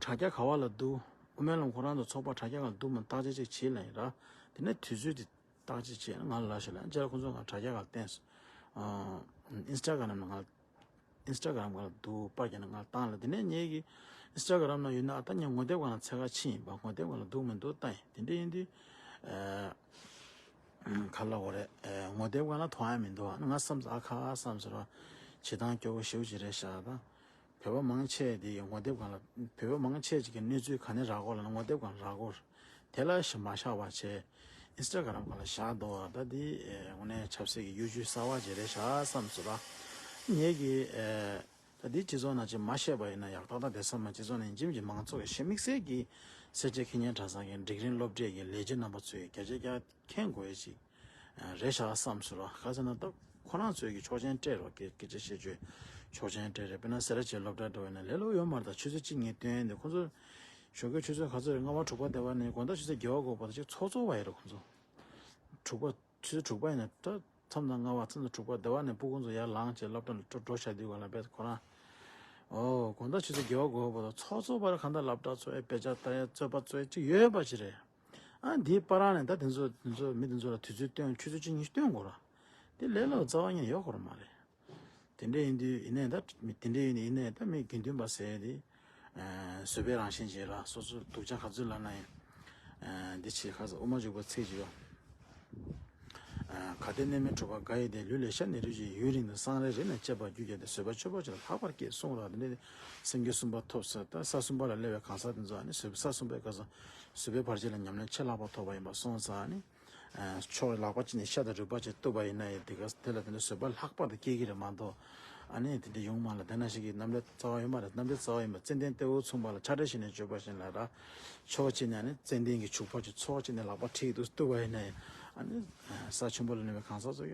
དྲ་རྒྱ་ག་བ་ལ་འདུག་དབུ་མའི་ལམ་ཁོ་རང་ཚོ་ཚོགས་པ་དྲ་རྒྱ་ག་ལ་འདུག་མ་བརྟག་དཔྱད་ཅིག་བྱེད་ལ་ཡིན་ར། དེ་ནས་དུས་ཚོད་དེ་བརྟག་དཔྱད་བྱེད་ང་ལ་ལབ་ཤོག་ལ་ཡང་ཁྱེད་རང་ཁོ་ཚོ་ང་དྲ་རྒྱ་ག་ལ་བསྟན་སོང་། ཨིན་སི་ཊ་གྷ་རམ་ནང་ང་ལ། ཨིན་སི་ཊ་གྷ་རམ་སྒང་ལ་འདུག་པར་རྒྱག་ན་ང་ལ་བཏང་ལ་དེ་ནས་ངེད་ཀྱི་ཨིན་སི་ཊ་གྷ་རམ་ནང་ཡོད་ན་ཨ་ད་ངས་ངོ་དེབ་སྒང་ལ་འཚོལ་ག་ཕྱིན་ཡིན་པ་ངོ་དེབ་སྒང་ལ་འདུག་མི་འདུག་ལྟ་ཡིན་དེ་འདྲ་ཡིན་དུས། ཨ་ག་ལ་འོ་རེད་ཨ་ངོ་དེབ་སྒང་ལ་མཐོང་ཡ་མི་འདུག་ཨ་ང་བསམ་ས་ཨ་ཁ་བསམ་ཟེར་བ་བྱེད་སྟངས་སྐྱོ་བོ་ཞེ་པོ་ཅིག་རེད་ཤག་ད། བོད་པ་མང་ཆེ་དེ་ངོ་དེབ་སྒང་ལ་བོད་པ་མང་ཆེ་ཅིག་གི་གནས་ཚུལ་ག་ནས་རག་གོ་ལབ་ན་ངོ་དེབ་སྒང་ལ་རག་གོ། དེ་ལ་ཞིག་མ་བཞག་པ་བྱས། ཨིན་སི་ཊ་གྷ་རམ་སྒང་ལ་བཞག་འདུག་བ་ད་འདི་དངོས་གནས་ཆབ་སྲིད་ཀྱི་གཡོ་ཇུས་གསར་བ་ཅིག་རེད་ཤག་བསམ་སོང་ར། ངེད་ཀྱི་ད་འདི་སྤྱི་ཚོགས་ནང་ཅིག་མ་བཤད་པ་ཡིན་ན་ཡག་ཏག་ཏག་བསྡད་ས་མ་སྤྱི་ཚོགས་ནང་ཡིན་གཅིག་མིན་གཅིག་མང་ཚོགས་ཀྱི་གཞི་དམིགས་བསལ་གྱི་སེར་བྱེས་ཁེ་ཉན་གྲྭ་ཚང་གི་འབྲིང་རིམ་སློབ་གྲྭའི་གི་ལས་བྱེད་རྣམ་པ་ཚོས་བརྒྱ་ཆ་བརྒྱ་མཁྱེན་དགོས་ཡ་ཅིག་རེད་ཤག་བསམ་སོང་ར། ག་ཟེར་ན་ད་ཁོ་རང་ཚོས་ཀྱི་ཆོག་མཆན་སྤྲད་རོགས་སྐད་སྐད་ཆ་བཤད་རྒྱུ་ཆོག་མཆན་སྤྲད་རེད། དཔེར་ན་སེ་ར་བྱེས་སློབ་གྲྭ་འགྲོ་བ་ཡིན་ན་ལས་སླ་པོ་ཡོད་མ་རེད། ད་ཆུ་ཚོད་གཅིག་གཉིས་སྟོན་ཡ་འདི་ཁོ་ཚོ་ཞོགས་ཀའི་ཆུ་ཚོད་ག་ཚོད་རེད། སྔ་མ་དྲུག་པ་སྡེ་བ་ནས་དགོང་དག་ཆུ་ཚོད་བརྒྱད་པ་འགོར་བ་ད་ཅིག་ཚོགས་ཚོགས་པ་ཡིན་རེད་ཁོ་ཚོ། དྲུག་པ་ཆུ་ཚོད་དྲུག་པ་ཡིན་ན་ད་མཚམས་དང་ལྔ་པ་མཚམས་དང་དྲུག་པ་སྡེ་བ་ནས་སྤུ་གུ་ཚོ་ཡར་ལངས་བྱས་སློབ་གྲྭ་ལ་འགྲོ་འགྲོ་བྱ་དུས་ག་ལ་བས་ཁོ་རང་། ཨོ་དགོང་དག་ཆུ་ཚོད་བརྒྱད་པ་འགོར་བ་ད་ཚོགས་ཚོགས་པ་རེད། གང་ལྟར་སློབ་གྲྭ་ཚོ་ཨེ་དཔེ་ཆ་ལྟ་ཡ་རྩོད་པ་རྩོད་ཡ་ཅིག་ཡོད་པ་ཅིག་རེད། ཨ་འདིའི་བར་ནས་ད་དེ་ཚོ་དེ་ཚོ་མི་དེ་ཚོ་ལ་དུས་ཚོད་སྟོན་ཆུ་ཚོད་གཅིག་གཉིས་སྟོན་དགོས་ར། དེ་ལས་སླ་པོ་རྩ་བ་ཉིད་ཡོད་ཁོ་ར་མ་རེད། དེ་འདྲ་ཡིན་དུས་ཡིན་ནའི་ད་མི་དེ་འདྲ་ཡིན་ནའི་ཡིན་ནའི་ད་མི་དགེ་འདུན་པ་ཟེར་ཡ་དེ་ཨ་བཟོད་པའི་རང་བཞིན་ཅིག་ར། སོ་སོ་སྡུག་ཅག་ག་ཚོད་ལབ་ན་ཡང་ཨ་འདི་ཆེ་ཁ་ས་དབུ་མ་འཇུག་པ་ཚིག་ཅིག་ཡོད། ཨ་གལ་ཏེ་གནས་མལ་གྲུབ་པ་འགའ་ཡི་དེ། ལུས་ལེ་ཤ་ནད་རིགས་ཀྱིས། ཡུན་རིང་དུ་སངས་རྒྱས་རིགས་ནི་བཅད་པར་འགྱུར་གྱུར་ཏེ། བཟོད་པ་ཆོས་འཕགས་ཀྱི་ལྷག་པར་བསྐྱེད་གསུངས་ར། དེ་ནས་སེམས་རྒྱུད་གསུམ་པ་ཐོབ་ས་ད་ས་གསུམ་པ་ལ་སླེབས་པའི་གང་ཟག་དེ་ཚོ་ཨ་ནི་བཟོད་པ་ས་གསུམ་པའི་སྐབས་སུ་བཟོད་པའི་བར་ཆད་ལས་ཉམས་ལེན་ཆེས་ལྷག་པ་ཐོབ་པ་ཡིན་པར་གསུངས་ས་ཨ་ནི། ཨ་ཕྱོགས་ལག་པ་གཅིག་ནས་ཤ་དང་རུས་པ་གཅིག་གཏུབ་པ་ཡིན་ན་ཡང་དེ་ག་དེ་ལ་དེ་འདྲ་བཟོད་པ་ལྷག་པར་དུ་སྐྱེ་གི་རེད་མ་གཏོགས། ཨ་ནི་དེ་འདྲ་ཡོང་མ་ལ་དེ་ན་ཞིག་གི་རྣམ་འགྲེལ་རྩ་བ་ཡོད་མ་རེད། རྣམ་འགྲེལ་རྩ་བ་ཡིན་པ་ཙན་དན་ཏེའུ་མཚུངས་པ་ལ་ཆགས་བྲལ་ཞིག་ནས་བརྗོད་པ་བཞིན་ལ་ར། ཕྱོགས་གཅིག་ནས་ནི་ཙན་དན་གྱི་བྱུག་པ་ཅིག་ཚོགས་གཅིག་ནས་ལག་པ་ཁྲིད་དུ་བཏུ་བ་ཡིན་ན་ཡང་ཨ་ནི་ས་ཆེན་པོ་ལ་གནས་པའི་གང་ཟག་ཚོ་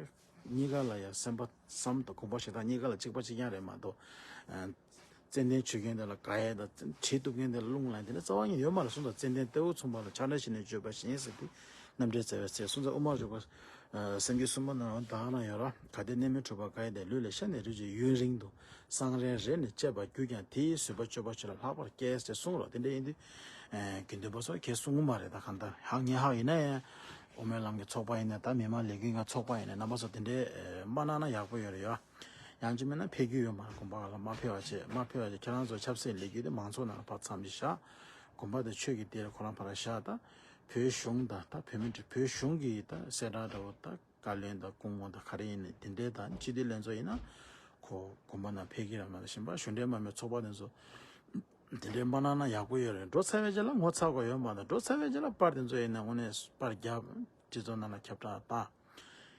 གཉིས་ཀ་ལ་ཡང་སེམས་པ་བསམ་དང་དགོངས་པ་བཞེས་སྟངས་གཉིས་ཀ་ལ་གཅིག་པ་གཅིག་རྐྱང་རེད་མ་གཏོགས། ཙན་དན་བྱུག་མཁན་དེ་ལ་དགའ་ཡས་དང་གྲི་གཏུབ་མཁན་དེ་ལ་རླུང་ལངས་དེ་འདྲ་རྩ་བ་ཉིད་ཡོད་མ་རེད་གསུངས་དང་། ཙན་དན་ཏེའུ་མཚུངས་པ་ལ་ཆགས་བྲལ་ཞིག་ནས་བརྗོད་པ་བཞིན་ཟེར་ཏེ་རྣམ་འགྲེལ་རྩ་བའི་ཚེ་གསུངས་ཚེ་དབུ་མར་འཇུག་པ། སེམས་རྒྱུད་གསུམ་པོ་ནང་བདག་ན་ཡོད་ར། གལ་ཏེ་གནས་མིན་འཁྲུལ་པ་དགའ་ཡས་དེ་ལུས་ལ་ཤར་ནས་རིགས་ཀྱི་ཡུན་རིང་དུ་སྲང་རེ་རེ་ནས་བཅད་པར་གྱུར་ཀྱང་དེའི་བཟོད་པ་སྤྱོད་པ་ཆོས་ལ་ལྷག་པར་སྐྱེས་ཏེ་གསུངས་རོགས། དེ་འདྲ་ཡིན་དུས། དགེ་འདུན་པ་ཚོ་ཁས་གསུང་གི་མ་རེད། ད་གང་ལྟར་ཧང་ཉེ་ཧག་ཡིན་ན་ཡང་། དབུ་མའི་ལམ་གྱི་ཚོགས་པ་ཡིན་ན་ད་མི་མང་ལས་འགུལ་ཁང་ཚོགས་པ་ཡིན་ན་རྣམ་པ་ཚོ་དེ་འདྲའི་མ་གནང་ན་ཡག་པོ་ཡོད་རེད་ཡ། ཡང་ཅི་མིན་ན་ཕེབས་རྒྱུ་ཡོད་མ་རེད། དགོན་པ་ཁག་ལ་མ་ཕེབས་པ་བྱས་མ་ཕེབས་པ་བྱས་ཁྱེད་རང་ཚོ་ཆབ་སྲིད་ལས་འགུལ་དེ་མང་ཚོགས་ནང་ལ་ཕར་མཚམས་ཅིག་བཞག་དགོན་པ་དང་ཆོས་ཀྱི་སྡེ་ལ་ཁོ་རང་ཕར་བཞག་ད་བོད་གཞུང་དང་ད་བོད་མི་བོད་གཞུང་གི་ད་གསལ་བསྒྲགས་འདྲ་བོ་ད་བཀའ་བློན་དང་སྐུ་ངོ་དང་ག་རེ་ཡིན་ནའི་དེ་འདྲའི་ད་སྤྱི་འཐུས་ལྷན་ཚོགས་ཡིན་ན་ཁོ་དགོན་པ་ནང་ཕེབས་ཀྱི་རེད་མ་གཏོགས་གཞན་པ་གཞུང་འབྲེལ་མ་མའི་ཚོགས་པ་དེ་ཚོ། དེ་འདྲའི་མ་གནང་ན་ཡག་པོ་ཡོད་རེད། འགྲོ་ཚར་བའི་རྗེས་ལ་ངོ་ཚ་དགོས་ཡོད་མ་རེད། འགྲོ་ཚར་བའི་རྗེས་ལ་པར་དེ་ཚོ་ཡིན་ན་དངོས་གནས་པར་རྒྱབ་སྤྱི་ཚོགས་ནང་ལ་ཁྱབ་བསྒྲགས་བཏང་།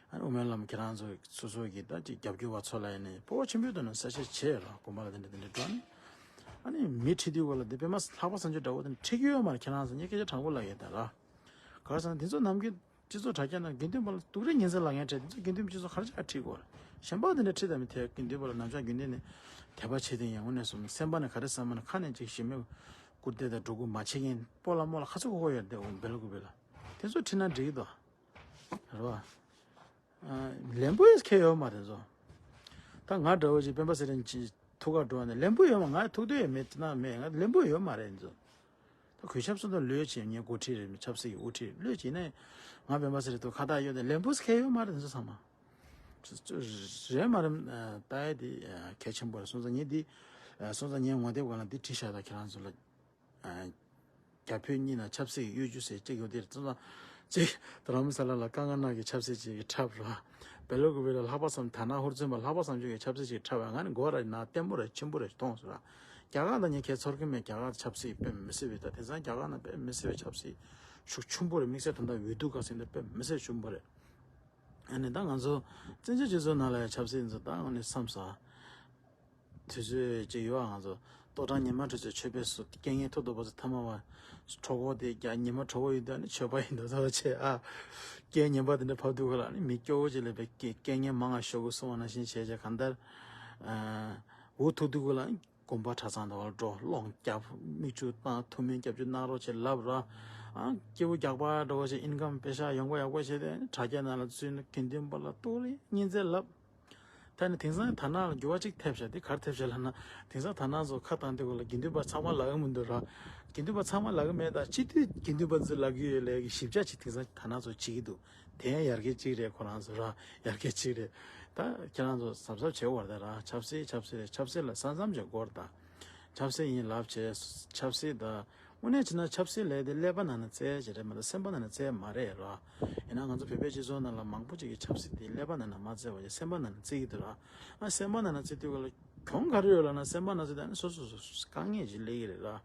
ཨ་ནི་དབུ་མའི་ལམ་ཁྱེད་རང་ཚོ་སོ་སོ་གི་ད་ཅིག་རྒྱབ་སྐྱོར་བ་ཚོ་ལ་ཡིན་ནའི་སྤོབས་པ་ཆེན་པོའི་ཐོག་ནས་གསལ་བཤད་བྱས་ར། དགོན་པ་ལ་དེ་འདྲ་དེ་འདྲ་འགྲོ་ནས་ཨ་ནི་མི་ཁྲིད་དུས་སྐོར་ལ་དེ་པད་མ་ལྷག་པ་བཟང་སྤྱོད་འདྲ་བོ་དེ་འདྲ་ཁྲིད་ཀྱི་ཡོད་མ་རེད། ཁྱེད་རང་ཚོ་ངས་སྐད་ཆ་དྲང་པོ་ལབ་ཡོད་ད་ར། ག་རེ་ཟེར་ན་དེ་ཚོ་ནམ་རྒྱུན། སྤྱི་ཚོགས་དྲ་རྒྱ་ནང་དགེ་འདུན་པ་ལ་སྡུག་རུས་ངན་ཚད་ལབ་མཁན་བྲལ། དེ་ཚོ་དགེ་འདུན་སྤྱི་ཚོགས་ག་རེ་བྱས་ཁྲིད་དགོས་རེད། གཞན་པ་དེ་འདྲ་ཁྲིད་དང་མི་ཐད་དགེ་འདུན་པ་ལ་ནམ་ཞག་རྒྱུན་ལྡན་ནས་དད་པ་བྱེད་དེ་ཡང་དངོས་གནས་སོང་སེམས་པ་ནས་ག་རེ་བསམ་པ་ནས་ཁ་ནས་ཅིག་ཞི་མོལ་སྐུར་འདེབས་དང་སྒྲོ་སྐུར་མ་བྱེད་མཁན་སྤོ་ལགས་རྨོ་ལགས་ག་ཚོད་གོ་གོ་ཡོད་རེད་དེ་འོ་བེ་ལ་ཀུ་བེ་ལ། དེ་ཚོ་ཁྲིད་ན་འགྲིག་གི་འདུག་རེད་བ། ལན་པོ་ཡོད་ཁེལ་ཡོད་མ་རེད་ཚོ། ད་ང་འདྲ་བོ་ཅིག་སྤེན་པ་ཚེ་རིང་ཅིག་ཐུག་ག་འགྲོ་བ་ནས་ལན་པོ་ཡོད་མ། ང་ཐུག་འདོད་ཡོད་མེད་ན་མེད། ང་ལན་པོ་ཡོད་མ་རེད་ཚོ། ད་གུས་ཞབས་སུ་དང་ལོས་བྱེད་ངའི་འགོ་ཁྲིད་རེད། མི་ཆབ་སྲིད་ཀྱི་དབུ་ཁྲིད་ལོས་བྱེད་ནས་ང་སྤེན་པ་ཚེ་རིང་ཐུག་ཁ་བཏགས་ཡོད་དེ་ལན་པོ་ཁེལ་ཡོད་མ་རེད་ཚོ་ཚང་མ། རེད་མ་རེད། ད་ཡ་དེ་གལ་ཆེན་པོ་རེད། སོང་ཙང་ངས་འདི་སོང་ཙང་ངས་ངོ་དེབ་སྒང་ལ་འདི་བྲིས་བཞག་ད་ཁྱེད་རང་ཚོ་ལ། རྒྱ་བོད་གཉིས་ནང་ཆབ་སྲིད་ཀྱི་གཡོ་སྒྱུ་ཟེར་གཅིག་ཡོད་དེ་རེད། ཙང་གཅིག་རྡ་རམ་ས་ལ་ལ་དཀའ་ངལ་ནང་གི་ཆབ་སྲིད་ཅིག་གི་འཁྲབ་རོགས། བེ་ལོ་ཀུ་བེ་ལ་ལྷག་པ་བསམ་ཐ་ན་ཧུར་བརྩོན་པ་ལྷག་པ་བསམ་ཆོས་ཀྱི་ཆབ་སྲིད་ཅིག་འཁྲབ་པ་ང་ནི་མགོ་ར་ན་ལྟད་མོ་ར་ཆེན་པོ་ར་མཐོང་སོང་ར། རྒྱ་གར་དང་ངས་ཁྱེད་ཚོར་གི་མེད། རྒྱ་གར་ཆབ་སྲིད་དཔེ་མི་སྲིད་པའི་ད་དེང་སང་རྒྱ་གར་ནང་དཔེ་མི་སྲིད་པའི་ཆབ་སྲིད་ཤུགས་ཆེན་པོ་རེད། དམིགས་བསལ་ད་ལྟ་འོས་བསྡུ་སྐབས་སུ་དཔེ་མི་སྲིད་ཆེན་པོ་རེད། ཨ་ནི་ད་ང་ཚོ་བཙན་བྱོལ་སྤྱི་ཚོགས་ནང་ལ་ཡང་ཆབ་སྲིད་འཛིན་སྟངས་ཨ་ནི་བསམ་ས། དུས་ཚོད་ཅིག་ཡོད་ཨ། ང་ཚོ་ལྟོ་འགྲངས་ཉི་མ་དྲོ་ཚོད་ཆོས་པས་སུ་རྐྱེན་ངན་ཐུག་འདུག་པ་ཚོ་ཐ་མ་བ། གྲོགས་པོ་དེ་རྒྱ་ཉི་མ་གྲོགས་པོ་ཡིན་དུས་ཨ་ནི་ཆོས་པ་ཡིན་འདུག་ཚོ་བྱས་ཨ། རྐྱེན་ངན་པ་དེ་འདྲ་ཕབ་དུས་ག་ལ་ཨ་ནི་མི་སྐྱོ་བོ་ཅིག་ལ་བས་རྐྱེན་ངན་མང་ང་ཤོར་གི་སོང་བ་ནང་བཞིན་བྱས་བྱས་གང་ལྟར། འུ་ཐུག་དུས་ག་ལ་ཨ་ནི། དགོན་པ་གྲྭ་ཚང་དུ་བར་འགྲོ་སློང་རྒྱབ་མིག་ཆུ་བཏང་ཐུགས་སྨོན་སྐྱབས་འཇུག་གནང་རོགས་བྱེད་ལབ་ར། ཨང་སྐྱེ་བོ་རྒྱག་པ་འགྲོ་བ་ཞིག་ཨིན་ཀམ་པེ་ཤག་ཡོང་པ་ཡག་པོ་བྱས་ཏེ་དྲ་རྒྱ་ནང་ལ་བཙུད་ནས་དགེ་འདུན་པ་ལ་ཏོག་རེ་གཉིས་འཛེག་ལབ། ད་ནི་དེང་སང་ཐ་ན་ལ་འགྱུར་བ་གཅིག་ཐེབས་བཞག་དེ་གར་ཐེབས་བཞག་ལབ་ན་དེང་སང་ཐ་ན་ཚོ་ཁ་བཏང་དུས་ག་ལ་དགེ་འདུན་པ་ཚང་མ་ལབ་ཀྱི་མི་འདུག་ར། དགེ་འདུན་པ་ཚང་མ་ལབ་ཀྱི་མེད་ད་སྤྱི་འཐུས་དགེ་འདུན་པ་ཚོ་ལབ་ཀྱི་ཡོད་ལས་ཀྱི་ཞིབ་ཆ་ཅིག་དེང་སང་ཐ་ན་ཚོ་བྱེད་ཀྱི་འདུག་དེ་ཡང་ཡར་རྒྱས་གཅིག་རེད། ཁོ་རང་ཚོ་ར་ཡར་རྒྱས་གཅིག་རེད། ད་ཁྱེད་རང་ཚོ་གཟབ་གཟབ་བྱེད་དགོས་རེད་ད་ར། ཆབ་སྲིད་ཆབ་སྲིད་རེད། ཆབ་སྲིད་ལ་ས་མཚམས་ཅིག་དགོས་རེད་ད། ཆབ་སྲིད་ཡིན་ལབ་བྱས་ཆབ་སྲིད་ད་དངོས་གནས་བྱས་ན་ཆབ་སྲིད་ལས་དེ་ཀླད་པ་ནང་ནས་རྩེད་ཅིག་རེད་མ་གཏོགས་སེམས་པ་ནང་ནས་རྩེད་མ་རེད་ར། ཡིན་ན་ང་ཚོ་བོད་པའི་སྤྱི་ཚོགས་ནང་ལ་མང་པོ་ཅིག་གིས་ཆབ་སྲིད་དེ་ཀླད་པ་ནང་ནས་མ་རྩེད་པ་བྱས་སེམས་པ་ནང་ནས་རྩེད་ཀྱི་འདུག་ར། ཨ་སེམས་པ་ནང་ནས་རྩེད་དུས་ག་ལ་གྱོང་ག་རེ་ཡོད་ལབ་ན་སེམས་པ་ནང་རྩེད་དུས་ཨ་ནི་སོ་སོ་སོ་སོ་དཀའ་ངལ་ཅིག་སླེབས་ཀྱི་རེད་ར།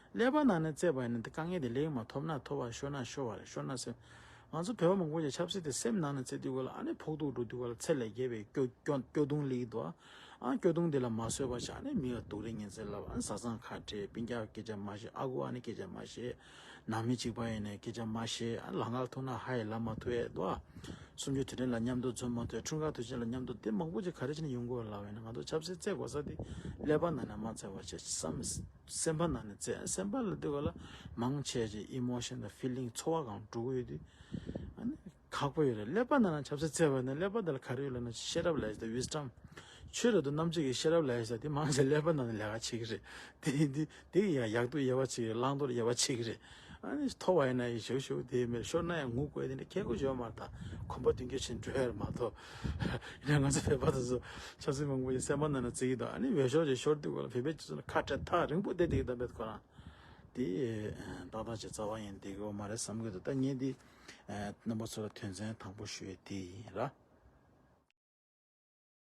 ཀླད་པ་ནང་ནས་རྩེད་པ་ཡིན་ན་དེ་དཀའ་ངལ་དེ་ལེགས་མ་ཐོབ་ན་ཐོབ་པ་ཤོར་ན་ཤོར་བ་རེད། ཤོར་ན་སེམས། ང་ཚོ་བོད་པ་མང་པོ་ཞིག་ཆབ་སྲིད་དེ་སེམས་ནང་ནས་རྩེ་དུས་ག་ལ་ཨ་ནི་ཕོག་ཐུག་འགྲོ་དུས་ག་ལ་ཚད་ལས་བརྒལ་བའི་སྐྱོ་སྐྱོ་སྐྱོ་གདུང་སླེབས་འདུག་ཨ་སྐྱོ་གདུང་དེ་ལ་མ་བཟོད་པ་བྱས་ཨ་ནི་མི་ལ་སྡུག་རུས་ངན་ཚད་ལབ་ཨ་ནི་བཟའ་ཚང་ཁ་བྲལ་སྤུན་ཀྱག་སྐད་ཆ་མ་བཤད་ཨ་ཁུ་ཨ་ནེ་སྐད་ཆ་མ་བཤད། ནང་མི་གཅིག་པ་ཡིན་ནའི་སྐད་ཆ་མ་བཤད་ཨ་ལམ་ཁར་ཐུག་ན་ཧ་ཡི་ལབ་མ་ཐུབ་ཨེ་འདུག་ཨ། གསུམ་བཅུ་དུས་དྲན་ལ་མཉམ་དུ་འཛོམས་མ་ཐུབ་འཁྲུངས་སྐར་དུས་ཆེན་ལ་མཉམ་དུ་དེ་མང་པོ་ཅིག་ག་རེ་བྱས་ནས་ཡོང་དགོས་ལབ་ཡིན་ན་ང་ཚོ་ཆབ་སྲིད་རྩེ་དགོས་ས་དེ་ཀླད་པ་ནང་ནས་མ་རྩེ་བ་བྱས་བསམ། སེམས་པ་ནང་ནས་རྩེ། སེམས་པ་ལ་དུས་ག་ལ་མང་ཆེ་ཆེ་ཨི་མོ་ཤན་དང་ཕི་ལིང་ཚོར་བ་གང་འགྲོ་གི་ཡོད་དུས་ཨ་ནི་ཁག་པོ་ཡོད་རེད། ཀླད་པ་ནང་ན་ཆབ་སྲིད་རྩེ་བ་ནི་ཀླད་པ་དེ་ལ་ག་རེ་ཡོད་ལབ་ན་ཤེས་རབ་ལབ་ཡ་ཞིག་དང་ཝིས་ཌམ། ཆོས་རབ་ཏུ་རྣམ་དཔྱོད་ཀྱི་ཤེས་རབ་ལབ་ཡ་ཞིག་དང་དེ་མང་ཆེ་ཀླད་པ་ནང་ནས་ལས་ཀ་བྱེད་ཀྱི་རེད། དེ་ཡིན་དུས་དེ་ཡང་ཡག་སྡུག་དབྱེ་བ་ཕྱེ་གི་རེད། བླང་དོར་དབྱེ་བ་ཕྱེ་གི་རེད། ཨ་ནི་མཐོ་བ་ཡིན་ན་ཡང་ཞོག་ཞོག་དེ་མེད་ཤོར་ན་ཡང་ངུ་དགོས་དེ་འདྲ་ཁྱད་ཁོ་ཡོད་མ་རེད། ད་གོམ་པ་མདུན་སྐྱོད་ཕྱིན་འགྲོ་ཡ་རེད་མ་གཏོགས། ཡིན་ན་ང་ཚོ་བོད་པ་དེ་ཚོ་ཆབ་སྲིད་མང་པོ་ཡིན་སེམས་པ་ནང་ན་རྩེ་གི་འདུག་ཨ་ནི་འོས་ཤོར་ཅིག་ཤོར་དུས་ག་ལ་བོད་པའི་སྤྱི་ཚོགས་ནང་ཁ་བྲལ་ཐག་རིང་པོ་བསྡད་བསྡད་ཀྱི་གདམ་པའི་ཁོ་རང་དེ་ཏག་ཏག་ཅིག་རྩ་བ་ཡིན་བསྡད་ཀྱི་ཡོད་མ་རེད་བསམ་གི་འདུག་ད་ངས་འདི་རྣམ་པ་ཚོ་ལ་དོན་ཚན་དང་པོ་ཞུ་ཡས་དེ་ཡིན་ར།